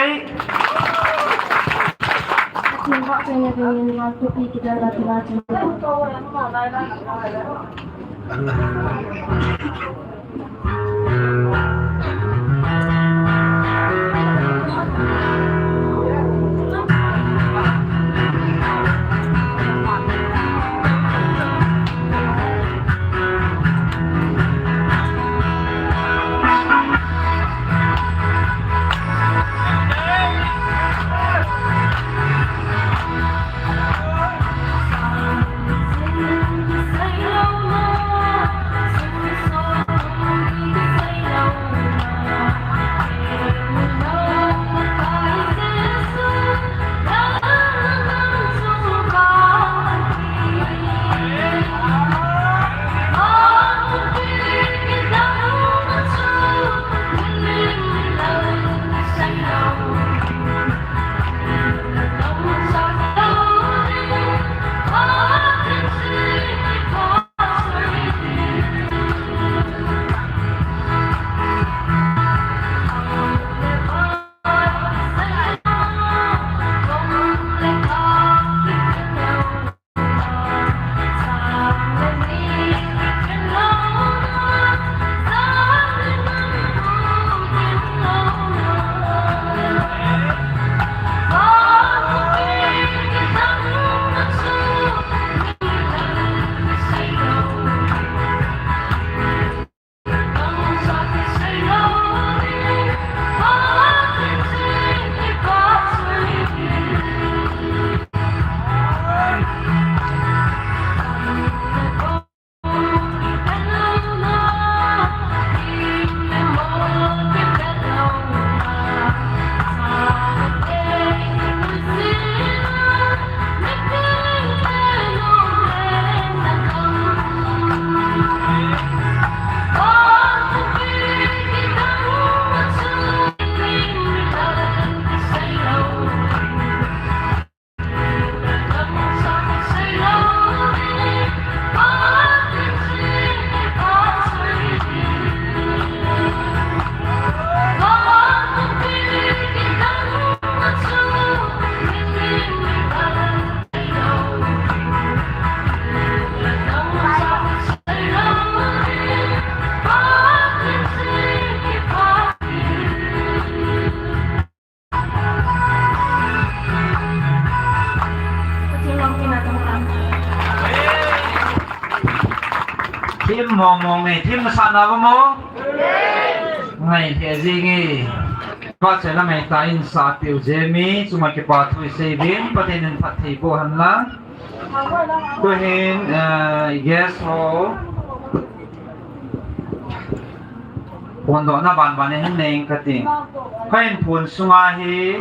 Thim mong mong nge, thim na sa na ba mo? Ngai the jing e. Pa che la ngai ta in sa piu Jamie, chunga kipa thu isei uvin, Pathen in phatthei boh hen lang. Tuhin, eh, guest ho. Phondohna ban ban hin nei ing kati. Ka in phone sunga hi.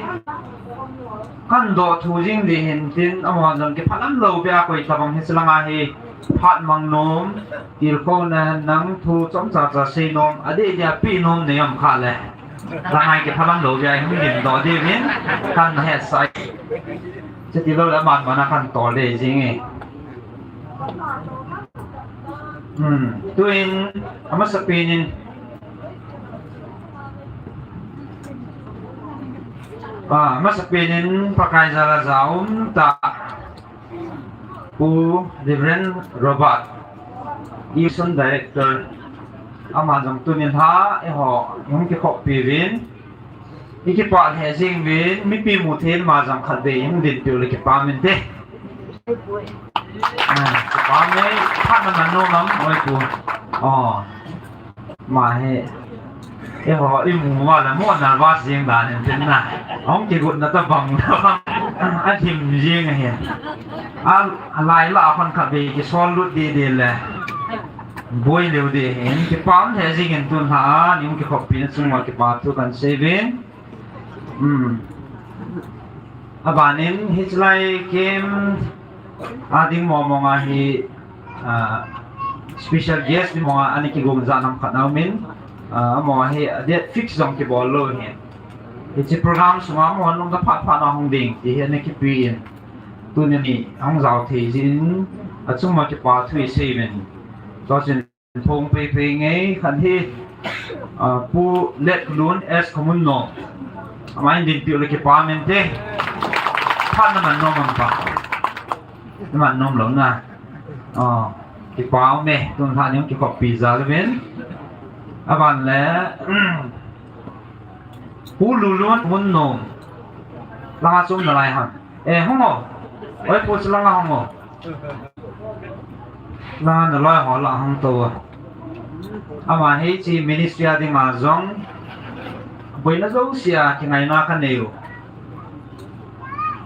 Kan doh thu jing ding hin tin, amaho jong kiphalam lou bia koi tabang hi chulanga hi phat mang nom, tilkhouna nang thu chomcha cha sei nom, adeh dia pi nom nei um kha le. Langai kiphalam lou bia hung din doh ding in, kan hetsah. Chuti lou le aman mana kan tol ding jing e. Hmm, tuin, amasapen in, ah, amasapen in Pakai jal a jaum tah Pu Reverend Robert, Mission Director, ama jong tunin ha, eiho, hung kikhoppi uvin, i kipah lheh jing uvin, mipi mu thei ma jong khatvei hung dinpi u le kipah um inte. Ah, kipah um e, phat na man nom am, oi pu. Oh. Ama hi, eiho, i mu ma le mo nervous jing dan in tin na. Hung kigotna tabang, alhim jing ahi. A, alai lah a khon khatvei kisol lut ding ding le. Boi leu ding ahin, kipah um lheh jing in tun ha a, ni hung kikhoppina chung uva kipah thu kan sei uvin. Hmm. Abanin, hichelai camp a ding mong mong a hi, ah, special guest ni mong a, ana kigong jat ham khat aumin, ah, amaho hi, ah, date fix jong kibol lou ahin. Hiche program sunga amaho nung da phat phat na hung ding, ti hi ana kipe in. Tuni ni, hung jao thei jin, achung uva kipah thu i sei uvin. Tua chun, Phong pei pei ngei khat hi, ah, Pu Letlun S Khomunnom. Ama in dinpi u le kipah um inte. Phat na man nom am pa. Na man nom lou na. Oh, kipah um e. Tun lha ni hung kikhoppi jal uvin. Aban le, Pu Lulun Khomunnom. Langa chu um nalai ham. Eh, hung o. Oi, pu chu langa hung o. Langa naloi ho lah hung tou. Ama hiche ministry a dinga jong boina jouse a kingaina kanei u.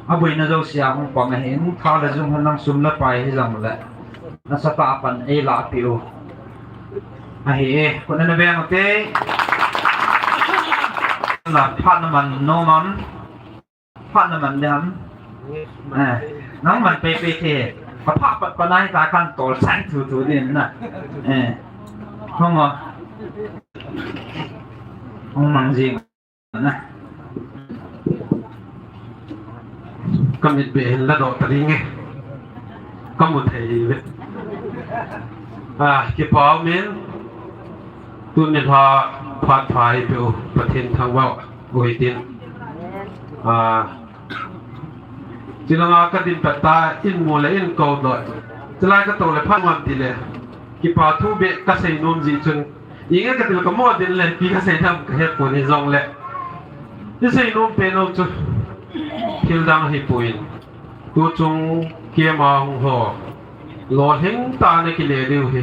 Aboina jouse a hung pang ahin, tha le jung hung nang sum le pai hijongle. Nasatah a pan eilahpeh u. Ahi e, khut ana beng u te. Na phat na man nom am. Phat na man ding ham. Eh, nang man pei pei thei. Ka phat pat pat nai ta kan tol sang thu thu din na. Eh. Hung o. Hung mang jing na. Ka mit beh hin la doh ta ding e. Ka mu thei ve. Ah, kipah um in. Tuni lha phat pha eipeu Pathen thangvah u hitin. Ah, chulanga ka din pat ta in mu le in kou doh. Chulai ka tou le phat ngam ti le. Kipah thu beh ka sei nom jeh chun. Inge ka til ka mo din le pi ka sei tham ka he pon hijongle. I sei nom pen u chu. Thil dang hi pon. Tu chung camp a hung ho. Lolhing tah a na kile diu hi.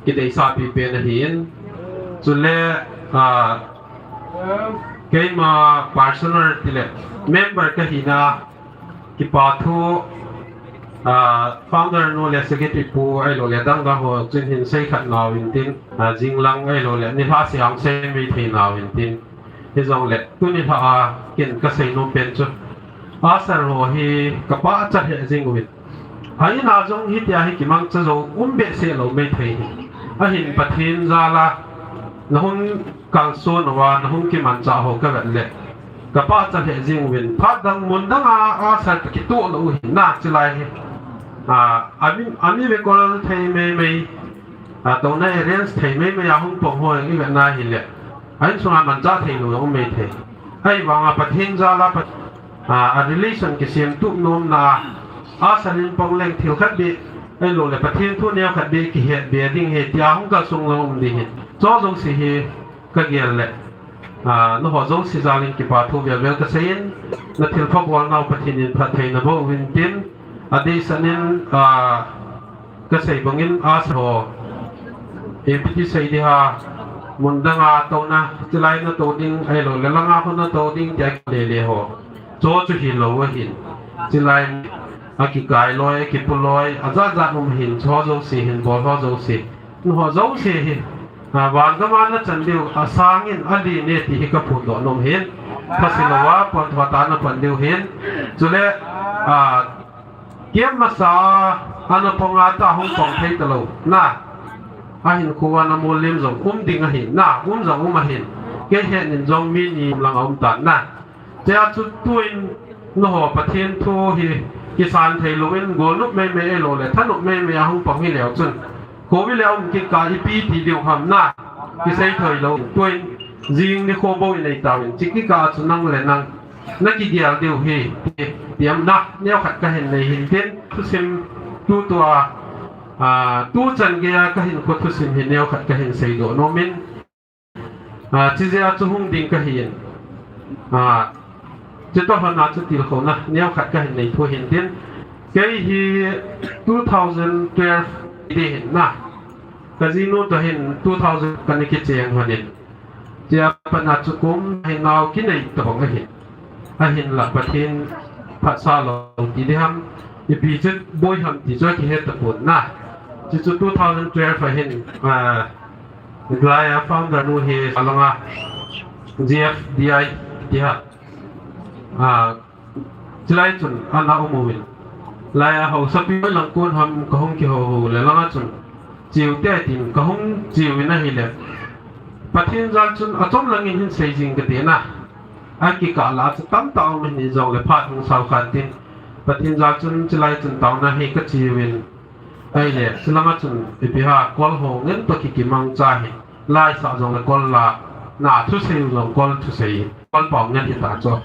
Kideisahpi pen ahin. Chule, ah, keima personal tile member ka hina kipah thu, ah, founder nu le secretary pu ahilou le dang dang ho chun hin sei khat nau in tin, ah, jing lang ahilou le nilhah sei hang sei mei thei nau in tin. Hijongle, tuni lha a, ken ka sei nom pen chu. Usher ho hi ka pachat lheh jing uvin. A in a jong hitia hi kimangcha jou um behseh lou mei thei hi. Ahin Pathen jal a, na hung kalson uva, na hung kimanchah ho ka vet le. Ka pachat lheh jing uvin. Phat dang mun dang a, usher kitoh lou u hi na chulai hi. A, ami, ami ve kol thei mei mei. A, touna arrange thei mei mei a hung pang ho i vet na hile. A insunga manchah thei lou jong um mei thei. Ahivanga Pathen jal a Pat-, a, a relation kisem tup nom na a, usher in pang leng thil khat beh, ahilou le Pathen thu neo khat beh kihet be ding ahi tia hung kalsong lou um ding ahi. Chu jouse hi ka gel le. A, nangho jouse jal in kipah thu vel vel ka sei in, na thilpha bol nau Pathen in phatthei na boh uvin tin, adeh sah in, a, ka sei bang in usher ho. Ipi ti sei ding ham, mun dang a touna, chulai na tou ding, ahilou le langa ho na tou ding, tia kile le ho. Chu chu hilou ahin. Chulai a kikai loi, a kipu loi, ajat jat um ahin, chu jouse hin, bol ho jouse. Nangho jouse hi, a, van gam a na chan diu, asang in, alen e ti hi ka phondoh nom ahin. Phasi lou a, pon thua ta na pon diu hin. Chule, a, kem masa a, ana pong a ta hung pong thei ta lou. Na, ahin khu ana mol lim jong, um ding ahin. Na, um jong um ahin. Kei he nin jong mi ni lang a um tan na. Tia chu tuin, na ho Pathen thu hi, kisan thei lou in, gol nup mei mei e lou le, tha nup mei mei a hung pong hi leu chun. Khovi le um kit ka ipi ti diu ham na, kisei thei lou. Tuin, jing ni kho bo i nei ta in, chi kika chu nang le nang. Na kigel diu hi, ti, tiam na, neo khat ka hin nei hin tin, thusim tu tua, a, tu chan gei a ka hin kho thusim hi neo khat ka hin sei doh nom in, a, chi jeh a chu hung ding ka hin, a, chi to hon a chu til kho na, neo khat ka hin nei thu hin tin, kei hi two thousand twelve di hin na, ka jinu to hin two thousand ka ni kicheng hon in, Tia pat na chu kum hi nau kinei tabang ahin. Ahin la Pathen phatsa lou ti di ham. Ipi chu boi ham ti chu kihe tapon na. Chi chu two thousand twelve ahin, ah, Glaya founder nu hi alanga G F D I ti ha. Ah, Chulai chun ana um uvin. Lai a hausapi lang kun ham ka hung kiho ho le langa chun. Chiu te tin ka hung chiu in ahile. Pathen jal chun achom langin hin sei jing ka ti na. Akikah la chu tamtah um in jong le phat hung sao khan tin. Pathen jal chun chulai chun taona hi ka chiu in. Ahile, chulanga chun ipi ha kol ho ngen to ki kimang cha hi. Lai sa jong le kol la, na thusei jong kol thusei, kol pau ngen hita chu.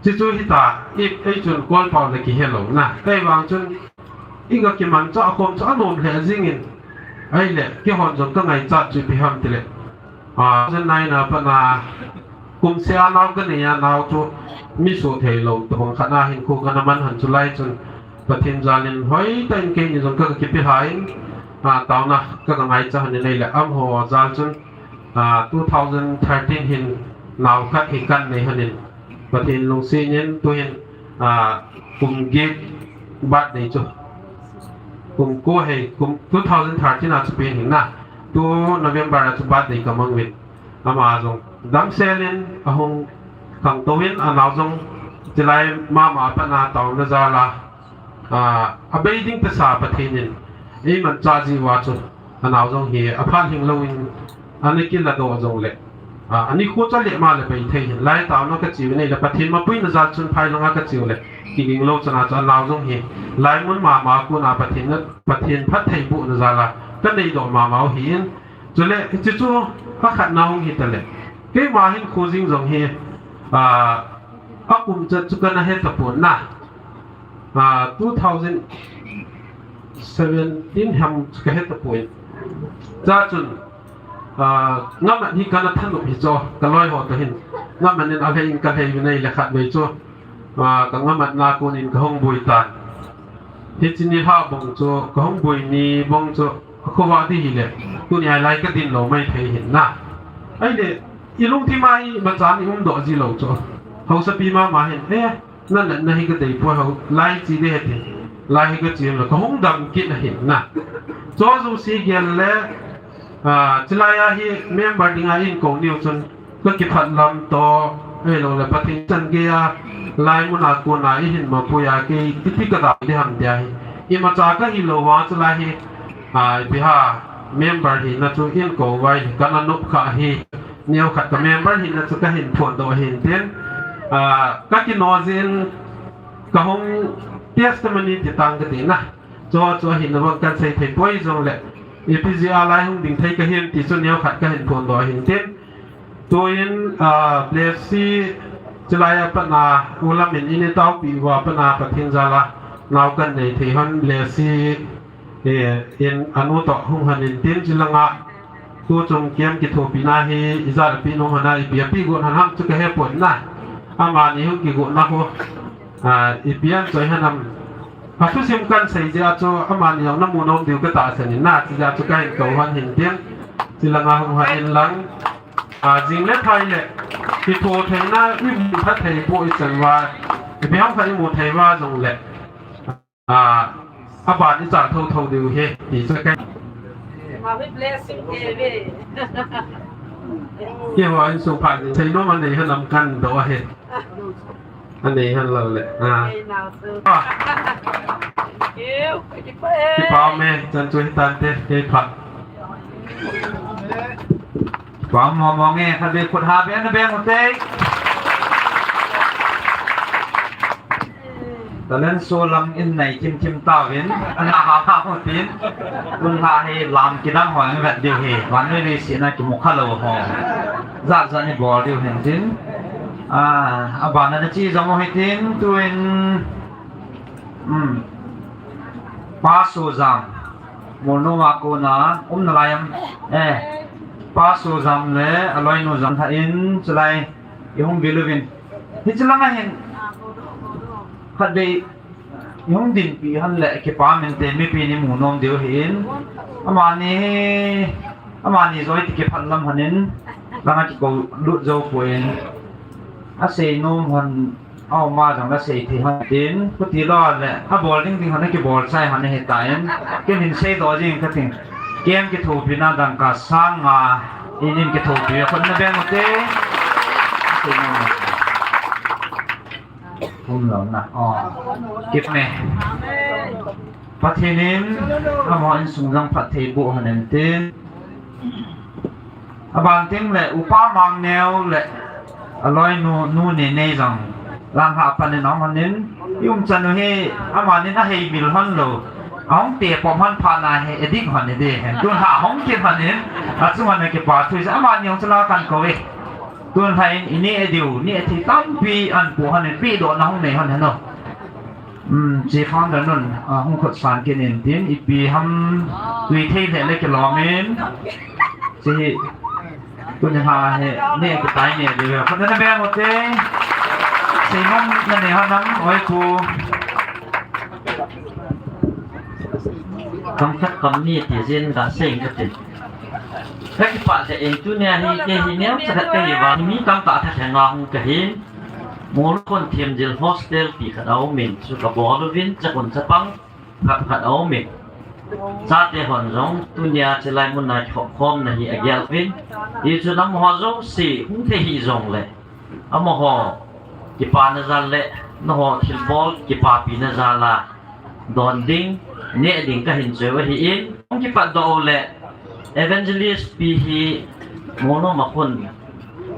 Chi chu hita, i, ei chun kol pau le kihe lou na. Kei vang chun, i ka kiman cha khom chu anom le jing in. Ahile, kihon jong ka ngaichat chu ipi ham tile. A, jen nai na pa na, Kum sia nau ka nei a nau chu mi suh thei lou tabang khat na hin khu ka na man han chulai chun Pathen jal in hoi ta in keini jong ka, ka kipe hai in, a, taona ka, ka ngaicha han in ahile amaho jal chun, a, two thousand thirteen hin nau khat hi kan nei han in Pathen lungset in tu hin, a, kum get birthday chu. Kum ko hei, kum two thousand thirteen a chu pen hin na. Tu November a chu birthday ka mang uvin. Ama jong damsel in ahung khangtou in anao jong chulai mama a pat na taona jal a, a, abei ding tasa Pathen in eimanchah jiu a chu anao jong hi aphat hing lou in ana kiladoh jong le, a, ani khu cha le ma le bei thei hin lai taona ka chiu nei le Pathen mapuina jal chun phai langa ka chiu le kiging lou chana chu anao jong hi lai mun mama a kona Pathen na, Pathen phattheibohna jal a ka neidoh mama u hi in Chule, hiche chu akhatna hung hita le. Keima hin khu jing jong hi, a, akum chat chu kana he tapon na. A, two thousand seventeen ham chu ka he tapon. Cha chun, a, ngamat hi kana thanop hi chu, ka loi ho to hin. Ngamat in alhei in ka lhei vinei le khat vei chu. A, ka ngamatna kon in ka hung bui tan. Hiche ni ha bong chu, ka hung bui ni bong chu, Akhoh vah di hile, tuni a lai ka din lou maithei hin na. Ahile, i lungthim a imacha i umdoh ji lou chu. Hausapi mama hin, eh, na natna hi ka dei poi ho, lai chi di heti. Lai hi ka chi lou, ka hung dam kit ahin na. Chu jouse gel le, ah, chulai a hi member dinga in kou niu chun, Ka kiphat lam toh, ahilou le Pathen chan gei a, lai mun a kon a i hin mapui a kei, iti ka dam di ham tia hi. Imacha ka hilou vang chulai hi, a, ipi ham, member hina chu in kou vai, ka na nop kha hi, neo khat ka member hina chu ka hin phondoh hin tin, a, ka kino jin, ka hung testimony ti tang ka ti na. Chu, chu ahin na vang kan sei thei poi jong le, ipi jeh a lai hung ding thei ka hin ti chu neo khat ka hin phondoh hin tin. Tuin, ah, Blessy, chulai a pat na, u lam in i taopi uva pat na Pathen jal a, nao kan nei thei hon Blessy, eh, in anu toh hung han in tin chulanga, tu chung kiam kithopi na hi, ijat a pi nung hana, ipi a pi gon han ham chu ka he pon na, amani hung kigon na ho, ah, ipi an choi han am, a thusim kan sei jeh a chu, amani jong na mu nom diu ka tahsan in na, chujeh a chu ka hin kou hon hin tin, chulanga hung han in lang, A, jing le thai le, i tho theina, i mu pha thei po i chan uva, i biham kha i mu thei uva jong le, a, aban i chal tho tho diu hi, ti chu ka. Ma hi blessing ke ve. Keiho insung phat seinom anei hen lam kadoh ahi. Anei hen lou le. Ah. Kipa ume, chan chu hitante, kei phat. Kipa mong mong e, khatvei khut ha beng beng ute. Talent show lam in nei kim kim tauvin, ana ha ha ho tin. Tun lha hi lam kidang ho ang vet diu hi. Vannoi leiset a kimu kha lou ho. Jat jat ni bol diu hin tin. Ah, abana na chi jong ho hi tin, tuin. Hmm. Pa Sujam. Molnom a kona, um nalai am. Eh. Pa Sujam le, aloinu jong tha in, chulai. I hung vil uvin. Hiche langa hin khatvei i hung dinpi hen le kipa mente mipi ni mu nom diu hin. Amani, amani joi ti kiphat lam hanin langa kikou lut jou poi. Asei nom hon, auma jong asei thei hon tin. Khuti lo le, abol ding ding hon akibol chai hon ahitan. Ken hin seidoh jing kating. Ken kithopina dangka sang nga, in in kithopi, khut na beng ute. Um lou na. Oh. Kip me. Pathen in, amaho insung jong phatthei boh hen tin. Aban teng le, upa Mangneo le, aloinu, nu Nenei jong, lang ha pan in ahung hon in, i umchan u hi, amanin aheimil hon lou, ahung tepom hon phat na hi, addict hon in ding hen, tun ha hung kit hon in, achung hon a kipa thu, amani jong chula kan kou e. Tun lha in, i neh diu, neh thei tampi ahin po hon in, pedohna hung nei hon hen o. Um, chi founder nun, ah, hung khut san kit in tin, ipi ham tui thei le le kilom in. Chi hi, tuni ha hi, neh kitai neh diu. Khut na beng ute. Seinom na nei hon nam, oi pu. Kam khat kam ni ti jin ga sei ka tin. Ka kipah tah in tunia hi, kei hi neocha khat kahi vang, mi tamtah thalheng a hung kahin. Molnom khon themjil hostel ti khat aum in, chu kabol uvin, chakun chapang khat khat aum in. Chate hon jong, tunia chulai mun a kikhop khomna hi agel uvin. Hichu amaho jouse hung thei hih jongle, amaho kipana jal le, nangho thilbol kipapina jal a don ding, neh ding kahin choi u ahin, hung kipatdoh u le, Evangelist pi hi Molnom a khun,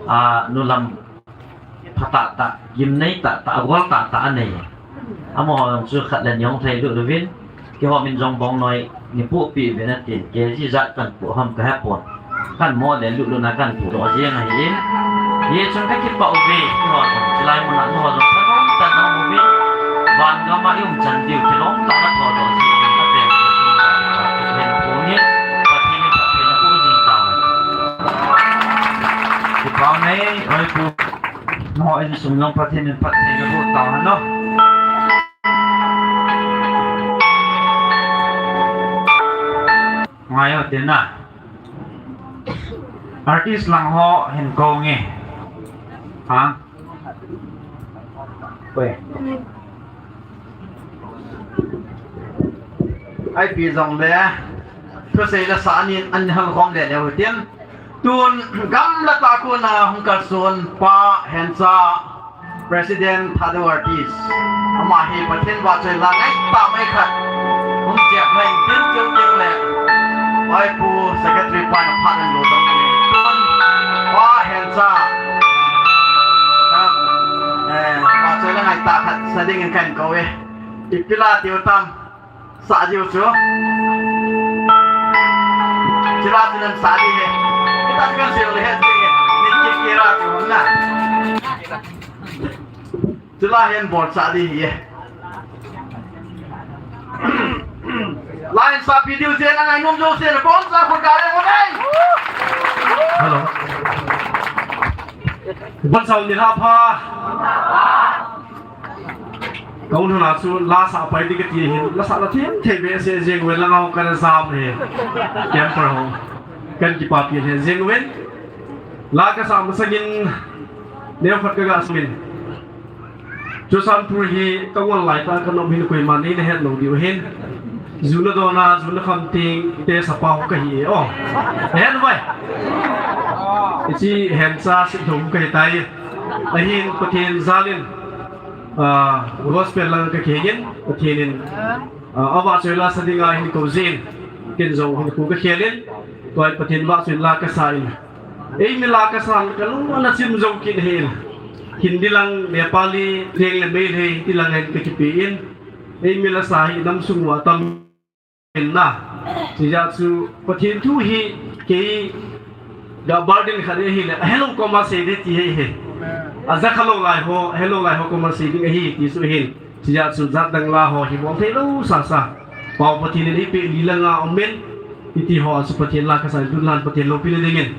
a, nulam phatah tah, gimnei tah tah, agol tah tah anei. Amaho jong chu khat le ni hung thei lut uvin, keiho min jong bongnoi ni pohpeh uvin atin, kg jat kan poh ham kahepon. Kan mo le lut lut na kan poh doh jeng ahin. Hichun ka kipah uve, keiho jong chulai mun a nangho jong thanom tah in na um uvin. Van gam a i umchan diu kilom tah na thodoh jeng in, avel in Pathen in phatthei na boh jing tauhen. Kipah e, oi pu. Nangho insung jong Pathen in phatthei na boh tauhen o. Ngai o tin na. Artist lang ho hin kou nge. Ha? Oi. Ipi jongle, thusei le sa anin, an hal khom le le u tin. Tun gamla tah a kona hung kalson Pa Hencha, President Thadou Artist. Ama hi Pathen vahchoi la ngaitah mai khat. Hung chep mai in tin cheu cheu le. Oi pu Secretary pa na phat an lo dam ni. Tun Pa Hencha. Ka, eh, vahchoi la ngaitah khat sa ding in kahin kou e. Ipi la tiu tam. Sa diu chu. Chila chu nan sa di he. Kita kan sel le he di he. Ni ki ki ra chu na. Chila hen bol sa di he. Line sa pi diu chen angai nom jo chen bol sa ko ka le mo nei. Hello. Bol sa ni la pha. Ka un huna chu la sa pai ti ka ti hin, la sa la them thei behseh jeng uvin lang ho kan jam hi. Camper ho. Kan kipapi hi jeng uvin. La ka sa masangin neo khat ka ga smin. Churachandpur hi ka ngol lai tah ka nom hin koima nei na het lou diu hin. Ju na dona, ju na kham ting te sapa ho ka hi e o. Hen vai. Hiche hensa sih thum kahi tai. Ahin Pathen jalin, ah, gospel lang kakihei in, Pathen in, ah, avahchoi la sa dinga hin kou jin, ken jong hin kou kakhel in, tua Pathen vahchoi la kasa in. Eimi la kasan kalung ana chim jou kit ahin. Hindi lang, Nepali, Teng le Meitei, hiti lang hin kakipe in. Eimi la sa hi nam sung uva tam in na. Hijeh chun Pathen thu hi kei ga burden khat ahile, ahelou koma sei ding ti ahi. Ajakha lou lai ho, ahelou lai ho koma sei ding ahi ti chu ahin. Hijeh chun jat dang la ho hi bol thei lou sasa. Pau Pathen in eipeh li le nga um in. Hiti ho a chu Pathen la kasa in, tun lang Pathen loupina dingin.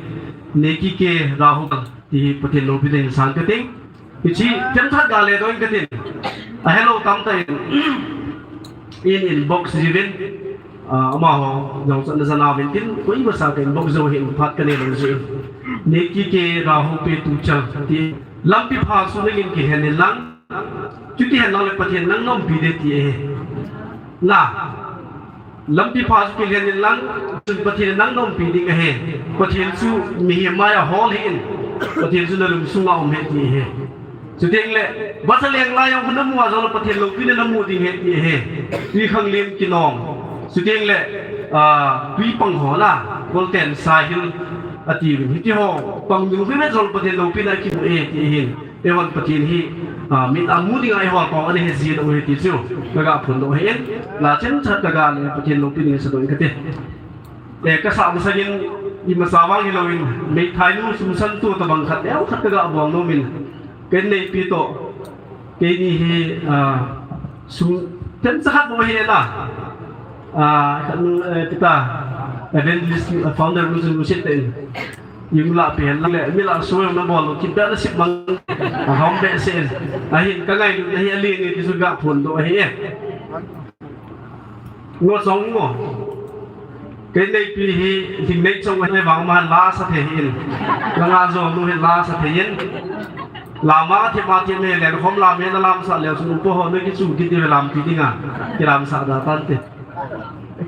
Neki ke Rahul ti hi Pathen loupina dingin sang kating. Hiche themkhat ga le doh in katin. Ahelou tamtah in, in inbox jiuvin, ah, amaho jong chan na jana uvin tin, koima sa ka inbox jou hi phat kanei lou jeh in. Neki ke Rahul pe tu chal ti, lampi pha chu nangin kilhen in lang, chuti hen lang le Pathen nang na umpi ding ti ahi. Na, lampi pha chu kilhen in lang, chun Pathen nang na umpi ding ahi. Pathen chu mihem maiya hol hih in, Pathen chu nalung sunga um ahi ti ahi. Chuteng le, vasa leng lai jong namu a jong le Pathen loupina namu ding ahi ti ahi. Twikhanglen kinong. Chuteng le, ah, Twipang ho na, Golten Sahil atiuvin. Hiti ho, pang ding hi me jong Pathen loupina kimu ahi ti ahin. Eihon Pathen hi, ah, min amu dinga eiho pau ana he jin u ahi ti chu, kaga phondoh ahin, la chemcha kaga le Pathen loupina sadoh in kati. Eh, kasah masangin, imacha vang hilouvin, meithainu sum san tu tabang khat, neo khat kaga bol nom in, kei neipi toh, keini hi, ah, sum, chemcha khat bou ahi na, ah, khat nu, eh, kita, evangelist, eh, founder nu chu nu sit te in. Jing la pen le, mi la soi na bol, kipia na sip mang. Ahom behseh in. Ahin ka ngailutna hi alen e ti chu ga phondoh ahi e. Ngo song ngo. Kei neipi hi, Lhingneichong hi vang ma la sa thei hin. Langa jong nu hi la sa thei hin. Lama thi ma thi me le, khom la me na lam sa le, sun po ho ne ki chu ki ti lam pi dinga. Ki lam sa da tan te.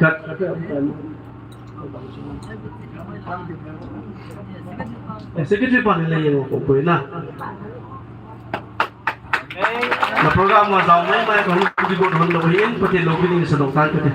Ka Eh, secretary pa ni le yeng ko poi na. Na program ma jao mai mai ko hu ki go don do hin Pathen loupina sadoh tan kati.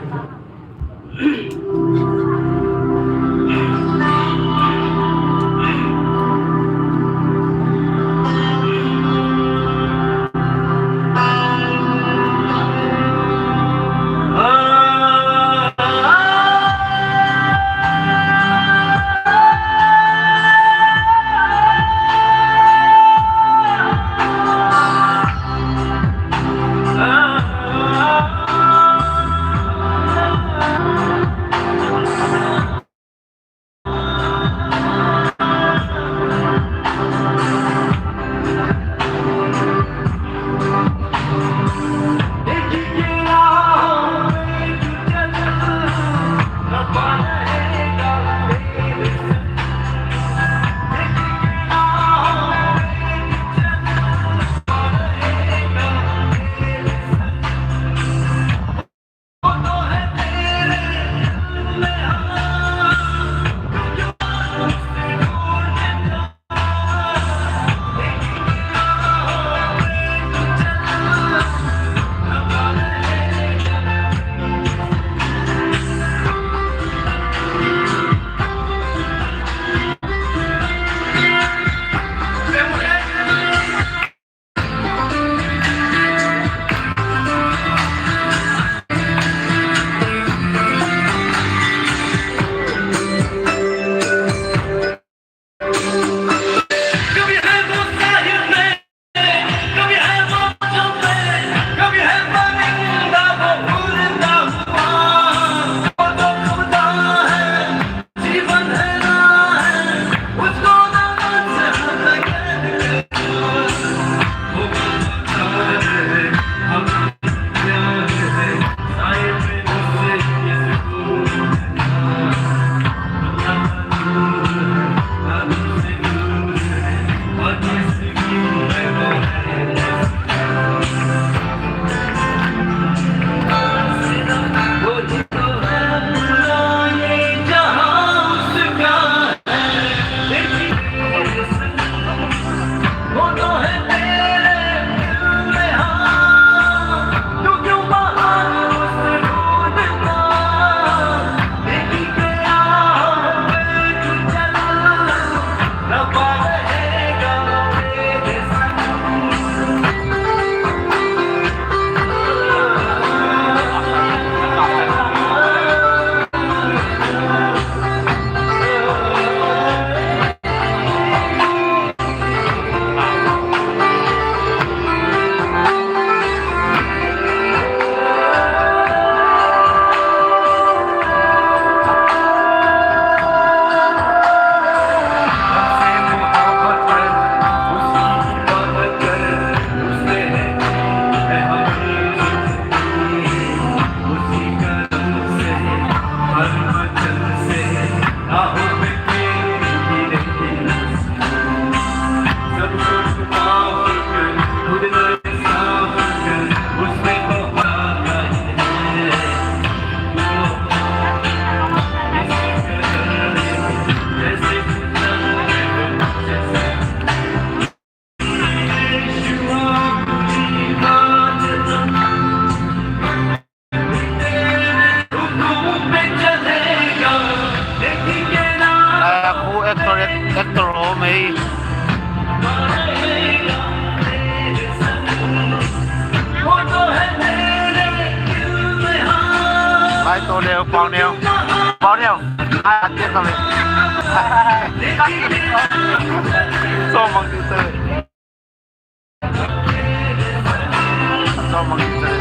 Pau Neo, Pau Neo. Pau Neo. Ai, atian tau le. Chomang ding tale. Chomang ding tale.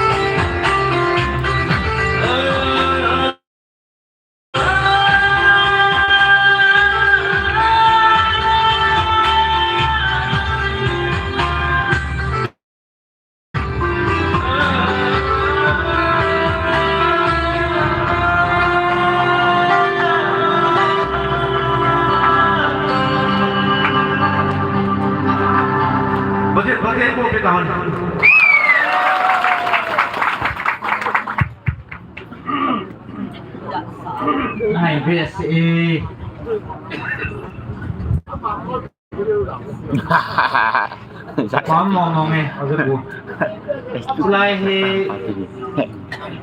Bate, bate, bate, tahan. Ai, best, eh. Pam mong mong e, aja bu. Chulai hi,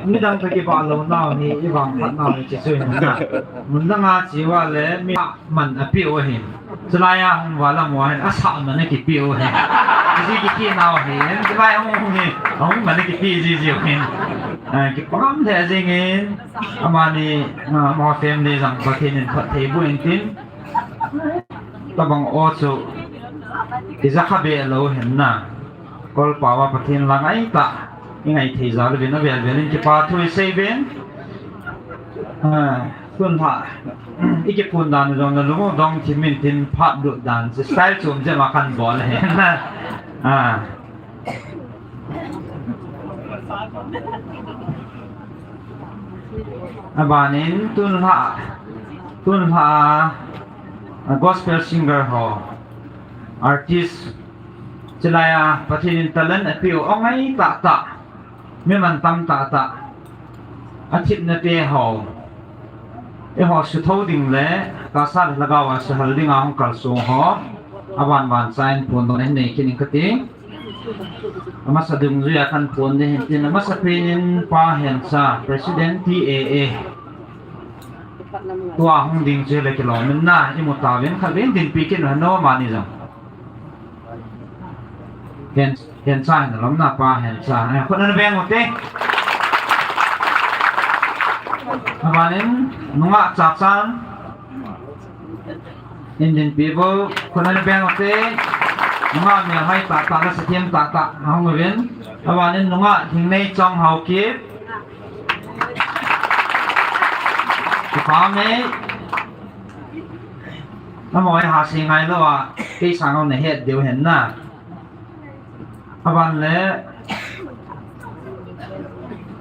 midang toh kibah lou nau hi, i vangphat nau hi, chi chu hin na. Mun dang a chi uva le, mi man a peh u ahi. Chulai a hung val a mu ahin, asah man a kipeh u ahi. Chi kiti nau ahi, chulai hung hung hi, hung man a kipeh ji ji u ahin. Ah, kipah lheh jing in, amani, ah, ama family jong Pathen in phatthei boh in tin. Tabang o chu, i ja kha be lou hin na. Kolpau a Pathen lang ahi ta. I ngai thei jal uvin avel vel in kipa thu i sei uvin. Ah, tun ha. I kiphun dan jong na lung u dong thim in tin phat lut dan. Style chom jep a kan bol hin na. Ah. Abanin tun lha, tun lha, a gospel singer ho, artist, chulai a Pathen in talent apeh u, angai tah tah, mi mantam tah tah, athipna te ho, eiho sutho ding le, tahsa le lhagao a suhal ding a hung kalsong ho, aban ban cha in phondohna hin nei kit ing kati. Amasa dungjuia kan phon ding hin tin, amasa pen in Pa Hencha, President T A A. Tua hung ding chu le kilom in na, i mu tauvin khat vin dinpi kit u hen o, amani jong. Hen, Hencha hin lom na, Pa Hencha. Eh, khut ana beng u te. Abanin, nungah Chachan. Indian people, khut ana beng u te, nungah melhoi tah tah, nasathem tah tah, ahung uvin. Abanin nungah Thingneichong Haokip. Kipa me. Amaho hi ha sei ngai lou a, kei sang a na het diu hen na. Aban le,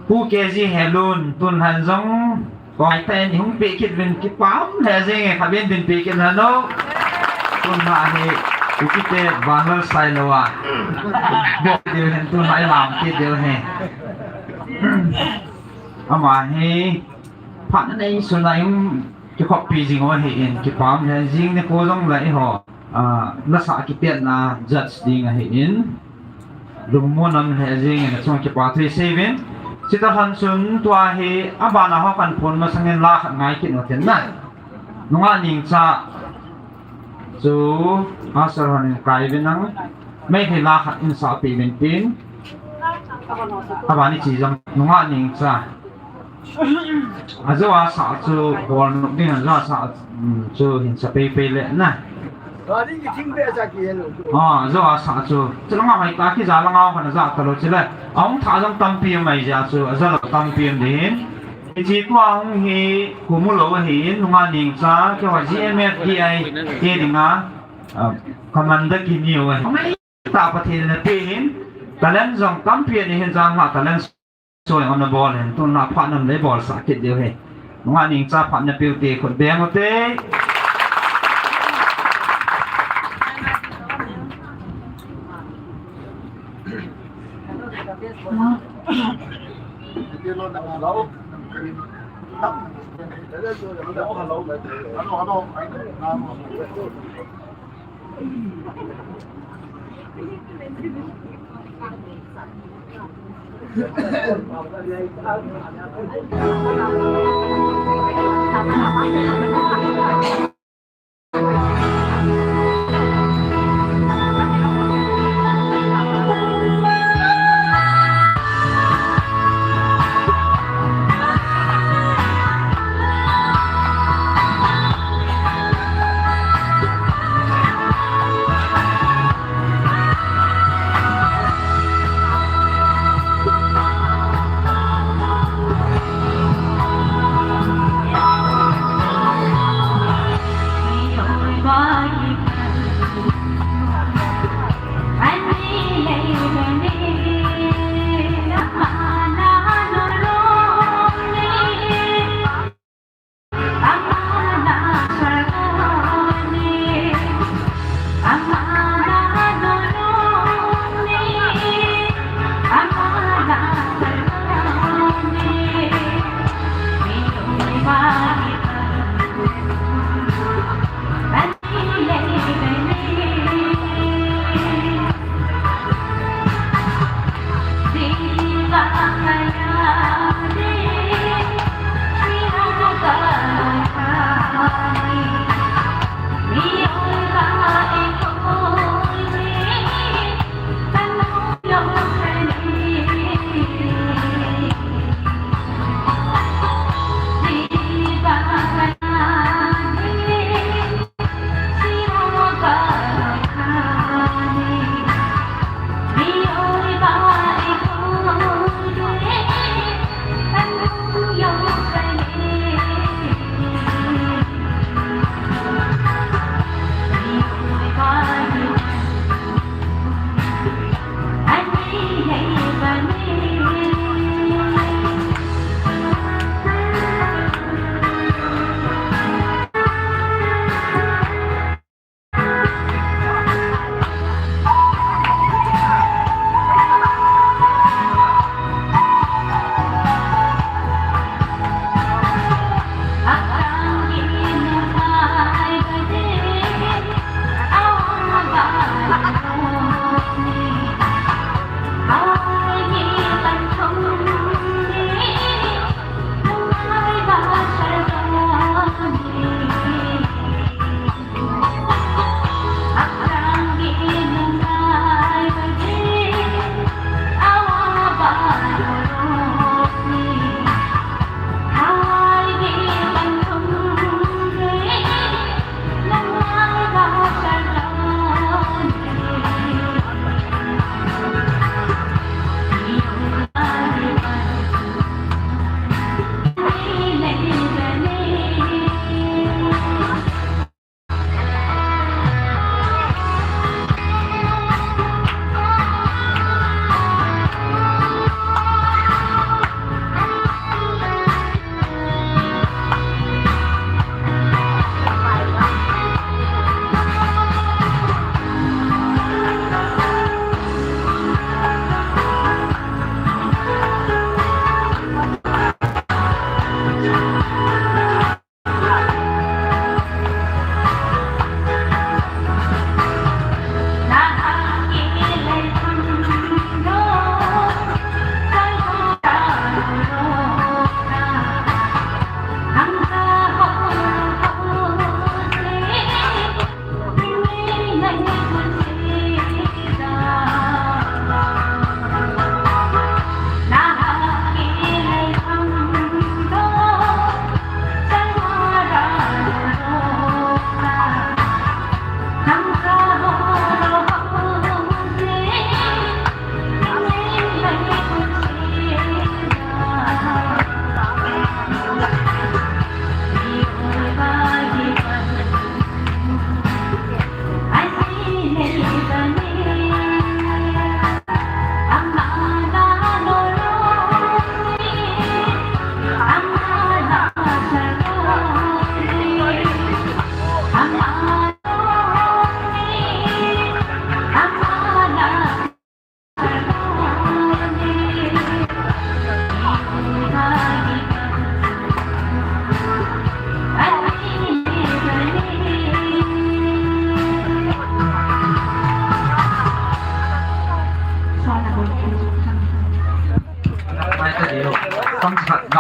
Pu K G Helun, tun lhan jong, koi ten i hung pe kit uvin, kipah lheh jeng e, khat vin dinpi kit hen o. Tun lha hi, Kuki te vanlal sai lou a. Bok diu hen, tun lha i lam kit diu hen. Ama hi, phat nei sun a i hung kikhoppi jing u ahin, kipah lheh jing, nikho jong le eiho. Ah, lasa kipetna judge ding ahin, lungmon um lheh jeng in, achung kipa thu i sei uvin. Chutah lhon chun tua hi, aban a ho kan phon masang in la khat ngai kit u tin na. Nungah Nengcha chu, usher hon in kai uvin lang, Meitei la khat in sah peh uvin tin. Aban i chi jong, Nungah Nengcha. Ajou a sah chu bol nop ding, ajou a sah, um, chu hin sa pei pei le na. Gari ki thing be sa ki hello. Ah, ajou a sah chu. Chu langa hoi ta ki ja langa hoi na ja ta lou chu le. Ahung tha jong tampi um ahi jeh chu, aja lou tampi um ding. Hiche tua hung hi kumu lou ahin, Nungah Nengcha, keiho G M F D I te dinga, ah, commander kini u ahi. Tah Pathen in apeh in, talent jong tampi anei hin, jang ma talent show jong ana bol in, tun lha phat nam le bolsah kit diu ahi. Nungah Nengcha phat na pe u te, khut beng u te.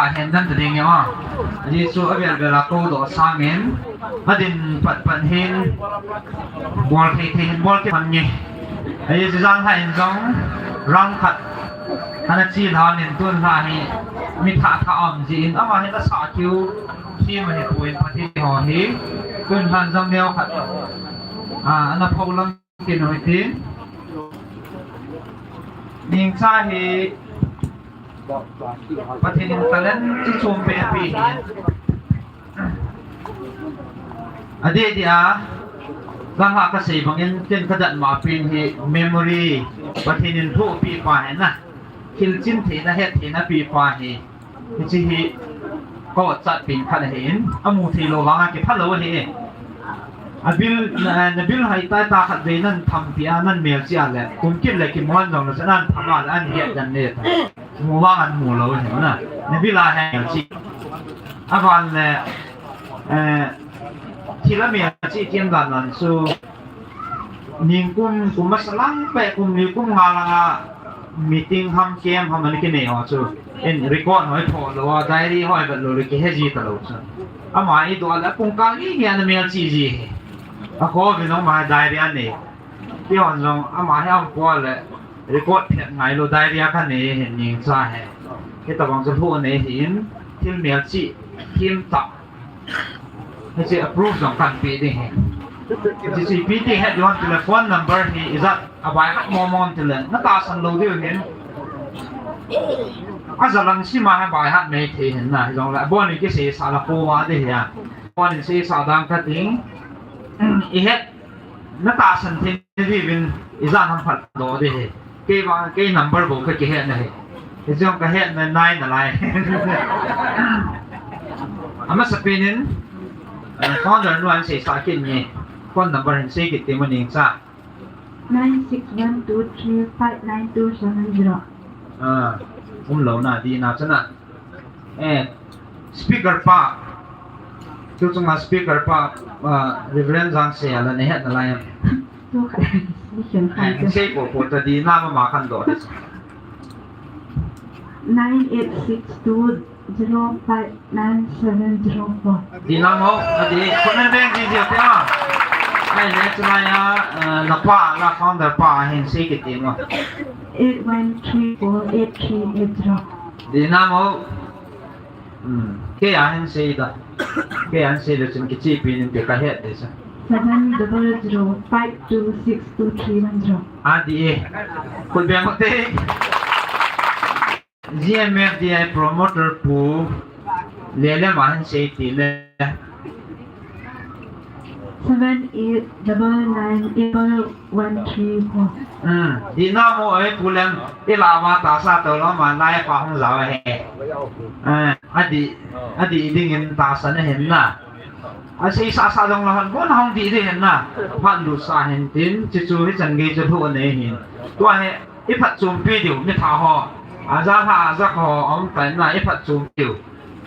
Ahin dan ta ding e. Ajeh chu avel vel a kou doh sangin, adin pat pat hin, bol thei thei hin bol kit ham nge. Ajeh chu janhi in jong, round khat ana chi lhon in tun lha hi, mi thah thah um jeh in, ama hin asah keu, thim ahi poi in party ho hi, tun lhan jong neo khat, a, ana pho lang Kin hoi tin. Ningcha hi Pathen in talent chu chom pe ape hi. Adeh deh a, ka ha ka sei bangin ken ka dat ma pen hi memory Pathen in thoh pe pa hi na. Thil chin theina het theina pe pa hi. Hiche hi, ka otchat pen khat ahin, amu thei lou vanga kipha lou ahi. Abil, na, nabil hai tai ta khat vei nan thampi a nan melchih a le, kum kit le kimu jong le, nan tham a le, an het dan le ta. Mu vang an mu lou ahi na. Nabil a he melchih. Aban le, eh, thil a melchih tiam dan nan chu, Ningkum, kum masa lang peh, kum li kum nga langa meeting ham camp ham ana kinei ho chu. In record hoi pho lou a, diary hoi vet lou le kihe ji ta lou chu. Ama i doh le pung kal ni ni ana melchih ji hi. A kho vin jong ama diary anei. Kihon jong ama hi aum poi le record phet ngai lou diary a kanei hi Ningcha hi. Hitabang chu lhu anei hin thil melchih, thim tah. Hiche approve jong kan pe ding ahi. Hiche chu ipi ti het ding ham tile phone number hi ijat a baihat mo mo ham tile na tahsan lou diu hin. Ajalang sima hi baihat mei thei hin na, hijongle abon in kiseisah la puma ding ahi a. Abon in seisah dang kati. Ihet Na tahsan thei diuvin ijat ham phatdoh ding ahi. Kei vang, kei number bou ka kihet na ahi. Hiche jong ka hetna nai nalai. Amasapen in, eh, founder nu ahin seisah kit nge. Phone number hin sei kit temo Ningcha. Nine six one two three five nine two seven zero. Ah, umlou na, dihna chana. Eh, speaker pa. Tu chunga speaker pa, ah, Reverend Jangsei a la nahet nalai em? Tu kha, ni khen kha. Eh, sei po po ta dihna mama khan doh. Nine eight six two zero five nine seven zero four. Dihna mo, adih, khut nabeng ji ji te ma. Ai, next lai a, ah, napa la founder pa ahin sei kit temo. Eight one three four eight three eight zero. Dihna mo. Hmm. Kei ahin sei da. Kei ahin sei da chun kichepi nin te ka het de sa. Seven double zero five two six two three one zero. Adih e. Khut beng u te. G M F D I promoter pu Lelem ahin sei tile. Seven eight double nine eight one three four. Hmm, dihna mo e pu Lem, ila ma tahsa to lou ma nai pa hung jao e. Eh, adih, adih dingin tahsan ahin na. Aseisah sah jong la hon bon hung dih ding ahin na. Phat lut sah hin tin, chuchu hichan gei chu lhu anei hin. Tua hi, i phatchompi diu, mi thah ho. Aja lha, aja kho, aum tai na, i phatchompi diu.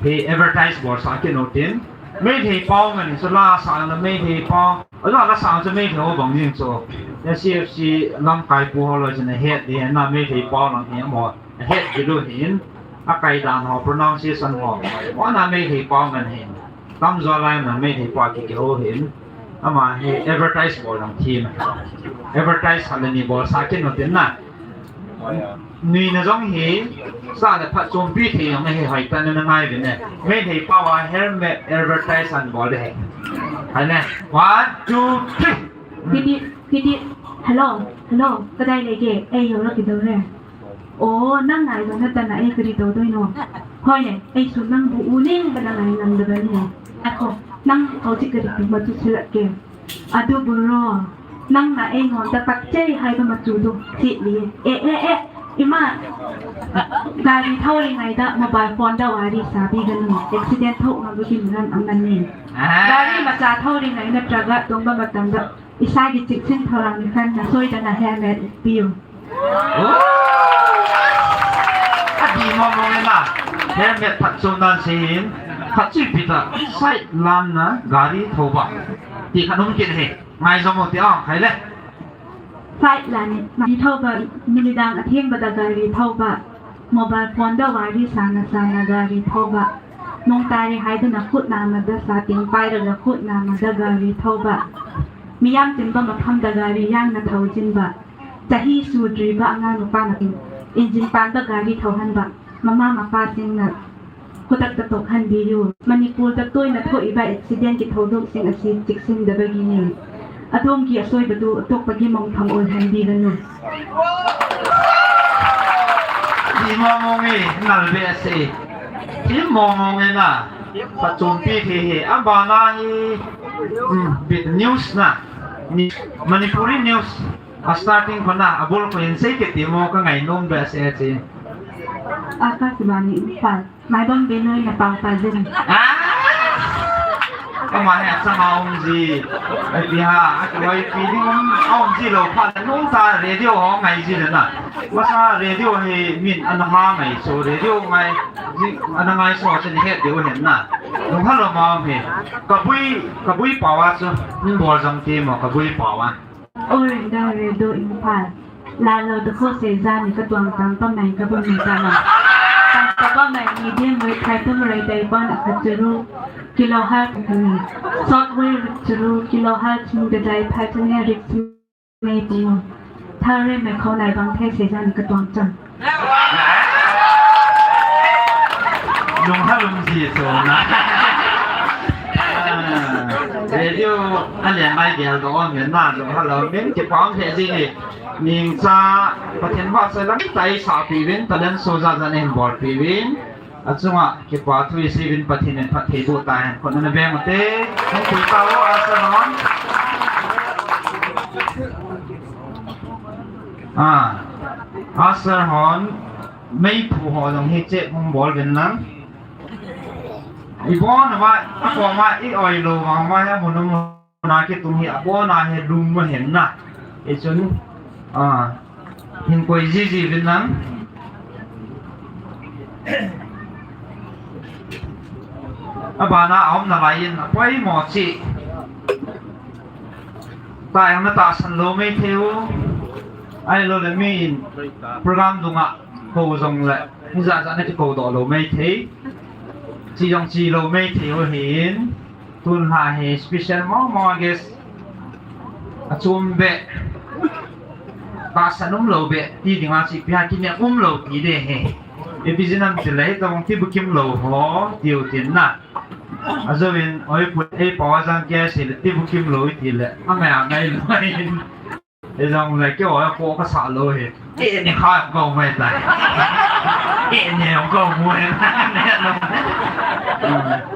Hi advertise bol sah kit u tin. Meitei pao ngen chu la sah na Meitei pao. Ala la sah chu Meitei ho bang jing chu. C F C lamkai pu ho loi chun ahet ding na Meitei pao lang hi amaho. Ahet ding lou hin. Akai dan ho, pronunciation ho. Amaho na Meitei pao ngen hin. Tamjo lai na Meitei pao kiki ho hin. Ama hi advertise bol lang thim. Advertise hal ni bol sah kit u tin na. Nuina jong hi, sa le phatchompi thei jong hi hoitah in na ngai uvin e. Meitei pao a helmet advertise an bol de hi. Hai ne. One, two, three. Kiti, kiti. Hello, hello. Kadai lege, ei, ho la kidou re. O, nang ngai lo na ta na, ei, kari dou doi no. Hoi ne, ei, su nang bu u ning ba na ngai ngam da ba ni. Ako, nang hau ti kari tu ma tu silat ke. Adu buro, nang na ei ngon ta tak chei hai ba ma chu du, si li. E, e, e, ima, gari thau ri ngai da, mobile phone da wari sa bi gan ni, accident thau ma bu din ran am nan ni. Ah. Gari ma cha thau ri ngai na traga tung ba ma tang da, isa gi chik sin thau rang ni khan na soi da na helmet piu. Oh! Adih mong mong e na. Helmet phatchom nan sei hin. Phatchom pi ta. Side lam na gari thou ba. Ti khat um kit hi. Ngai jom u ti a, khai le. Side lam ni. Gari thou ba. Nilidang atheng ba da gari thou ba. Mobile phone da gari sana sana gari thouba. Nung tari haiduna khut namada satin pairaga khut namada gari thouba. Miyam tinba maphamda gari yangna thoujinba. Chahi sudriba angang nupa natin. Engine panba gari thouhanba. Mama mapa singna. Khutak ta tokhan diu. Manipur ta toina thoiba accident kithoudok sing asi chiksin dabagi ni. Adom ki asoibatu tokpagi mong tham ol han dilanu. Ti mo mong e, nalbe ase. Ti mo mong e na. Pachumpi thei hi. Abana hi. Hmm, bit news na. Ni Manipuri news. A starting khona, abul kho hin sei kiti mo ka ngainom be ase ase. Akashvani Imphal. Maibang Binoy na pao pa din. Ah! Kama he acha ha um ji. Ai pi ha, a kawai pi ding um, a um ji lo pha nung ta radio ho ngai ji le na. Masa radio he min ana ha ngai so radio ngai ji ana ngai so chen he deu hen na. Nung ha lo ma um he. Kabui, kabui pawa chu. Min bol jam ti mo kabui pawa. All India Radio Imphal. Lalo da kho seijani katuang tang pamai kabun mai tama. Tang pamai medium weight item rei dai bon akhat churu kilohertz ni. Short wave churu kilohertz ni da dai phatne rik mai ti. Thare mai kho nai bang thei seijani katuang chang. Lung ha lung ji so na. Ah, radio a lian mai gel do on men na lung ha lo men kipah the ji ni. Ningcha Pathen va sa lang tai sa pi vin talent so ja ja nen bol pi vin. Achunga kipa thu isi vin Pathen in phatthei boh tahen. Khut na beng u te. Hung pui tao, usher hon. Ah, usher hon. Meiphu ho jong hi check hung bol vin lang. Ibon a ma, akoma i oi lo ma ma ya munung na kitung hi abon a hi lum ma hen na. Ichun, ah, hin koi ji ji vin lang. Abana a um nalai in, apoimo chi. Tai hama tahsan lou mei thei u. Ahilou le mi in program dunga ho jong le, hijat jat na kikou doh lou mei thei. Chi jong chi lou mei thei u hin. Tun lha hi special mong mong a guest. Achom be. Tahsan um lou be. Ti dinga chi pi ha kine um lou ti de he. Ipi jeh ham ti le, hitobang ti bukim lou ho. Tiu tin na. Ajouvin, oi put, ei pao a jang kia si le, ti bukim lou ti le. Angai, angai lou in. Ejang le kio a ko ka sa lou he. E ni kha ko mai tai. E ni ko mu he.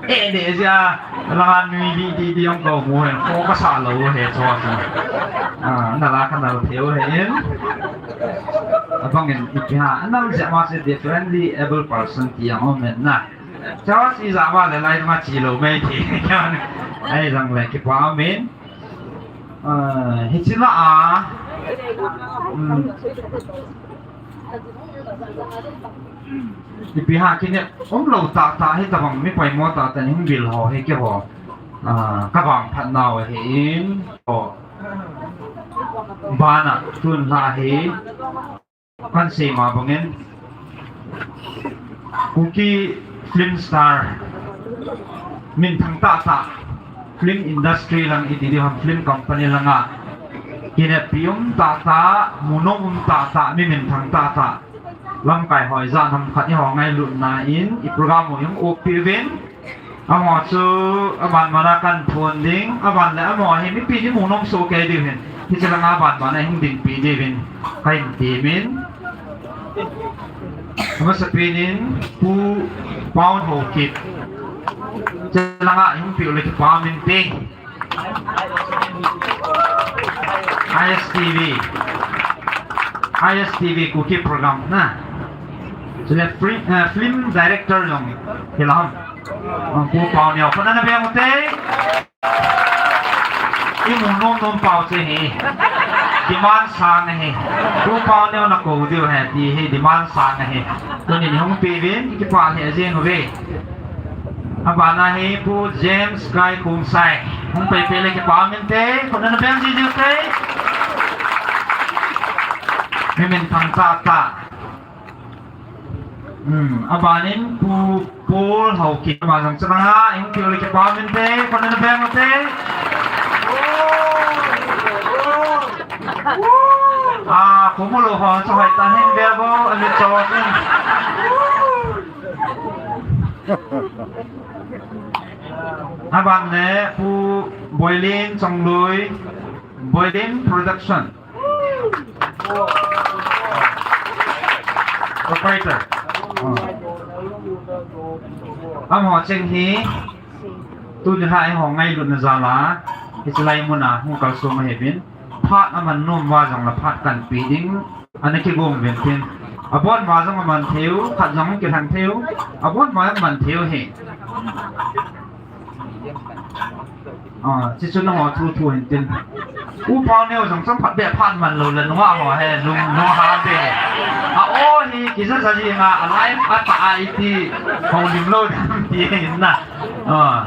E ni ja la nui di di di ko mu he. Ko ka sa lou he so so. Ah, na la ka na theu he in. Abang in ipi ha. Anam ja ma se differently able person ti yang o men na. Chawa si ja ma le lai ma chi lou mei ti. Ai jang le kipa min. Ah, hichi la a, um, ipi ha kine, um lou tah tah hi tabang mi poimo tah tah hung bil ho hi keiho. Ah, ka vangphat nau ahi in. Oh. Bana tun la hi. Kan sei ma bangin Kuki film star, minthang tah tah, film industry lang iti di ham, film company langa kineppi um tah tah, munom um tah tah, mi minthang tah tah, lamkai hoi jan ham khat i ho ngailutna in i program u i hung upi uvin. Amaho chu aban mana kan phon ding, aban le amaho hi mipi ni munom soh kei diu hin. Hiche langa aban mana hung dingpi diu hin. Kahin timin. Amasapen in Pu Paon Haokip. Hiche langa hung piu le kipa min te. I S T V. I S T V Kuki program na. Chule film, eh, film director jong hi lam. Pu Pau Neo, khut na beng u te. I mu nom nom pau che hi. Demand sang hi. Pu Pau Neo na kou diu hi ti hi demand sang hi. Tuni ni hung pe uvin, kipah lheh jeng uve. Abana hi Pu James Kai Khumsai. Hung pe pe le kipah min te, khut na beng ji diu te. Mi minthang tah tah. Hmm, abanin Pu Paul Haokip, ama jong chana, ing piu le kipa min te, kon na beng te. Ah, kumulo ho, so hai tan hin bia bo, ami chawat in. Aban le Pu Boilin Chongloi, Boilin Production. Proprietor. Amaho cheng hi, tuni lha eiho ngailutna jal a, hiche lai mun a hung kalsong ahi uvin. Phat aman nom uva jong le phat kanpe ding, ana kigong uvin tin. Abon uva jong aman thei u, khat jong kilhang thei u, abon uva jong aman thei u hi. Ah, chuchu nangho thu thu hin tin. U Paoneo jong chomkhat beh phat man lou le nungah ho hi, lung, lung ha beh. A o hi, kija ja ji nga, a live a ta a iti, houlim lou ding ti hin na. Ah,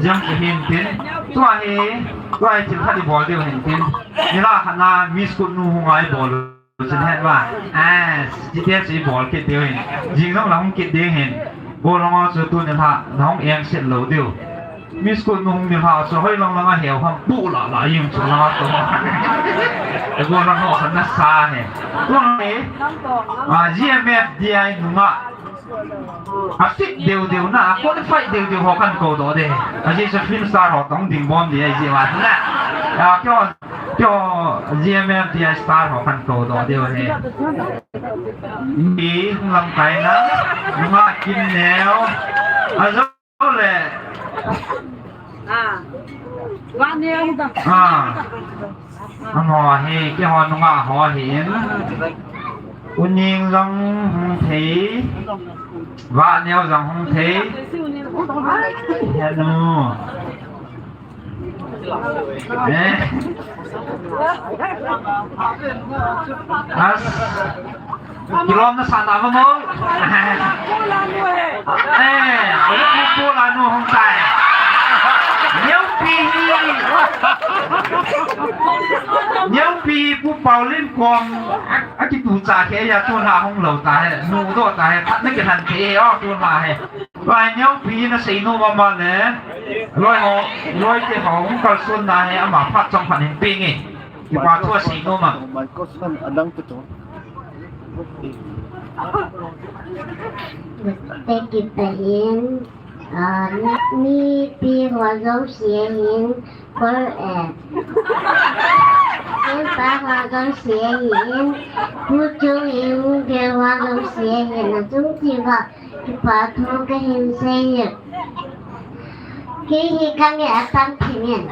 jam ki hin tin. Tua hi, tua hi thil khat i bol diu hin tin. Nilhah khat na Miss Kut nu hung a i bol u. Chun het va. Ah, chite chu i bol kit diu hin. Jing jong la hung kit ding hin. Go long chu tuni lha, la hung eng set lou diu. Miss Kut nu hung nilhah chu hoi lang lang a heu ham pu la la jing chu la to. Go long ho khan na sa he. Tua hi. Ah, G M F D I nungah. A fit deu deu na, a qualified deu deu ho kan kou doh de. A ji chu film star ho tong ding bom de, a ji wa na. A kyo, kyo G M F D I star ho kan kou doh de he. Mi lamkai na, nungah Kimneo. A jo le. Ah. Vah Neo ta. Ah. Amaho hi, keiho nungah ho ahin. U Ning jong hung thei. Vah Neo jong hung thei. Henu. Eh. As. Kilom na sa na mo. Eh, pu pu la nu hung tai. Neo pi hi. Neo pi hi Pu Paulin kom a, akitu cha khe a tun la hung lou ta he. Nu doh ta he. Phat na kilhen thei he o tun la he. Bai Neo pi na sei nom a ma le. Loi ho, loi te ho hung kalson na he ama phat chomkhat hin pe nge. Kipa thu asei nom a. Thank you, Pahin. Ah, ni, ni pi ho jong si hin, kol, eh. Ni pa ho jong si hin, pu chung in, ge ho jong si hin, na chung ti ho. Kipa thu kahin sei e. Kei hi ka nge a tam thim in.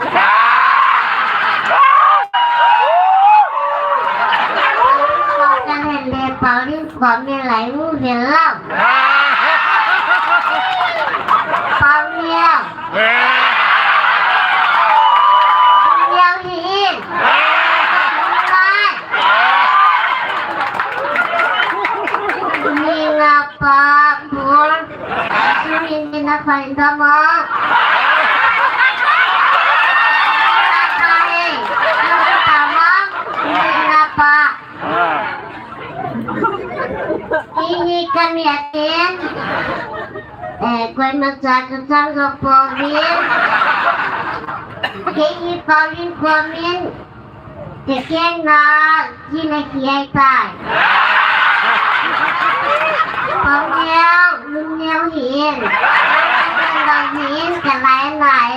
Ka hen le Paulin kom in lai mu ve lau. Paulin. Paulin hi in. Paulin. Ni nga pa, Paul. Suri ni na koi domo. Koi, domo. Ni na pa. Ini kami atin. Eh, koi macha kachang go povin. Kei hi Paulin komin. Tekeng na, kina kiai tai. Pau neo, lum neo hin. Lum neo hin, kalai nai.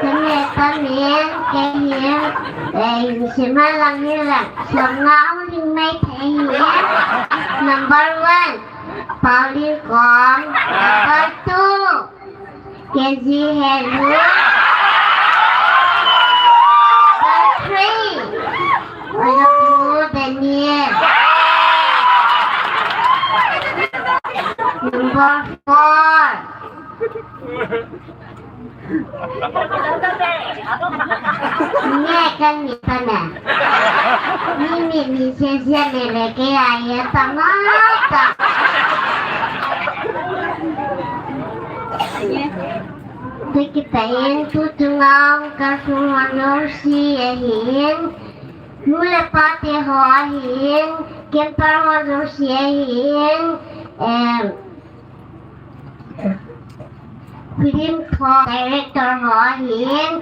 Kami, kami, kami, eh, sima lang ni lang. Song nga ang ling mai thei hin. Number one. Paulin kom. Number two, K G Helu. Number three, Oyapu Daniel. Number four, Nge kan mi ta na. Mi mi mi sia sia le le ke a ye ta ma ta. Te kita in tu tu ngau ka su ma no si e hin. Nu le pa te ho ahin, camper ho jouse ahin, em, film tho director ho ahin,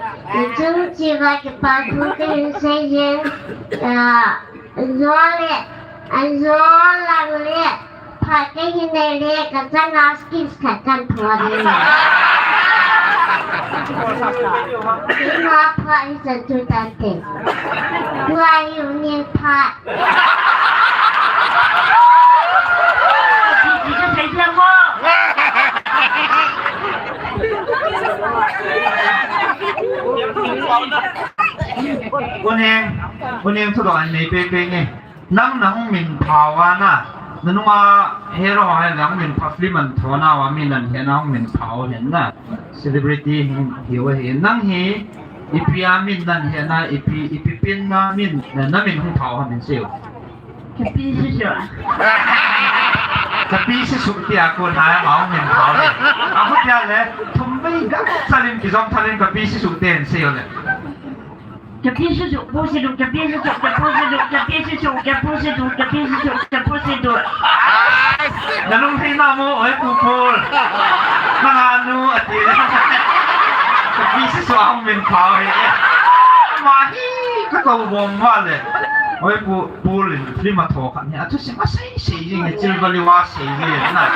ichung chiva kipa thu kahin seiyin, ah, jo le, ah, jo lang le, Phat kahin nei le, kachanga skills khat kahin thot ding. Ima phat hi chan chu tante. Tua hi unin phat. Unin, unin thu dong an nei pe pe nge. Nang nahung min phao a na, nanunga hero ho hi nahung min phao film an tho na a min nan hi nahung min phao hin na. Celebrity hin hiu ahi. Nang hi ipi a min nan hi na, ipi, ipi pin na min, na min hung phao ha min seiu. Kapi Sisu. Kapi Sisu tia ko na ma hung min phao hi. A ko tia le, thum vei gam salin kijong thalin Kapi Sisu ten seiu le. Kapi Sisu, Pu Sisu, Kapi Sisu, Kapu Sisu, Kapi Sisu, Kapu Sisu, Kapi Sisu, Kapu Sisu. Nalung thei na mo, oi Pu Paul. Nanga nu ati. Kapi Sisu a hung min phao hi. Ma hi, ka ko bom ma le. Oi Pu, Paul in film a tho khat ni. A thu sim a sei sei jing ni, chil vali wa sei jing na.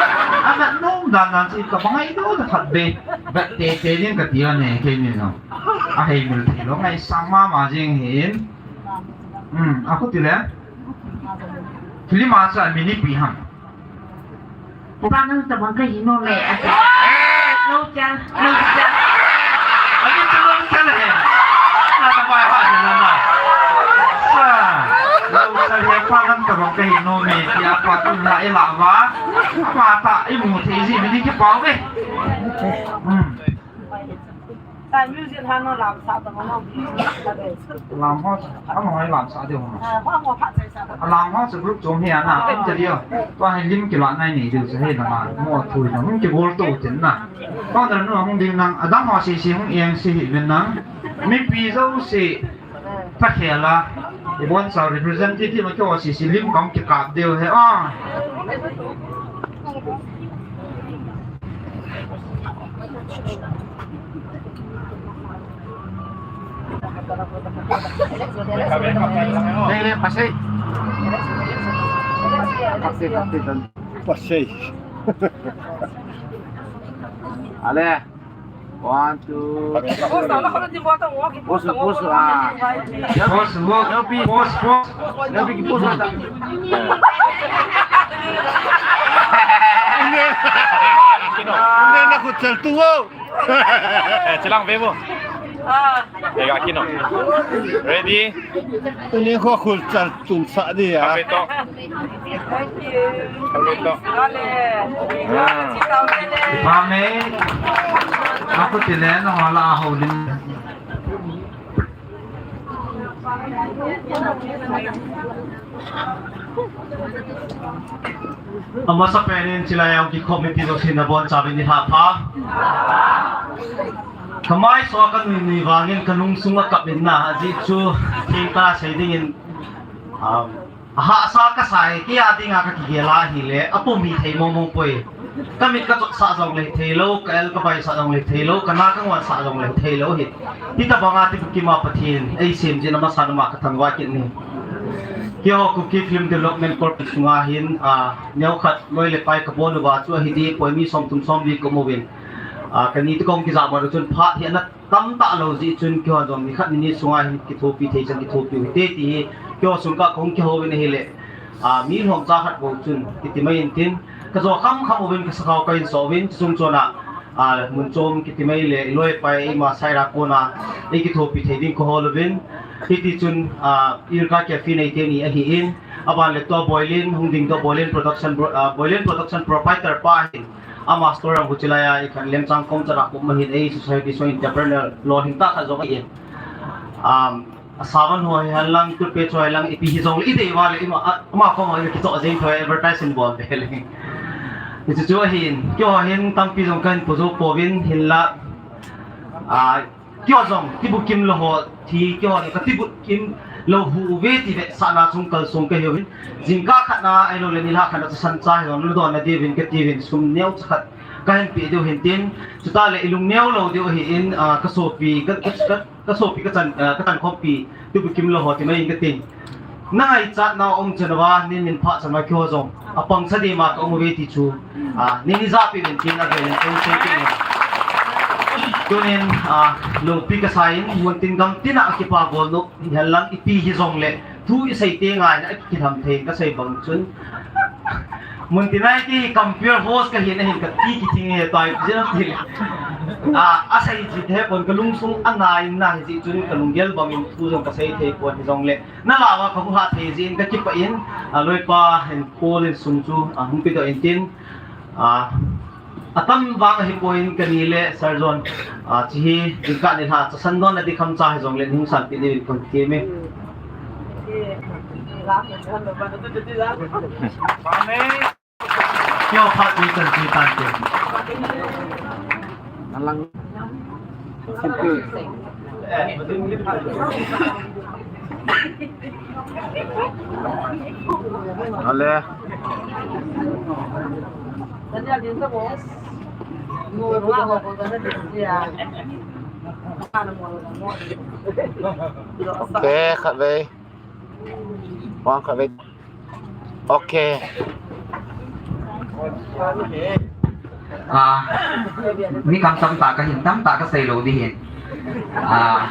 Ana nom dan dan chi ka bangai do da khat be. Ba te te ning ka ti a ne, ke ni no. A hei mil thei lo, ngaisang mama jing hin. Hmm, a ko ti le. Film a cha min ipi ham. Pa nang tabang kahi nom e, ati. Lo cha, lo cha. Ani tu lo cha le. Na ta bai ha ni na na. Sa. Lo cha le pa nang tabang kahi nom e, tia pa tu na e la va. Ama ta imu thei ji min kipao ve. Hmm. Sai music han no lam sa ta no. Lam ho, ama hoi lam sa deu ho. Ah, ho ho phat sai sa. Lam ho chu group chom hi ana, em cha deu. Tua hi lim kila nai nei deu sa hi na ma. Mo thui na, hung kibol to tin na. Tua na nu hung ding nang, adang ho si si hung eng si hi ven nang. Mipi jouse. Ka khel a, i bon sa representative ma kyo si si lim kam kikap deu he a. Dei le, pasei. Pasei, pasei, pasei. Ale. One, two, three. Pose, pose, ah. Pose, look, pose, pose. Hindi na kutsal tuwo. Eh, chilang bebo. Ah. Ega kino. Ready? Ini ko kutsal tung sa dia. Kapito. Thank you. Kapito. Vale. Ah. Ipame. Ako tilen, wala ako din. Amasa penin chilai a kikhop mipi jouse nabonchauvin nilhah pha. Kamaisoa kanui nui vangin kalungsung akap in na, ajeh chu thengtah sei dingin, um, ahahsa kasai, kei a dinga kakigel a ahile, apum hi thei mong mong poi. Kamit kachotsah jongle theilou, ka-el kabaisah jongle theilou, kana kanguansah jongle theilou hi. Hitobanga tibukim a Pathen eisem jeh in amasan ama kathangvah kit in. Keiho Kuki Film Development Corporation sunga hin, ah, neokhat loi le pai kabol uva chu ahi dipoi, mi somthum somli kaum uvin. Ah, kani toh kahung kijah man u chun phat hi ana tamtah lou jeh chun keiho jong nikhat nini sunga hin kithopi thei chan kithopi u hite ti hi keiho sung kah kahung kihouvin ahile, ah, mi lhomcha khat bou chun kiti mai intin, kajo khamkham uvin kasakhao kahin so uvin, chusung chon a, ah, mun chom kiti mai le, iloi pai eima side a kona eikithopi thei ding kahol uvin, hiti chun, ah, Irka Cafe neite ni ahin, aban le tua Boilin, hung ding tua Boilin Production, ah, Boilin Production proprietor pa hin, ama store a huchilai a ikhat Lemchang kom chan a kum ahin, ei society so entrepreneur lolhing tah khat jong ahin. Um, asavan ho hihen lang, toothpaste ho hihen lang, ipi hijongle idei uva le ima, a, ama kom a kichoh jeng thoi advertise in bol be le. Hichu chu ahin, keiho hin tampi jong kahin pujou pouvin hinla, ah, keiho jong tibukim lou ho thi, keiho jong katibukim, lou hu uve ti vetsahna chung kalsong kahiuvin, jingkah khat na ahilou le nilhah khat na chu sancha hi jong nadon nadiuvin katiuvin sum neocha khat kahin peh diu hin tin, chutah le ilung neo lou diu ahin, ah, kasopi, ka, ka, ka, kasopi kachan, ah, kachan khompi, Tubukim lou ho ti mai in kati. Nangaichat nau um chan uva, nin min phah chan uva keiho jong apangsa dima kaum uve ti chu, ah, nin ijahpeh uvin tin avel in kong sei kit in. Tunin, ah, loupi kasa in, muntin gamtin a kipa bol nop, hihenlang ipi hijongle, thu isei teng ngaina akilham thei kasei bang chun. Muntin a iti compare host kahin ahin kati kithing ahitai, jin ti. Ah, asei ji thei pon kalungsung anai in nahi jeh chun kalunggel bangin thu jong kasei thei pon hijongle. Nalah uva kahung hah thei jeh in kakipah in, ah, loipa hin Paul in sum chu, ah, hung pedoh in tin, ah, atam vang ahipoi in kani le Sir John, ah, hiche hi jingkah nilhah chasan don nadi kham cha hijongle hung sanpeh diuvin kon ti me. Amen. Keiho phat chu chan chu tan te. Nalang. Simple. Ale. Te khatvei. Vang khatvei. Ok. Ah, mi kam tamtah kahin, tamtah kasei lou ding ahin. Ah.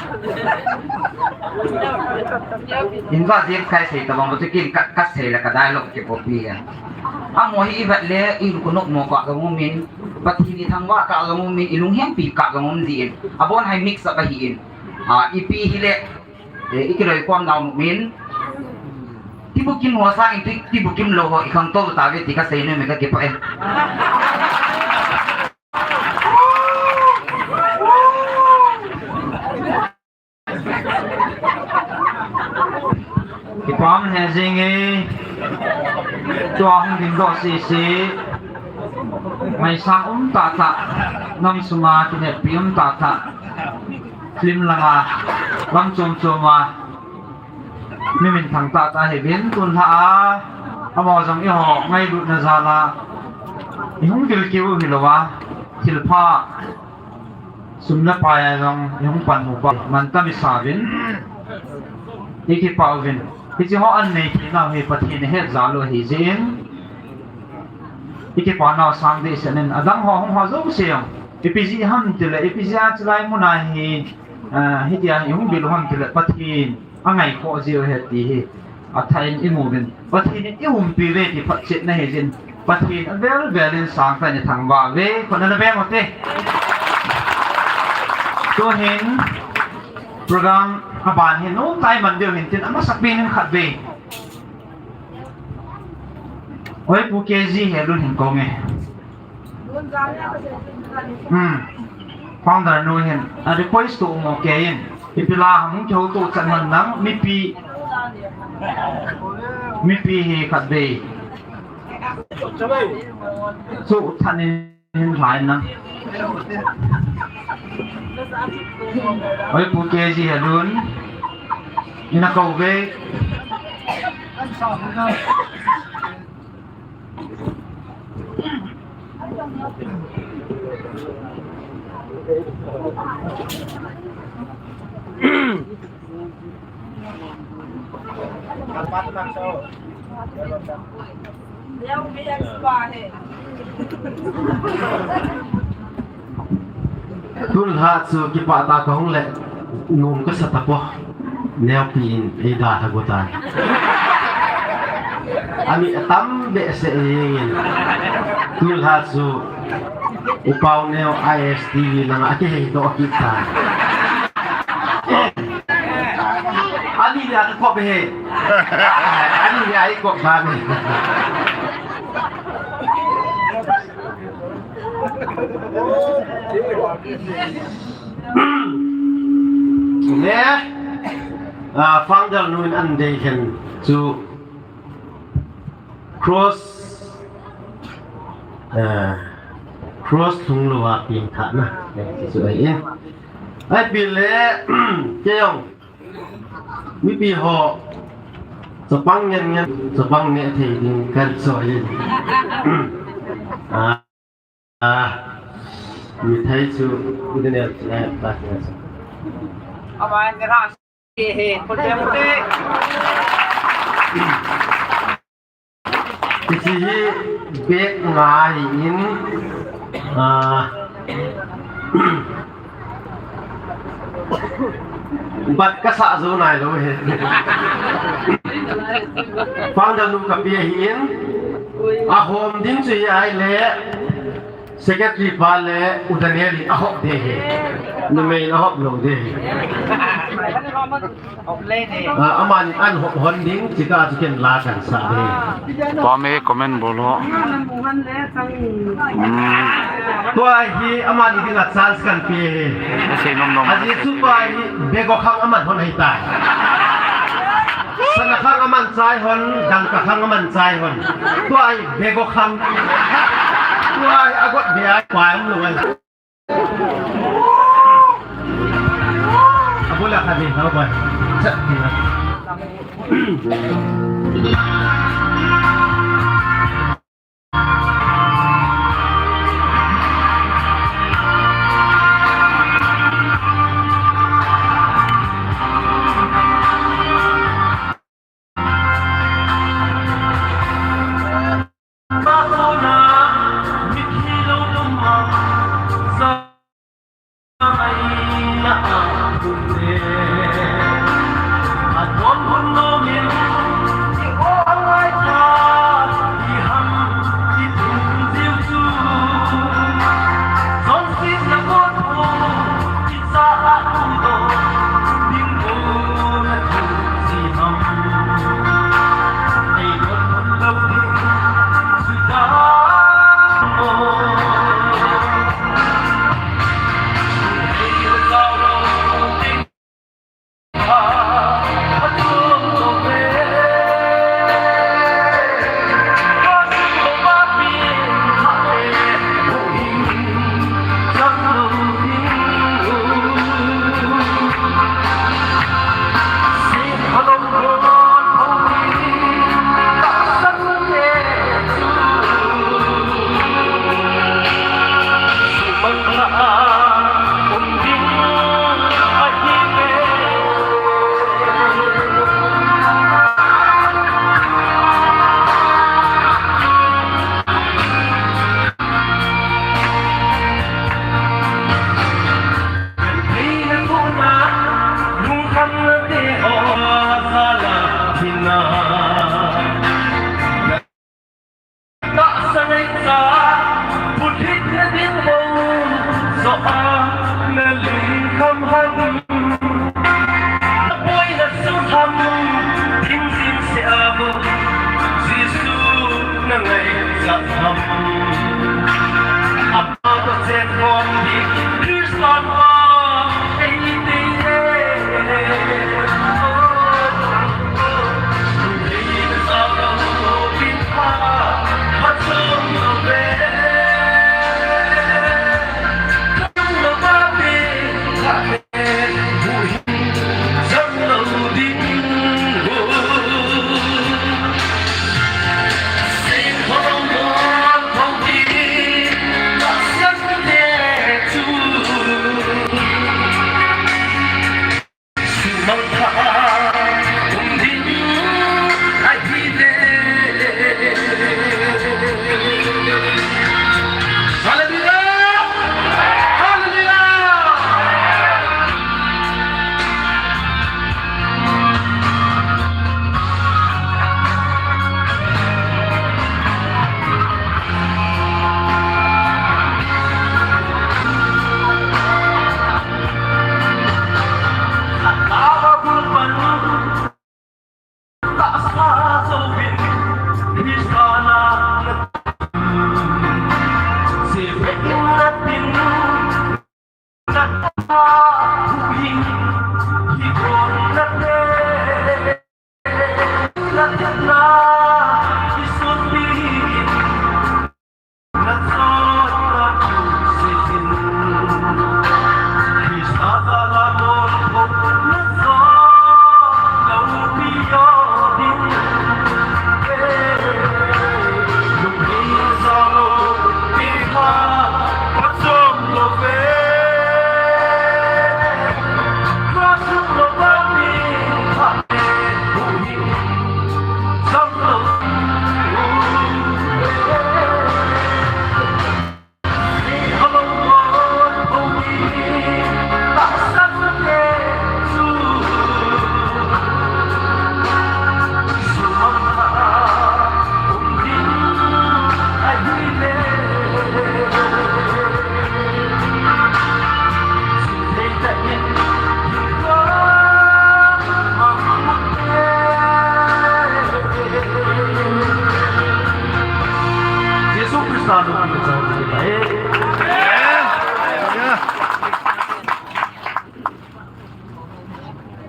Inva jep khai sei tabang, batu kin ka, kasei le ka dialogue kicopy a. Amaho hi ivet le, ihin kunop mo kah jong um in, Pathen ithangvah kah jong um in, ilunghempi kah jong um jin. Abon hi mix up ahin. Ah, ipi hile, Eh, ikiloikhom nau nom in. Tibukim ho sangin ti, Tibukim lou ho ikhangtou tauve ti kasei nom e, kakipah e. Kipah um e jing e. Tua hung dingdoh sese. Ngaisang um tahtah. Nam sunga kineppi um tahtah. Film langa, lam chom chom a, mi minthang tahtah hiuvin, tun lha a, amaho jong eiho ngailutna jal a, ihung vil keu hilou a, thilpha, sum le pai a jong ihung panhu pa, mantam isa uvin, ikipah uvin, hiche ho anei thei nau hi Pathen ahet jal u ahi jeh in, ikipah nau sang dehset in, adang ho hung ho jouse jong, ipi jeh ham tile, ipi jeh a chulai mun a hi, Ah, hitia hi hung vil u ham tile Pathen angaikhoh jiu ahi ti hi athah in imu uvin. Pathen in iumpi uve ti photchetna ahi jin. Pathen avel vel in sangtah in ithangvah uve. Khut nana beng ute. Tuhin program aban hi nomtah iman diu hin tin amasapen in khatvei. Oi, Pu K G Helun hin kong e. Hmm. Founder nu hin, a request to mo ke in. Ipi la ham kihouto chan man lang, mipi, mipi hi khatvei. Chu thanin hin lai nang. Oi, Pu K G Helun. Ina kouve. Tulha chu kipah tah kahung le nom kasa tapoi. Neopi in eidalha got tai. Ami atam behseh jengin. Tulha chu U Pau Neo I S T V langa akiheidoh kit tai. Ani nia kakop e. Ani nia ikop bang e. Le, ah, founder nu in an dei khen chu cross, ah, cross lhung louva pengthahna, eh, chu ahi. Ahipoi le, kei jong Mipi ho, chapang ngen ngen, chapang ne thei ding kan soi. Ah, ah, mi thei chu, i dene, eh, ta, ta. Ama ne ra, he, he, ko te, ko te. Hiche hi bag nga ahin, ah, bat kasah jou nailou ahi. Founder nu kape ahin, ahom ding chu hi ahile, Secretary pa le U Daniel in ahop ding ahi. Numei in ahop lou ding ahi. Ah, aman an hop hon ding, chika chu ken la kan sa ding. Pame comment bol ho. Hmm. Tua hi amani dinga chance kan pe ahi. Sei nom nom. Ajeh chu tua hi bego khang aman hon ahitai. Sana khang aman chai hon, dangka khang aman chai hon. Tua hi bego khang. Tua hi agot be ai pa um lo ai. Abula kami, tau boy. Chat kami.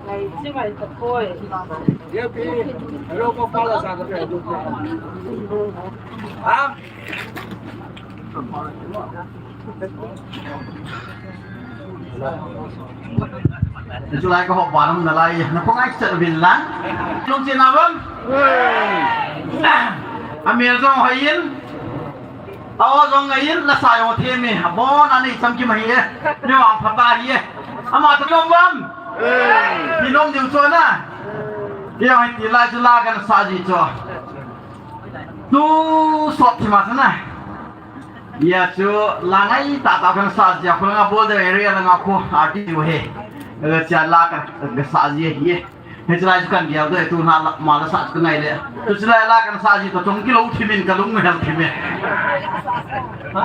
Chibai ta koi. Ye pi, hello, ko pala sa ka pe du. Ha? Chulai ka hop banam na lai, na ko ngai chat vin lang. Lungchin na bang. Amel jong hoi in. Aw jong ngai in, la sa jong thei mi. Abon ani cham ki ma hi e. Ni wang pha ta hi e. Ama ta lom bam. Ni nom diu chu na. Ki hoi ti lai chu la kan sa ji chu. Tu sot thi ma sa na. Ya chu la ngai ta ta kan sa ji a, khu la nga bol de area la nga khu artist u he. Ga cha la kan ga sa ji he. Hiche lai chu kan gel doh e, tu na la, ma la sa chu ka ngai le. Tu hiche lai la kan sa ji toh chong kilo thim in ka lung hel thim e. Ha?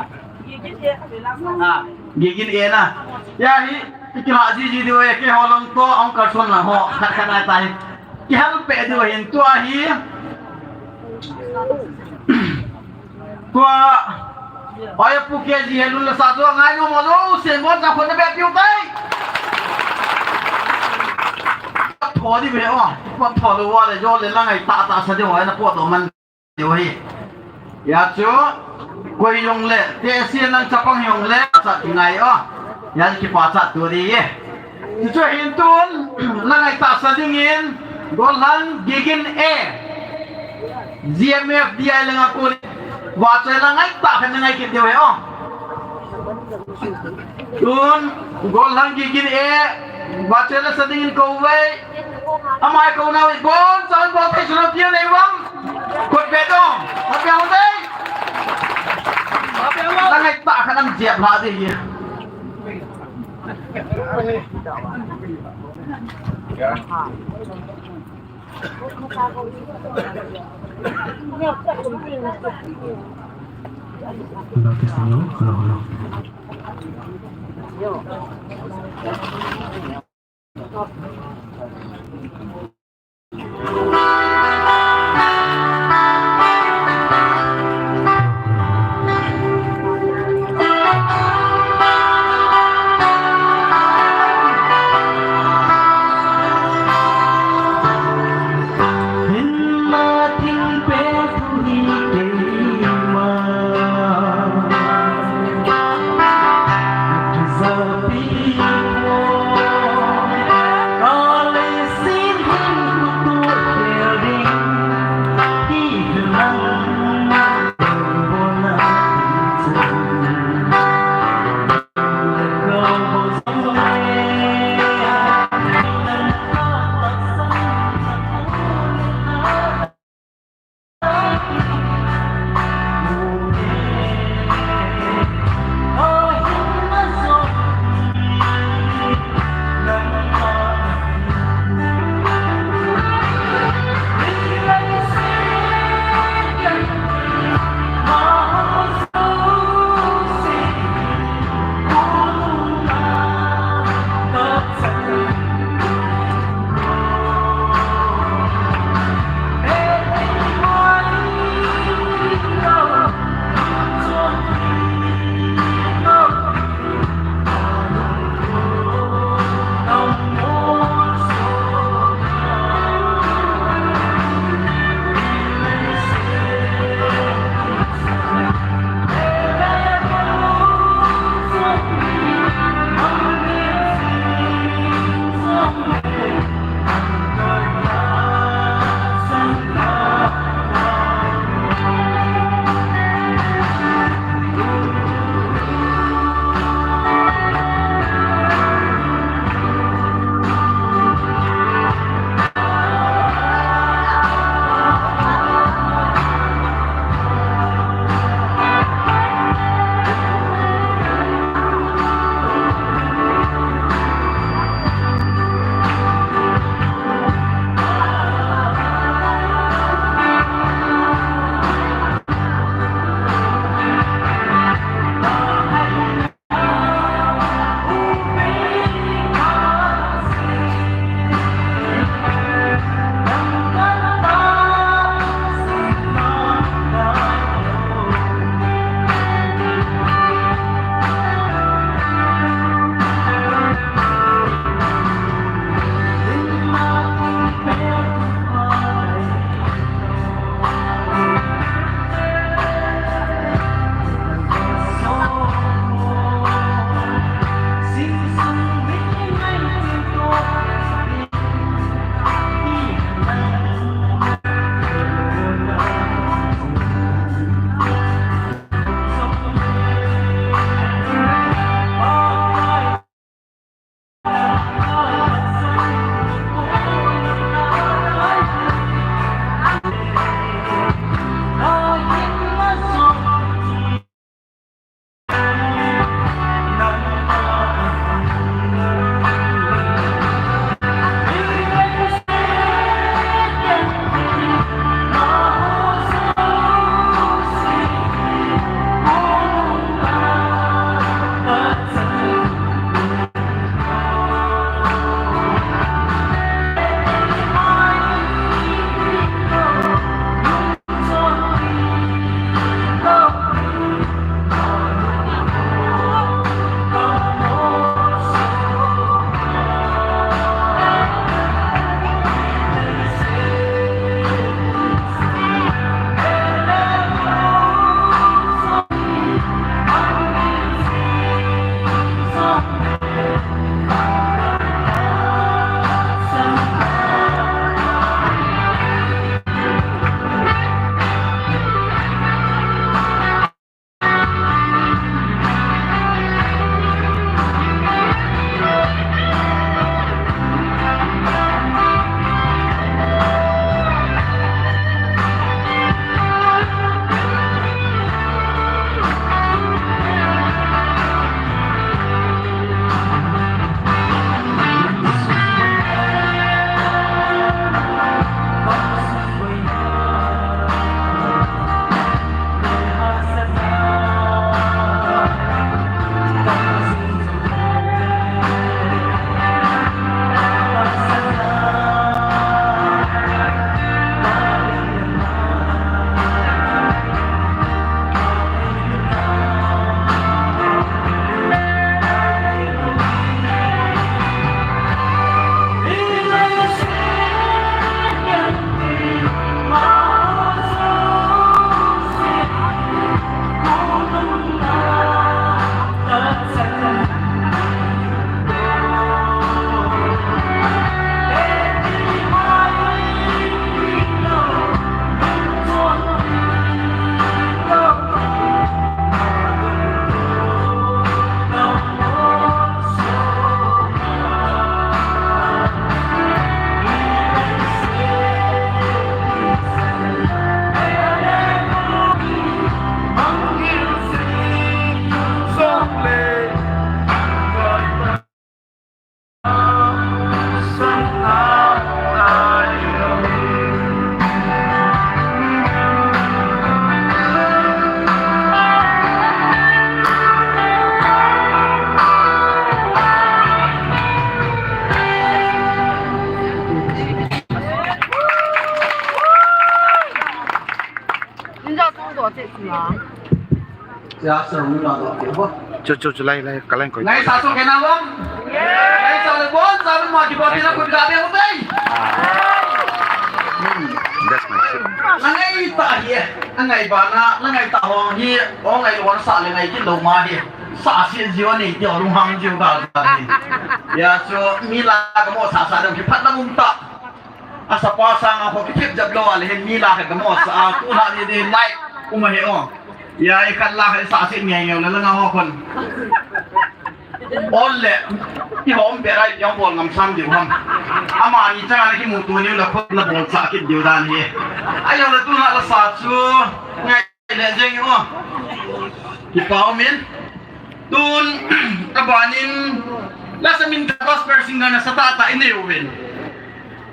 Ha, Gigin e na. Ya hi, i kila ji ji diu e, keiho lang toh, ong kal son lang ho, khat khat nai tai. Kihel pe diu hin tua hi. Tua, oi, Pu K G he lun la sa chu ngai nom lou, sen bon sa khon na be piu tai. Tho di be o, pa tho lou va le jo le la ngai ta ta sa di o na po to man di o hi. Ya chu, koi jong le, te si nang chapang jong le, sa ti ngai o. Ya ki pa sa tu di ye. Chu hin tun, la ngai ta sa ding in, Golhang Gigin e. G M F D I la nga kuli. Vachoi la ngai ta khan ngai kit diu he o. Tun, Golhang Gigin e. Vachoi la sa ding in ko vai. Amai ko na vai. Bon, sa bon, pe suno pia nei vam. Kot pe dong. Kot pe ho dei. La ngai ta khan am jep la dei. Chu, chu, chu, lai, lai, ka lai koi. Ngai sa so kena bom. Ngai sa le bon sa ma ki ba pina ko ga be mo tai. That's my shit. Ngai ta hi. Ngai ba na, ngai ta ho hi. O ngai lo sa le ngai ki lo ma hi. Sa si ji wa ni ti o lu hang ji ga ga ni. Ya so mi la ka mo sa sa dam ki phat la mum ta. Asa pa sang a ho ki thip jap lo a le hin mi la ka mo sa a tu la ni de lai. Uma he o. Ya, i khat la khat sa si nge nge la la nga ho kon. Ol le. I hom pe rai yong bol ngam sam diu ham. Ama ni chang a ki mu tu ni la khot la bol sa ki diu dan hi. Ayo la tu la la sa chu. Ngai le jeng o. Ki pau min. Tun, abanin, la sa min ta gospel singer na sa ta ta i nei uvin.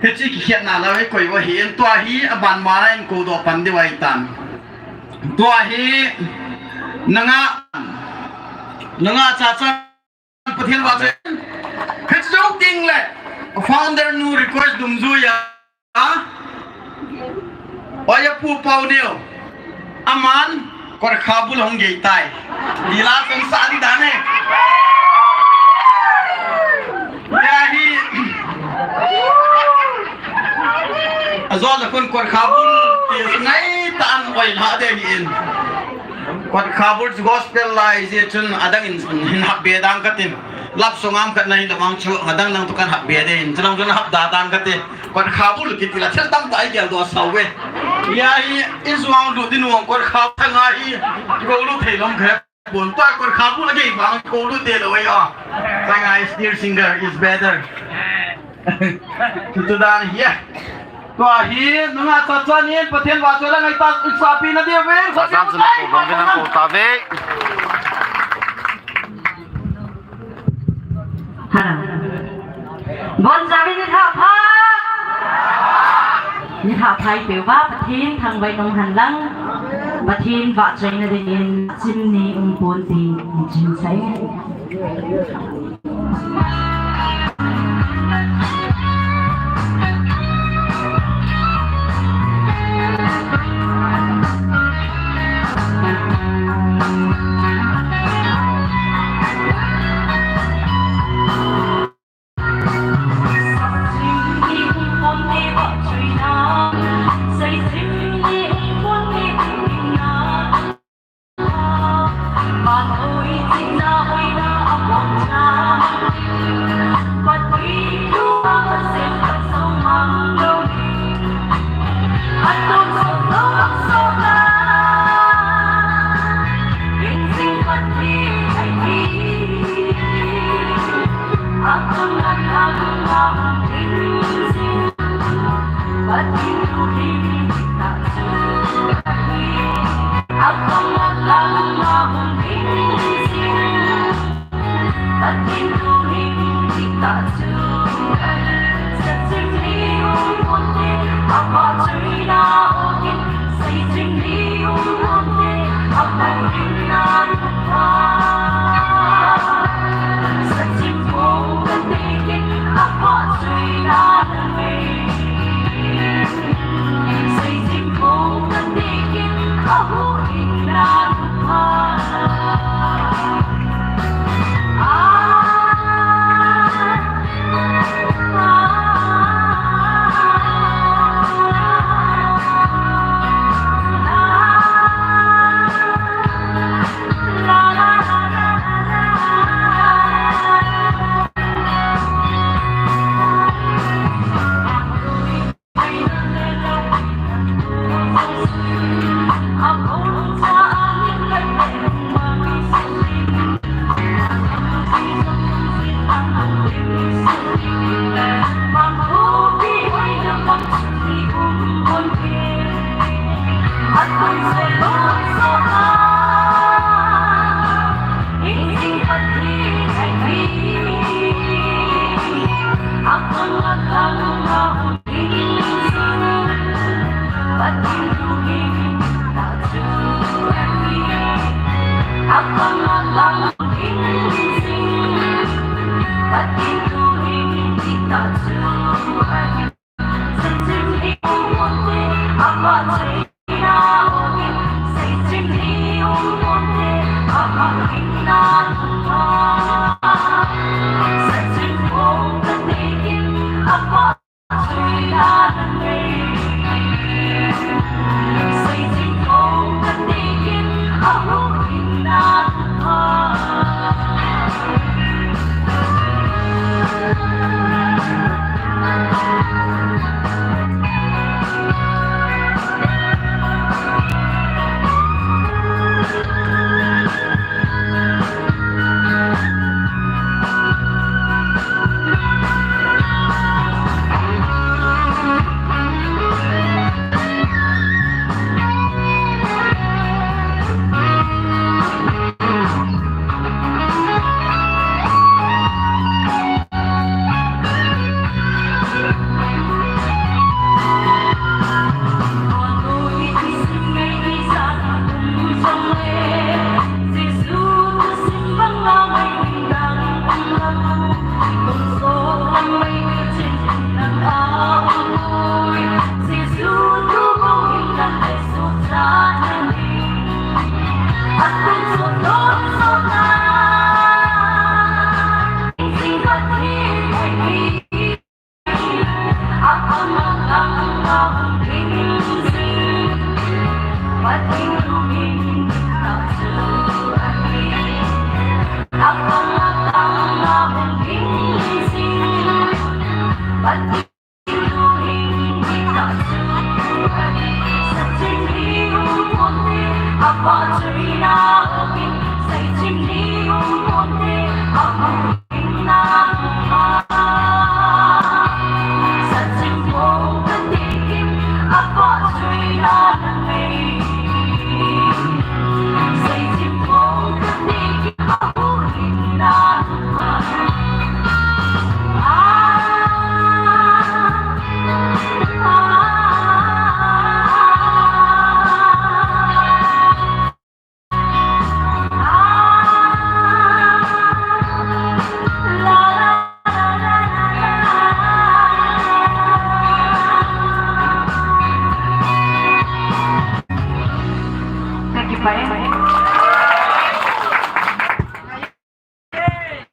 Hichi kikhetna la hi koi u ahi in tua hi aban ma la in ko do pan di wai tan. Tua hi nanga, nanga cha cha Pathen va chen. Hichi jong ting le founder nu request dum juia. Oya pu pau neo. Aman kor khabul hong gei tai. Dila kong sa di dane. Ya hi. Azo la kun kor khabul ti ngai tan oi la de ni in. Kor khabul gospel lai je chun adang in hin hap be dang katin. Lap song am kat nai la mang chu adang nang tu kan hap be de in. Chunang chun hap da dang katin. Kor khabul kiti la thil tam ta ai gel do sau ve. Ya hi in zuang lu din wang kor khab thang a hi. Ko lu thei lom khe. Bon ta kor khabul a gei bang ko lu te lo ya. Thang a is dear singer is better. Tu dan hi. Tua hi nunga cha cha ni Pathen va cho la ngai ta sa pi na dia ve. Sa san sa ko bang ve na ko ta ve. Hello. Bon Jovi ni tha pha. Ni tha phai peuva Pathen thangvah in um hen lang. Pathen vahchoina dingin chimney um pon ti ni chin sai.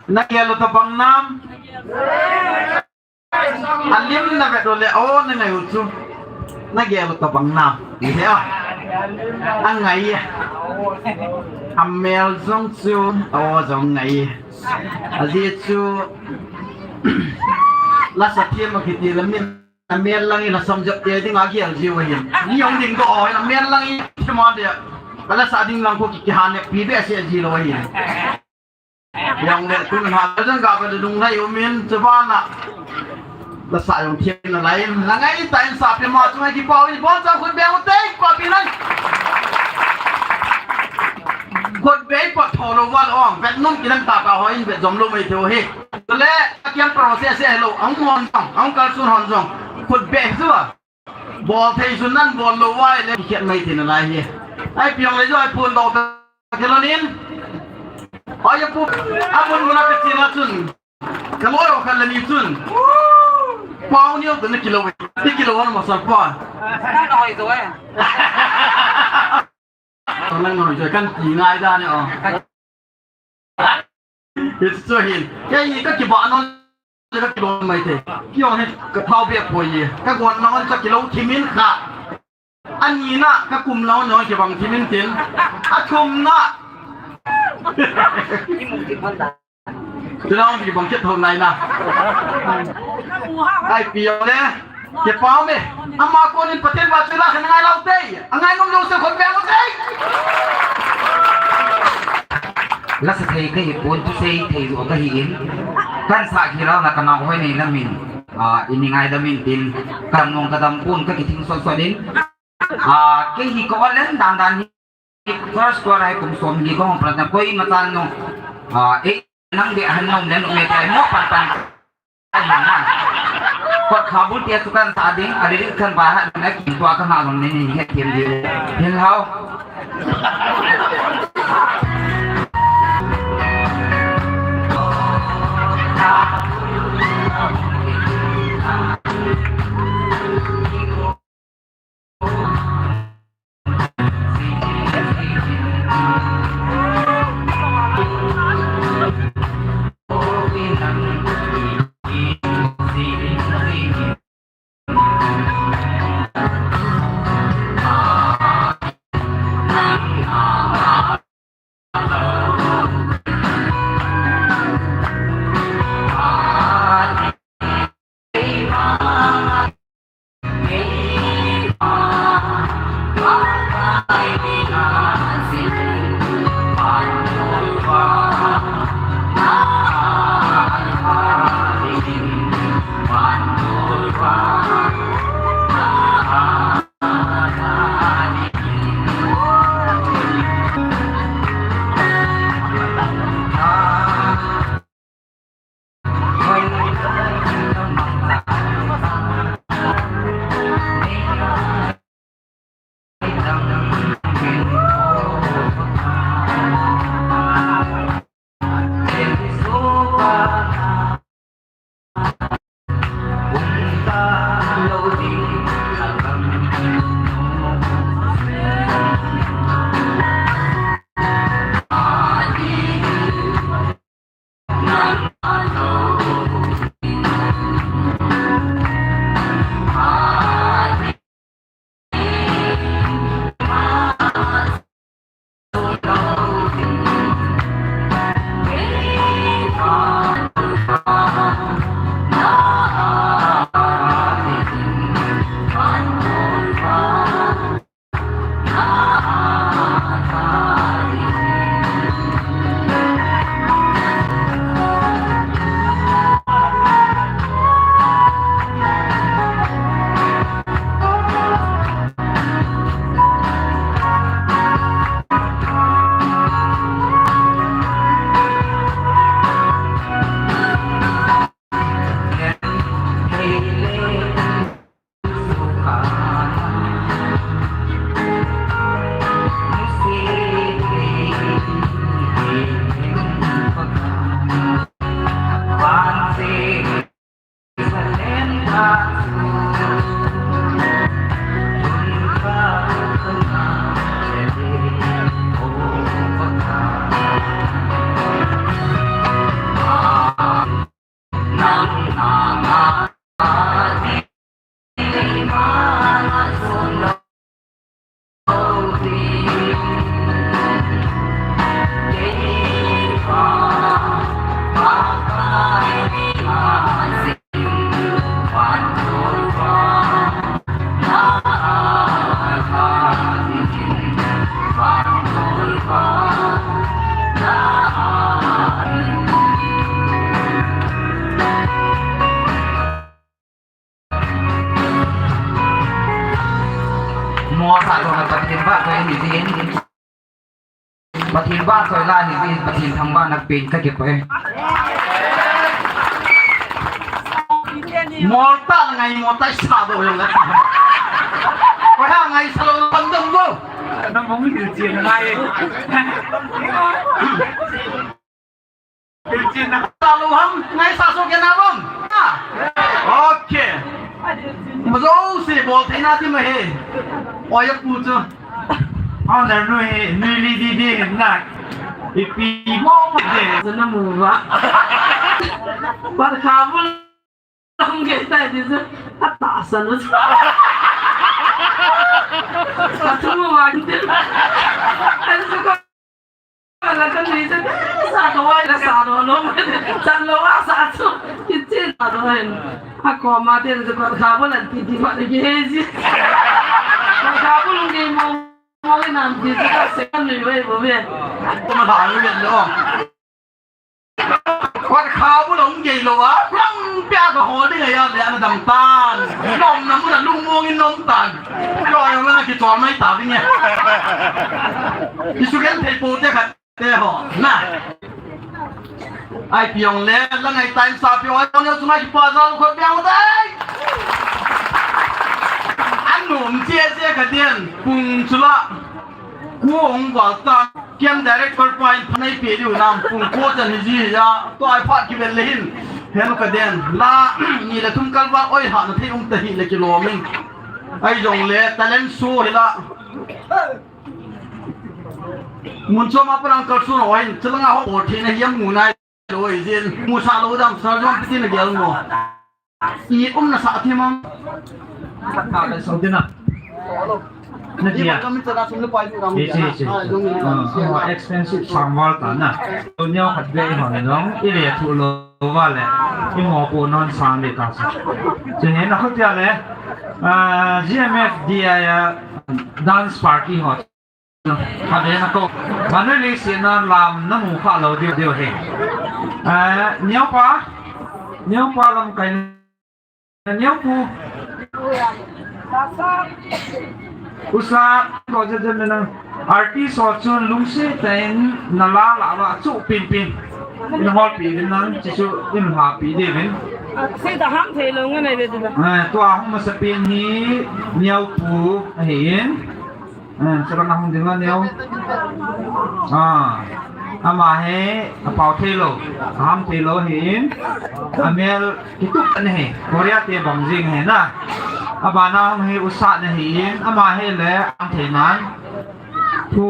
Nagel u tabang nam. Alim na vet u le o na ngai u chu. Nagel u tabang nam. Ihe a. Angai. Amel jong chu o jong ngai. Ajeh chu lasa thiam a kiti la min. Amel lang in asam jep te ding a gel jiu ahin. Ni jong ding doh o hin amel lang in thima de. Kalasa ding lang ko ki, kihan ne pi be se ji lou ahin. Jong le tun ha jong ga ba dung lai u min chu bana. Lasa jong thiam na lai in. Langai ta in sa pe ma chu ngai kipau in bon cha khut be u te pa pi nai. Khut be pa tho lou val ong. Vet num kilang ta ka ho in vet jom lou mai theu hi. Tule, akiam process e lo, ang mon jong, ang kalsun hon jong, khut be chu a. Bol thei sun nan bol lou vai le, kikhet mai thei nalai hi. Ai piang le jo, ai pun dou ta, kilon in. Ai pu, amun muna pe china chun. Kaloi o khan le ni chun. Pau niu tu ni kilo, ni kilo wan masal pa. Kan hoi tu e. Nang noi joi kan ti ngai da ni o. It's so hin. Kei ka kiba non ka kiba mai te. Kio hin ka thau be poi ye. Ka gon non ka kilo thimin kha. Ani na ka kum lo non kibang thimin tin. A thum na. Ni mu ti pon da. Tuna ong kibang kit thon nai na. Ai pi jong le. Kipau me. Ama konin Pathen vahchoi la khat ngai lou te. Angai nom lou se khut be u te. Lasa thei kahi pon, thusei thei jo kahi in. Kan sa khi la na kana hoi nei lamin. A, ini ngai lamin tin. Kan nong ka dam pon ka kithing sot sot in. A, kei hi ko len dan dan hi. First choir hai kum som ni ko hong pran na koi matan no. A, eh, nang de han nong nen me tai mo pan pan. Ai na. Kot kha bul tia tu kan ta ding, a de kan ba ha na ki tua ka na long ni ni he tiam di. Hin hao. Mo sa to na Pathen ba to ni din. Pathen ba to la ni din, Pathen thangvah na pen ka kipah e. Mo ta ngai mo ta sa do yong la. Ko ha ngai sa lo na pan dong do. Na mo mi chi ngai. Talu ham, ngai sa so ke na bom. Ah. Okay. Mazo si bol thei na ti ma he. Oi ya pu chu. Ana nu he, nu li di di na. Ipi mo de. Zana mu ba. Bar kha bu. Hung ke tai di chu, a ta sa lu chu. Ka thu mo wa ki te. An su ko la ka ni chu, sa ka wa la sa lo lo. Sa lo wa sa chu. Ki chi sa lo hen. A ko ma te chu ko kha bo lan ti ti ma ni ki he ji. Ko kha bo lung ke mo. Mo le nam ti chu ka se kan ni we bo we. Ko ma da ni lo. Kot kha bu long gei lo a, rang pia ka ho ding a ya le ana dam tan. Nom na mu na lung mong in nom tan. Lo yang na ki chol mai ta ding e. Isu gen thei po te khat te ho. Na. Ai piong le, la ngai time sa piong ai piong le sungai ki pa za lo khot piang dai. An nom che che ka den, pung chula. Ko hung val ta, kem director pa in phanai pe diu nam, pung ko chan hi ji ya, to ai phat ki vel le hin, hen ka den, la, ni le thum kal va, oi ha na thei um ta hi le ki lo min. Ai jong le, talent show hi la. Mun chom a parang kal su no hin, chalanga ho por thi na hiam mu nai. Loi jin, mu sa lo dam, sa jom piti na gel mo. I um na sa thi mam. Khat kha le so dina. Na dia. Kami chana sum le pai ram. Isi, isi. Ah, jom ni. Ah, expensive samwal ta na. To neo khat be ho na jong. I le thu lo va le. I mo ko non sang le ta sa. Che he na kho tia le. Ah, G M F D I, ah, dance party ho. Kha ve na ko. Manu le si na lam na mu kha lo diu diu he. Eh, neo pa. Neo pa lam kai. Neo pu. Usa ko je je me na. Artist ho chun lungset tah in na la la la chu pin pin. In hol pi vin nang chi chu in ha pi de vin. Se da ham thei lo nga nai ve tu da. Eh, tua hung masa pin hi neo pu ahi in. Eh, chulanga hung ding a neo. Ah, ama hi a pau thei lo, a ham thei lo hi in, a mel kitup ana hi, Korea te bang jing hi na. A bana hung hi usa na hi in, ama hi le ang thei nan. Thu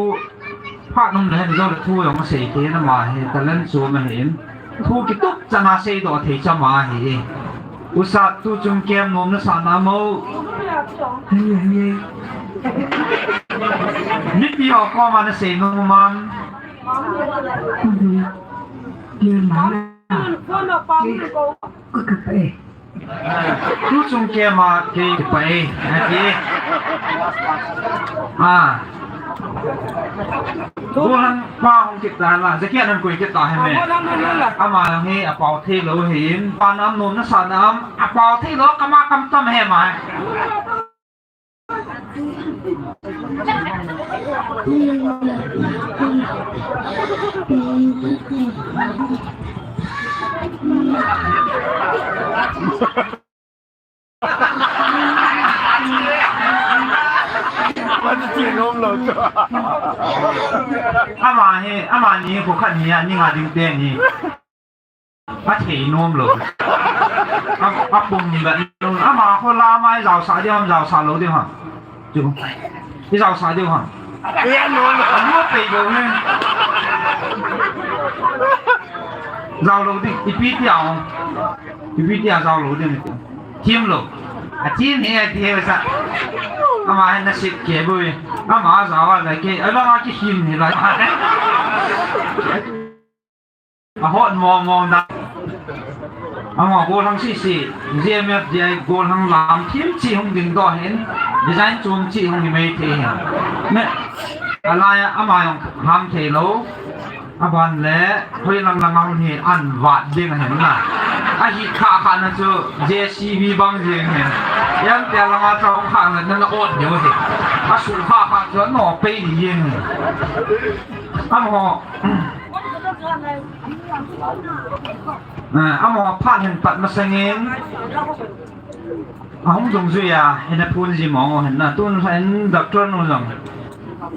phat num le hin zo le thu jong a sei thei in ama hi, talent chu ma hi in. Thu kitup chana seidoh thei chama hi. Usa tu chung kem nom na sa na mo. Hei, hei. Mipi ho koma na sei nom man. Kem ma na. Ko ka pe. Tu chung kem a kei kipah e, ati. Ah. Golang pa hung kit ta la, jacket nan koi kit ta he me. Ama hi a pau thei lo hi in, pa nam nom na sa nam, a pau thei lo kama kam tam he ma. Ama hi, ama ni khu khat ni a, ni nga ding te ni. A thei nom lo. A, apum be. Ama ho la mai jaosah diu ham, jaosah lou diu ham. Chu. I jaosah diu ham. Anu pei bou ne. Jao lou ding, ipi tia ong. Ipi tia jao lou ding. Thim lou. A thim hi, a thi hi sa. Ama hin na sit ke bou. Ama jao a la ke. A la ki hin ni la. A hot mong mong da. Ama gollhang sisi, G M F D I gollhang lam thim chi hung ding doh hin, design chom chi hung hi mai thei hin. Ne, alai a ama jong ham thei lou. Aban le, hoi lang lang a hi an vat ding hin na. Ahi kha kha na chu J C B bang jing hin. Yang tia lang a chong kha na na ot diu hi. A su kha kha chu no pei ding hin. Amaho. Eh, amaho phat hin pat masangin. Ahung dungjui a, ina phun ji mong o hin na. Tun hin doctor nu jong.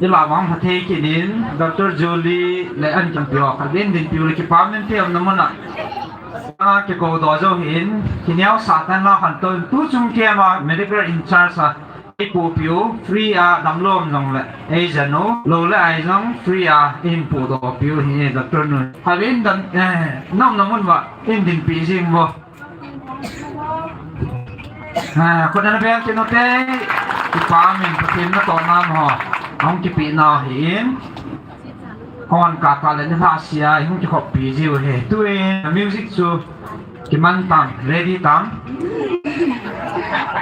Ila vang pha thei kit in, Doctor Julie le an kin pio, khat in din pio le kipa min te am na mun a. Anga kikou doh jou hin, kineo sa tan la khan to, tu chung kem a medical in charge a. Ipu piu, free a damlou jong le, ei janu, lou le ai jong, free a, in pu doh piu hi, doctor nu. Havin dan, eh, nam na mun va, in din pi jing vo. Ah, ko dan beng kinu te, kipa min, Pathen natoh nam ho, hung kipe nau hin. Hon kaka le ni lhasia, hung kikhop pi jiu hi. Tuin, music chu, Kiman tam, ready tam?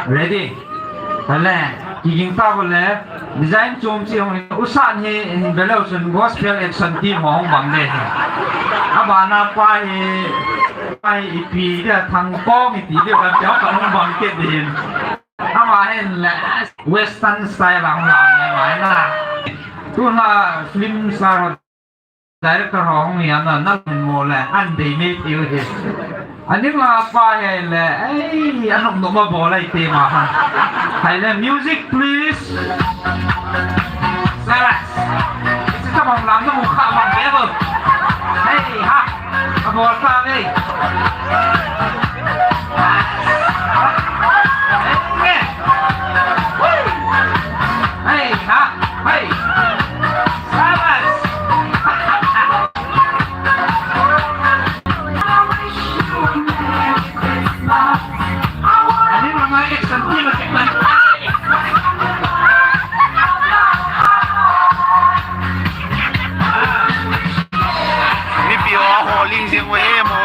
Ready. Ale, kiging ta bole, design chom chi hung usan hi, hi beleu sun gospel action team hung bang le hi. Abana pa hi, pa hi ipi dia thang kong iti dia kan pia kan hung bang ke din. Ama hin le, western style hung lam le mai na. Tuna film star Director ho hung hi ana, na mo le, an dei me tiu hi. Ani ma pa he le, ei, anok no ma bo lai te ma ha. Hai le, music please. Salas. Isi ta bang lam na mu kha bang be bo. Hey, ha. A bo ta ve. Hey, ha. Hey. Salas. Mipi ho a holing jing uve mo.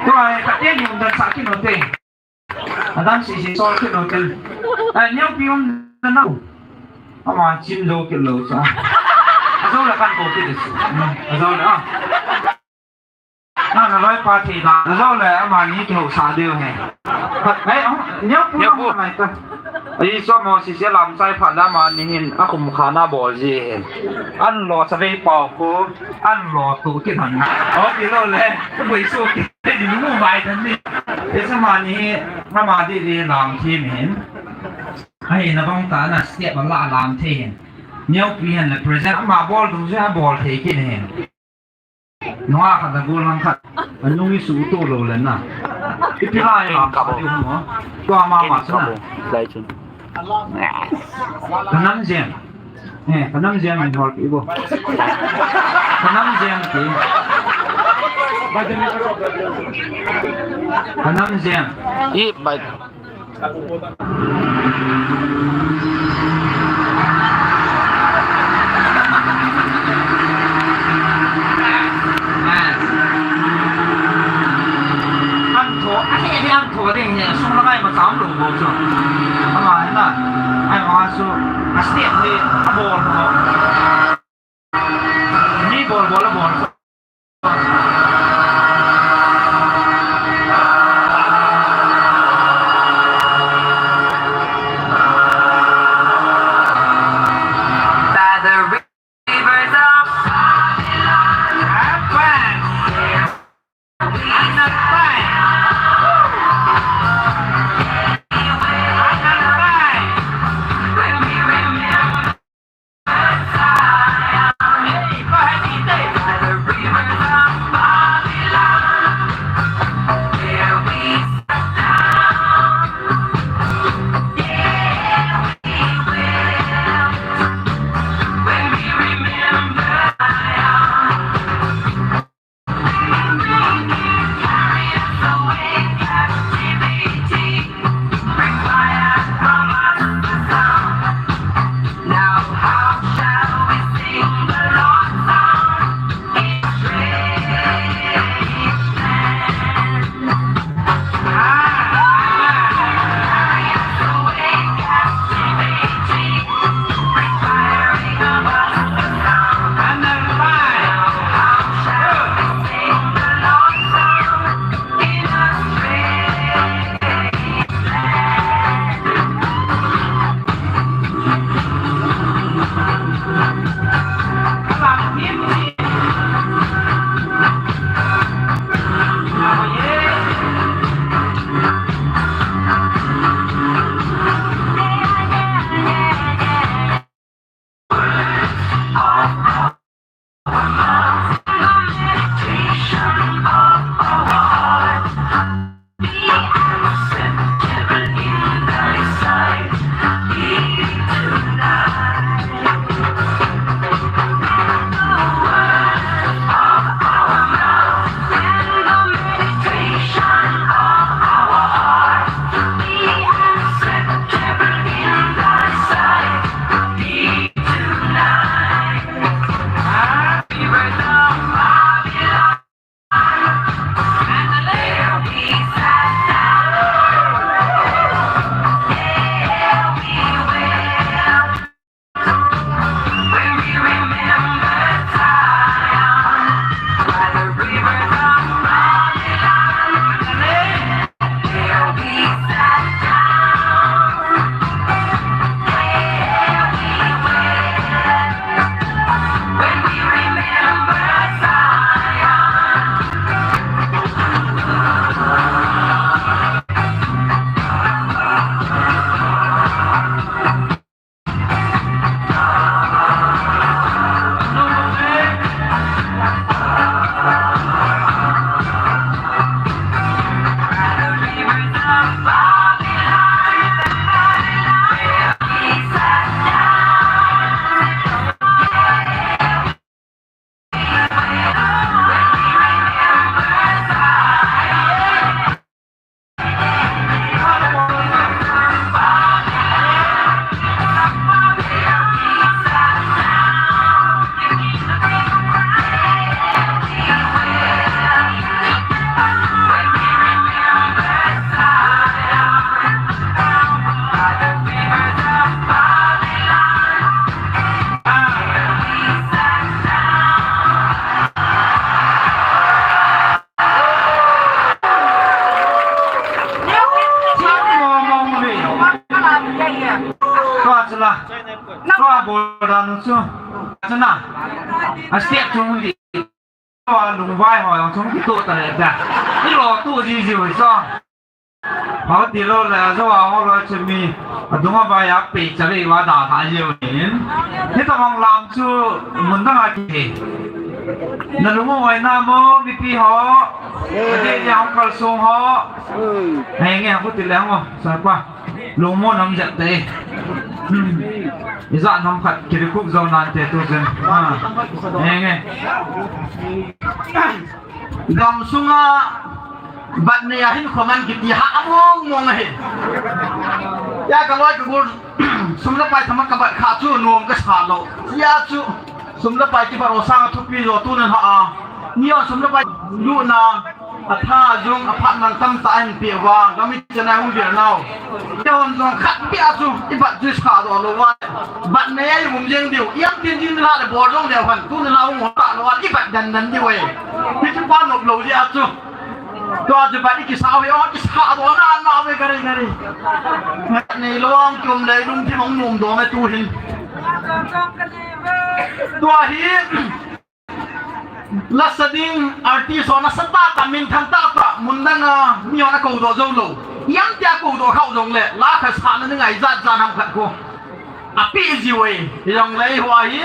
Tua, ka te ni um dan sa kit u te. Adam sisi sol kit u te. Ai, neo pi um dan nau. Ama chim jo kit lou sa. Ajo la kan ko kit. Ajo la. Na, na loi pa thei da, na jo le, amani kihou sa diu he. Hei, oh, neo pu, neo pu. Neo pu. Ai, so mo si se lam sai pha da amani hin, akum kha na bol ji he. An lo sa vei pau ko, an lo tu ki than na. O, ki lo le, ko boi su ki, di mu mai than ni. Esa amani, ama di di lam thi mi hin. Ai, na bang ta na step la lam thi hin. Neo pi hin le present, ama bol tu se, bol thei ki hin. Nunga khat na gollhang khat. Anung i su to lou le na. Ipi lai lam ka bo. Tua mama sa na. Lai chun. Ka nam jeng. Eh, ka nam jeng min hol ki bo. Ka nam jeng ki. Ka nam jeng. I bai. An tho, a he he an tho ding he, sung la ngai ma tam lo. chu, a step hi, a bol bol. Mi bol bol a bol. By the rivers of Babylon. Tua chula, tua bol dan chu, chuna, a step chung di, tua lungvai ho jong chung kitoh ta le ta, i lo tu ji ji ui so. Hau ti lo le, jo a ho lo chu mi, a dung a vai a pe cha ve va da tha ji ui in. Hitabang lam chu mun dang a ki he. Na lung u vai na mo, mipi ho. Ade ni hong kal sung ho. Henge, hong ti le hong o, sa pa. Lungmon ham jat te. Hmm. Ijat ham khat kiri khup jo nan te tu jen. Ha. Henge. Gamsunga bat nei a hin khoman kiti ha mong mong ahi. Ya ka loi ka gol sum le pai thama ka bat kha chu nom ka sa lo. Ya chu sum le pai kibat o sang a thupi jo tu nan ha a. Ni o sum le pai lu na. Atha jong aphat man tamtah ahin peh uva, gam ichan a hung vel nau. Eihon jong khat peh a chu, ibat chu isah doh lou uva. Bat nei a i um jeng diu, iam tin jin la le bol jong leu hen, tuni la hung hol ta lou a, ibat den den diu e. Hichu pa nop lou jeh a chu. Tua chu bat ikisah u hi, o, kisah doh na, na ve gari gari. Nei lou a hung kium le, lungthim hung nom doh me tu hin. Tua hi, lasa ding artist ho nasatah tah, minthang tah tah, mun dang a mi hon akou doh jou lou. Iam tia kou doh khah u jong le, la khat sahna ding a ijat jat ham khat khu apeh jiu e, hijongle eiho a hi,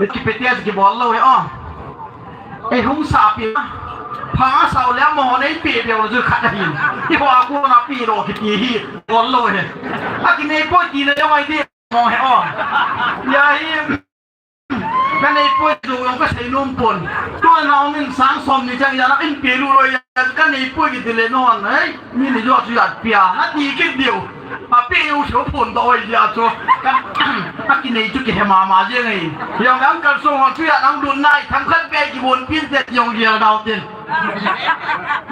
ikipe tia kibol lou hi o. Eihung sah peh, pha sah u le amahon eipeh beu lou chu khat ahin. Eiho a kona peh lou kiti hi, bol lou hi. Akinei poi tina jong ahi ti. Mo he o. Hia hi. Kanei poi chu jong kasei nom pon. Tua na hung in sang som ni chang jana in pe lu loi a kanei poi kiti le non. Hei, mi ni jo chu jat pia. Ati kit diu. Apeh u chu phondoh oi jia chu. Ka, akinei chu kihe mama jeng e. Jong ang kal song ho chu jat ang dun nai themkhat pe kibon pin te jong jia dau tin.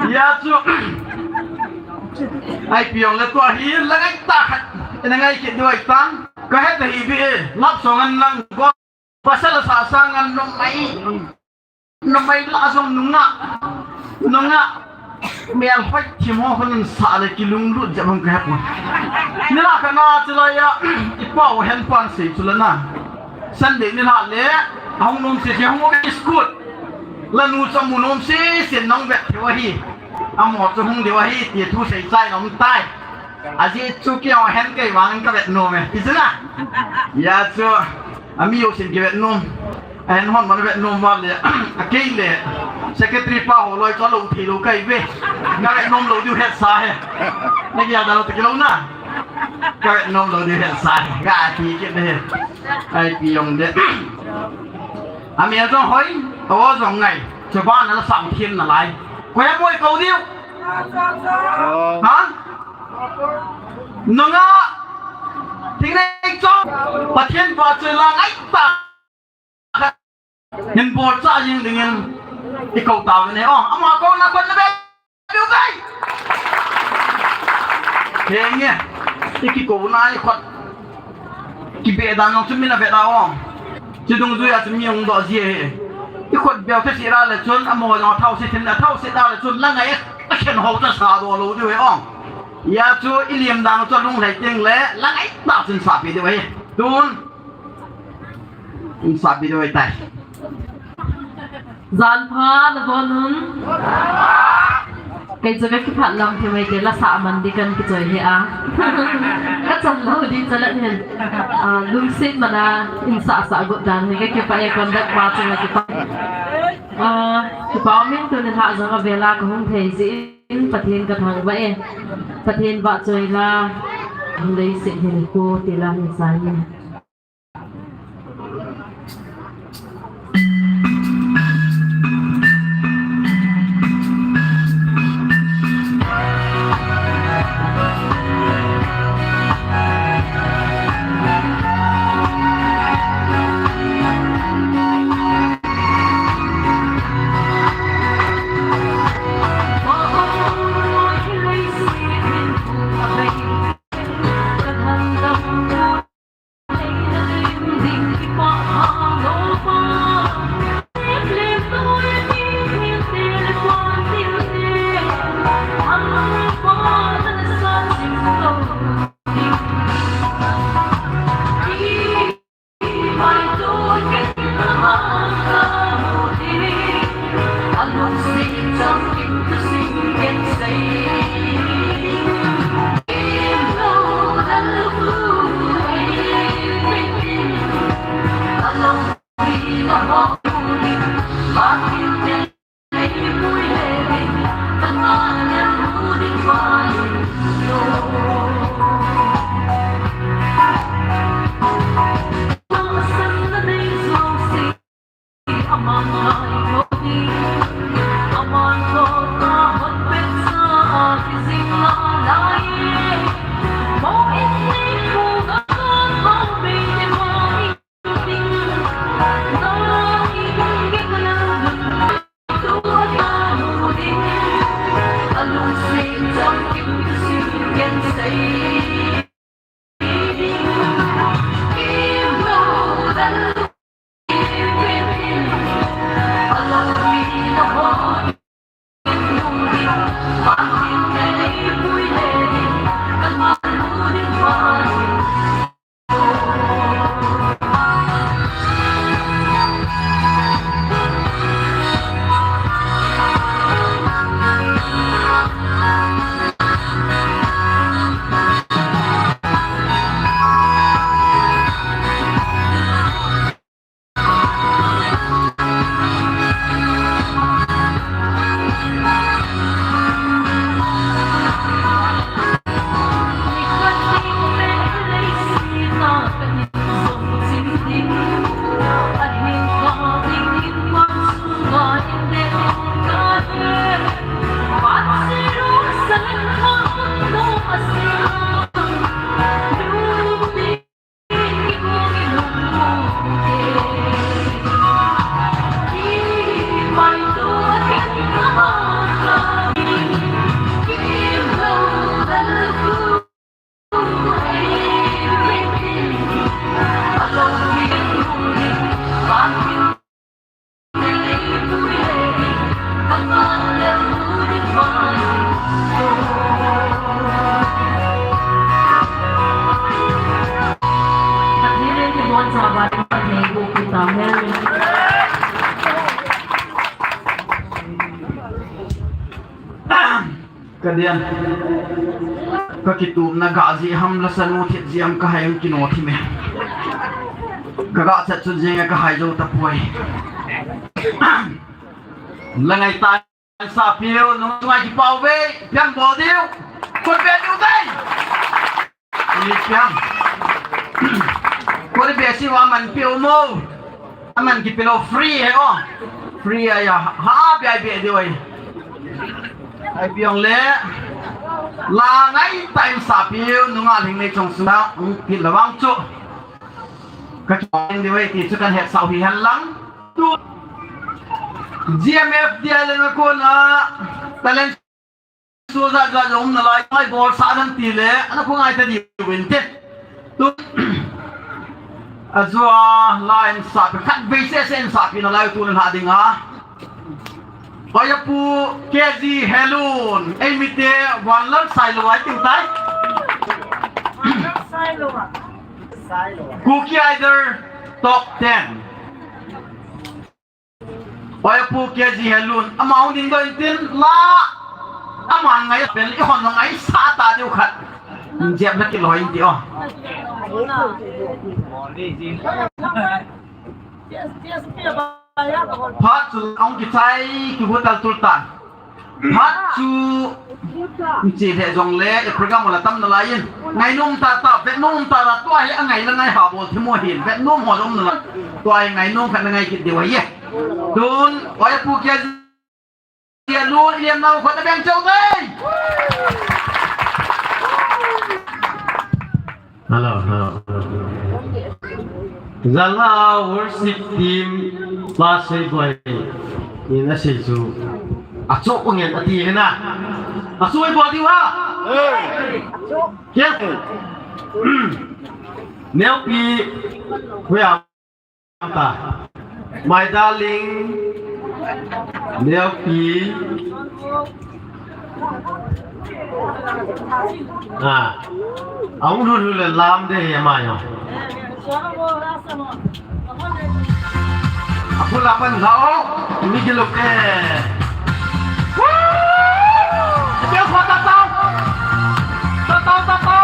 Hia chu. Ipi jong le tua hi la ngai tah khat. Ina ngai kit diu ahi tan. Ka het ahi ve e, love song an lang go. Pasal sasa ngan numei. Numei la jong nungah. Nungah. Mel hoi thim ho hon sah le kilunglut jep hung ka he pon. Nilhah khat na chulai a, i pa u hen pan sei chu la na. Sunday nilhah le, ahung nom sese hung school. Lanu chu amu nom sese nang vet thei u ahi. Amaho chu hung diu ahi, ti thu sei chai nom tai. Ajeh chu keiho hen kei vang ka vet nom e. Ti chu na. Hia chu, ami jousen kivet nom. Ahen hon man vet nom val le. Akei le. Secretary pa ho loi chu alou thei lou kai ve. Ka vet nom lou diu het sa he. Na kia da lou te kilou na. Ka vet nom lou diu het sa he. Ka ti kit le he. Ipi jong le. Amel jong hoi. O jong ngai. Chuban a la sang thim nalai. Koi a moi kou diu. Ha? Nungah, thingnei chom, Pathen vahchoi la ngai tah. Hin bol cha jing dingin i kou tau ve ne. O, ama kouna kon na ve. Lu ve. Henge, i kikou na i khut. Kibe dan jong chu min a ve da o. Chu dungjui a chu mi hung doh ji e. I khut beu thase ra le chun, amaho jong thau se thin a thau se da le chun, la ngai a khen ho ta sa doh lou diu e o. Hia chu i liam dan chu lunglhai teng le, la ngai tah chun sa pi diu e. Tun. Hung sa pi diu e tai. Jan pha na bon un. Kei chu ka kiphat lam thei mai te la sa man di kan kichoi he a. Ka chan lou di chalet hin. A, lungset man a in sa sa got dan hi ka kipah e conduct pa chu ka kipah. A, kipah min tuni lha jong a vela ka hung thei jin Pathen ka thangvah e. Pathen vahchoi la hung lei se hin ko ti la hin sa hin. Ka dian. Ka kitumna ga ji ham la sanu thit ji ham ka hai kino thi me. Ka ga chat chu jing ka hai jo ta poi. La ngai ta sa piu nung ngai ki pau ve piang bo diu. Ko pe diu dai. Ni piang. Ko de be si wa man piu mo. Aman kipelo free he o. Free aya ha bia bia de oi. Ai piong le. La ngai time sa piu nunga ling nei chong sunga ung pi lawang chu. Ka chong de oi ti chu kan het sau hi han lang. Tu. G M F D I le na ko na talent Suza ga jong na lai, mai bol sa dan ti le, ana ko ngai ta di win te. Tu. Azua line sa pe khat be se sen sa pi na lai tu na ha ding a. Oya pu K G Helun, ei mi te one love sai lo ai ting tai. Kuki Idol top ten. Oi, Pu K G Helun, ama hung ding doh in tin la, ama ngai pen, i hon ngai sa ta diu khat. Jep na kiloi in ti o. Phat chu hung kichai, kibu tal tul tan. Phat chu, che le jong le, e program la tam na lai in. Ngainom ta ta, vetnom ta ta, tua hi a ngai la ngai ha bol thimo hin, vetnom ho jong na la. Tua hi ngainom khat na ngai kit diu ahi. Tun, oi Pu K G Helun, i lian nau khat na beng chau dei. Hello, hello. Zala worship team, Pastor Boy, in a sei chu. A chu ko ngen a ti hina. A chu ai bo diu ha. Hey. Yes. Neo pi, where are ta. My darling, Neo pi. Ah. Aung lu lu le lam de ya ma yo. Apu la pan la o, mi gilo ke. Woo! Dia ko ta ta. Ta ta ta ta.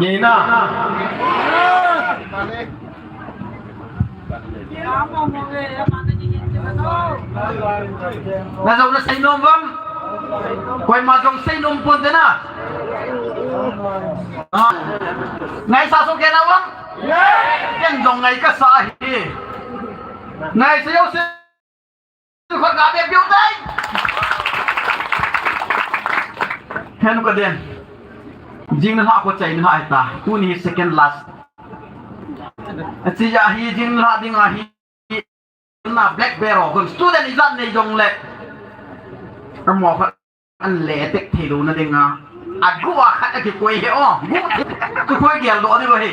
Nina. Na jong na seinom vang. Koima jong seinom pon te na. Ah. Ngaisa soh kei na vang. Ken jong ngai kasa hi. Ngaisa jouse. Khat ka bep piu tai. Henu ka den. Jing nilhah ko chai nilhah hita. Tuni hi second last. Achi ya hi jing nilhah ding ahi. Na black bear ho kon student ijat nei jong le. Amo khat an le tek thei lou na ding a. Agu a khat a kikoi he o. Gu. Chu koi gel doh ding ahi.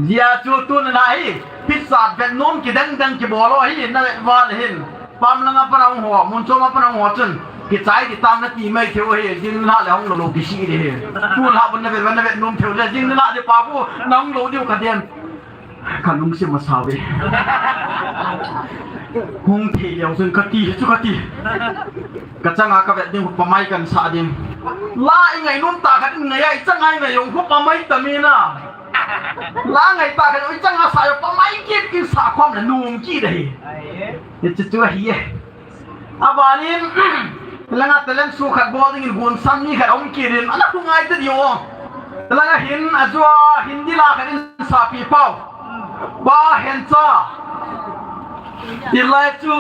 Jia chu tun la hi, pizza vet nom kidang dang kibol o hi, na vet val hin. Pam langa pan a hung ho, mun chom a pan a hung ho chun, kichai di tam na ti mai thei u hi, jing la le hung lou lou kisi di hi. Tun la bun na vet, na vet nom thei u le, jing la di pa bu, na hung lou diu ka den. Ka lungsim a sao ve. Hung thei leu chun ka ti, chu ka ti. Ka changa ka vet ding, pa mai kan sa ding. La i ngai nom ta khat i ngai a, i changa i ngai jong, pa mai ta mi na. La ngai ta khat, oi changa sa jong, pa mai kit kin sa khom le nom kit ahi. Ni chu chu ahi e. Abanin, langa talent show khat bol dingin gun sam ni khat om kit in, ana khu ngai ta diu. Langa hin, a jua, Hindi la khat in sa pi pau. Pa Hencha. Ti lai chu,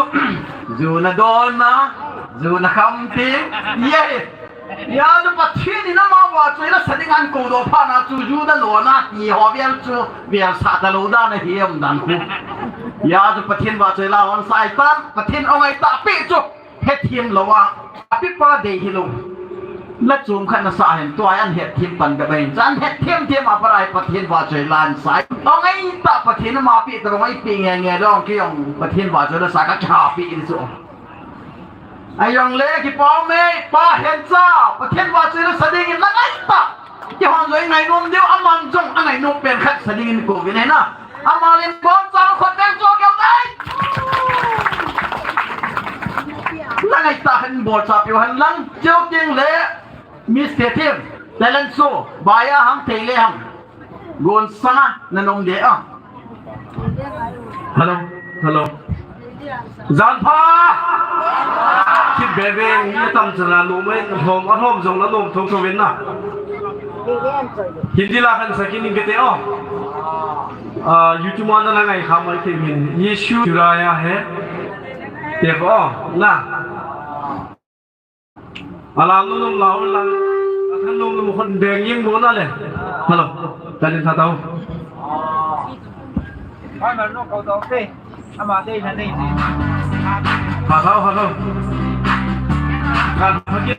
ju na don na, ju na kham ti, ye. Ya chu Pathen in ama vahchoi la sa ding an kou doh phat na chu ju da lo na ti ho vel chu vel sa ta lou dan ahi um dan khu. Ya chu Pathen vahchoi la hon sa ai tan, Pathen ong ai ta pi chu hethem lou a, a pi pa dei hi lou. La chom khat na sa hen tua an hethem pan be bai chan hethem them a parai Pathen vahchoi la an sa. Ong ai ta Pathen ama pi ta ong ai pi nge nge dong ki ong Pathen vahchoi la sa ka cha pi in chu. Ajong le kipau me, Pa Hencha, Pathen vahchoi la sa dingin la ngai ta. Kihon joi ngai nom diu, aman jong a ngai nom pen khat sa dingin kou vin e na. Ama len bom chang khut beng cho keu nai. Ngai ta hen bol sa piu hen lang. Cheu ting le Miss Tetem, talent show, baya ham thei le ham. Gon sanga na nom de a. Hello, hello. Jan pha! Kibebe, mi tam chana nom e, hom, a hom jong na nom thong thong na. Hindi la kan sakin ning kete o. Ah, YouTube mana na ngai kha mai ke min. Yesu churaya hai. Te o, na. Alam nom nom lau lang. Akan nom nom khon beng yeng bo na le. Hello. Tadi sa tau. Hello, hello. Kan pagi.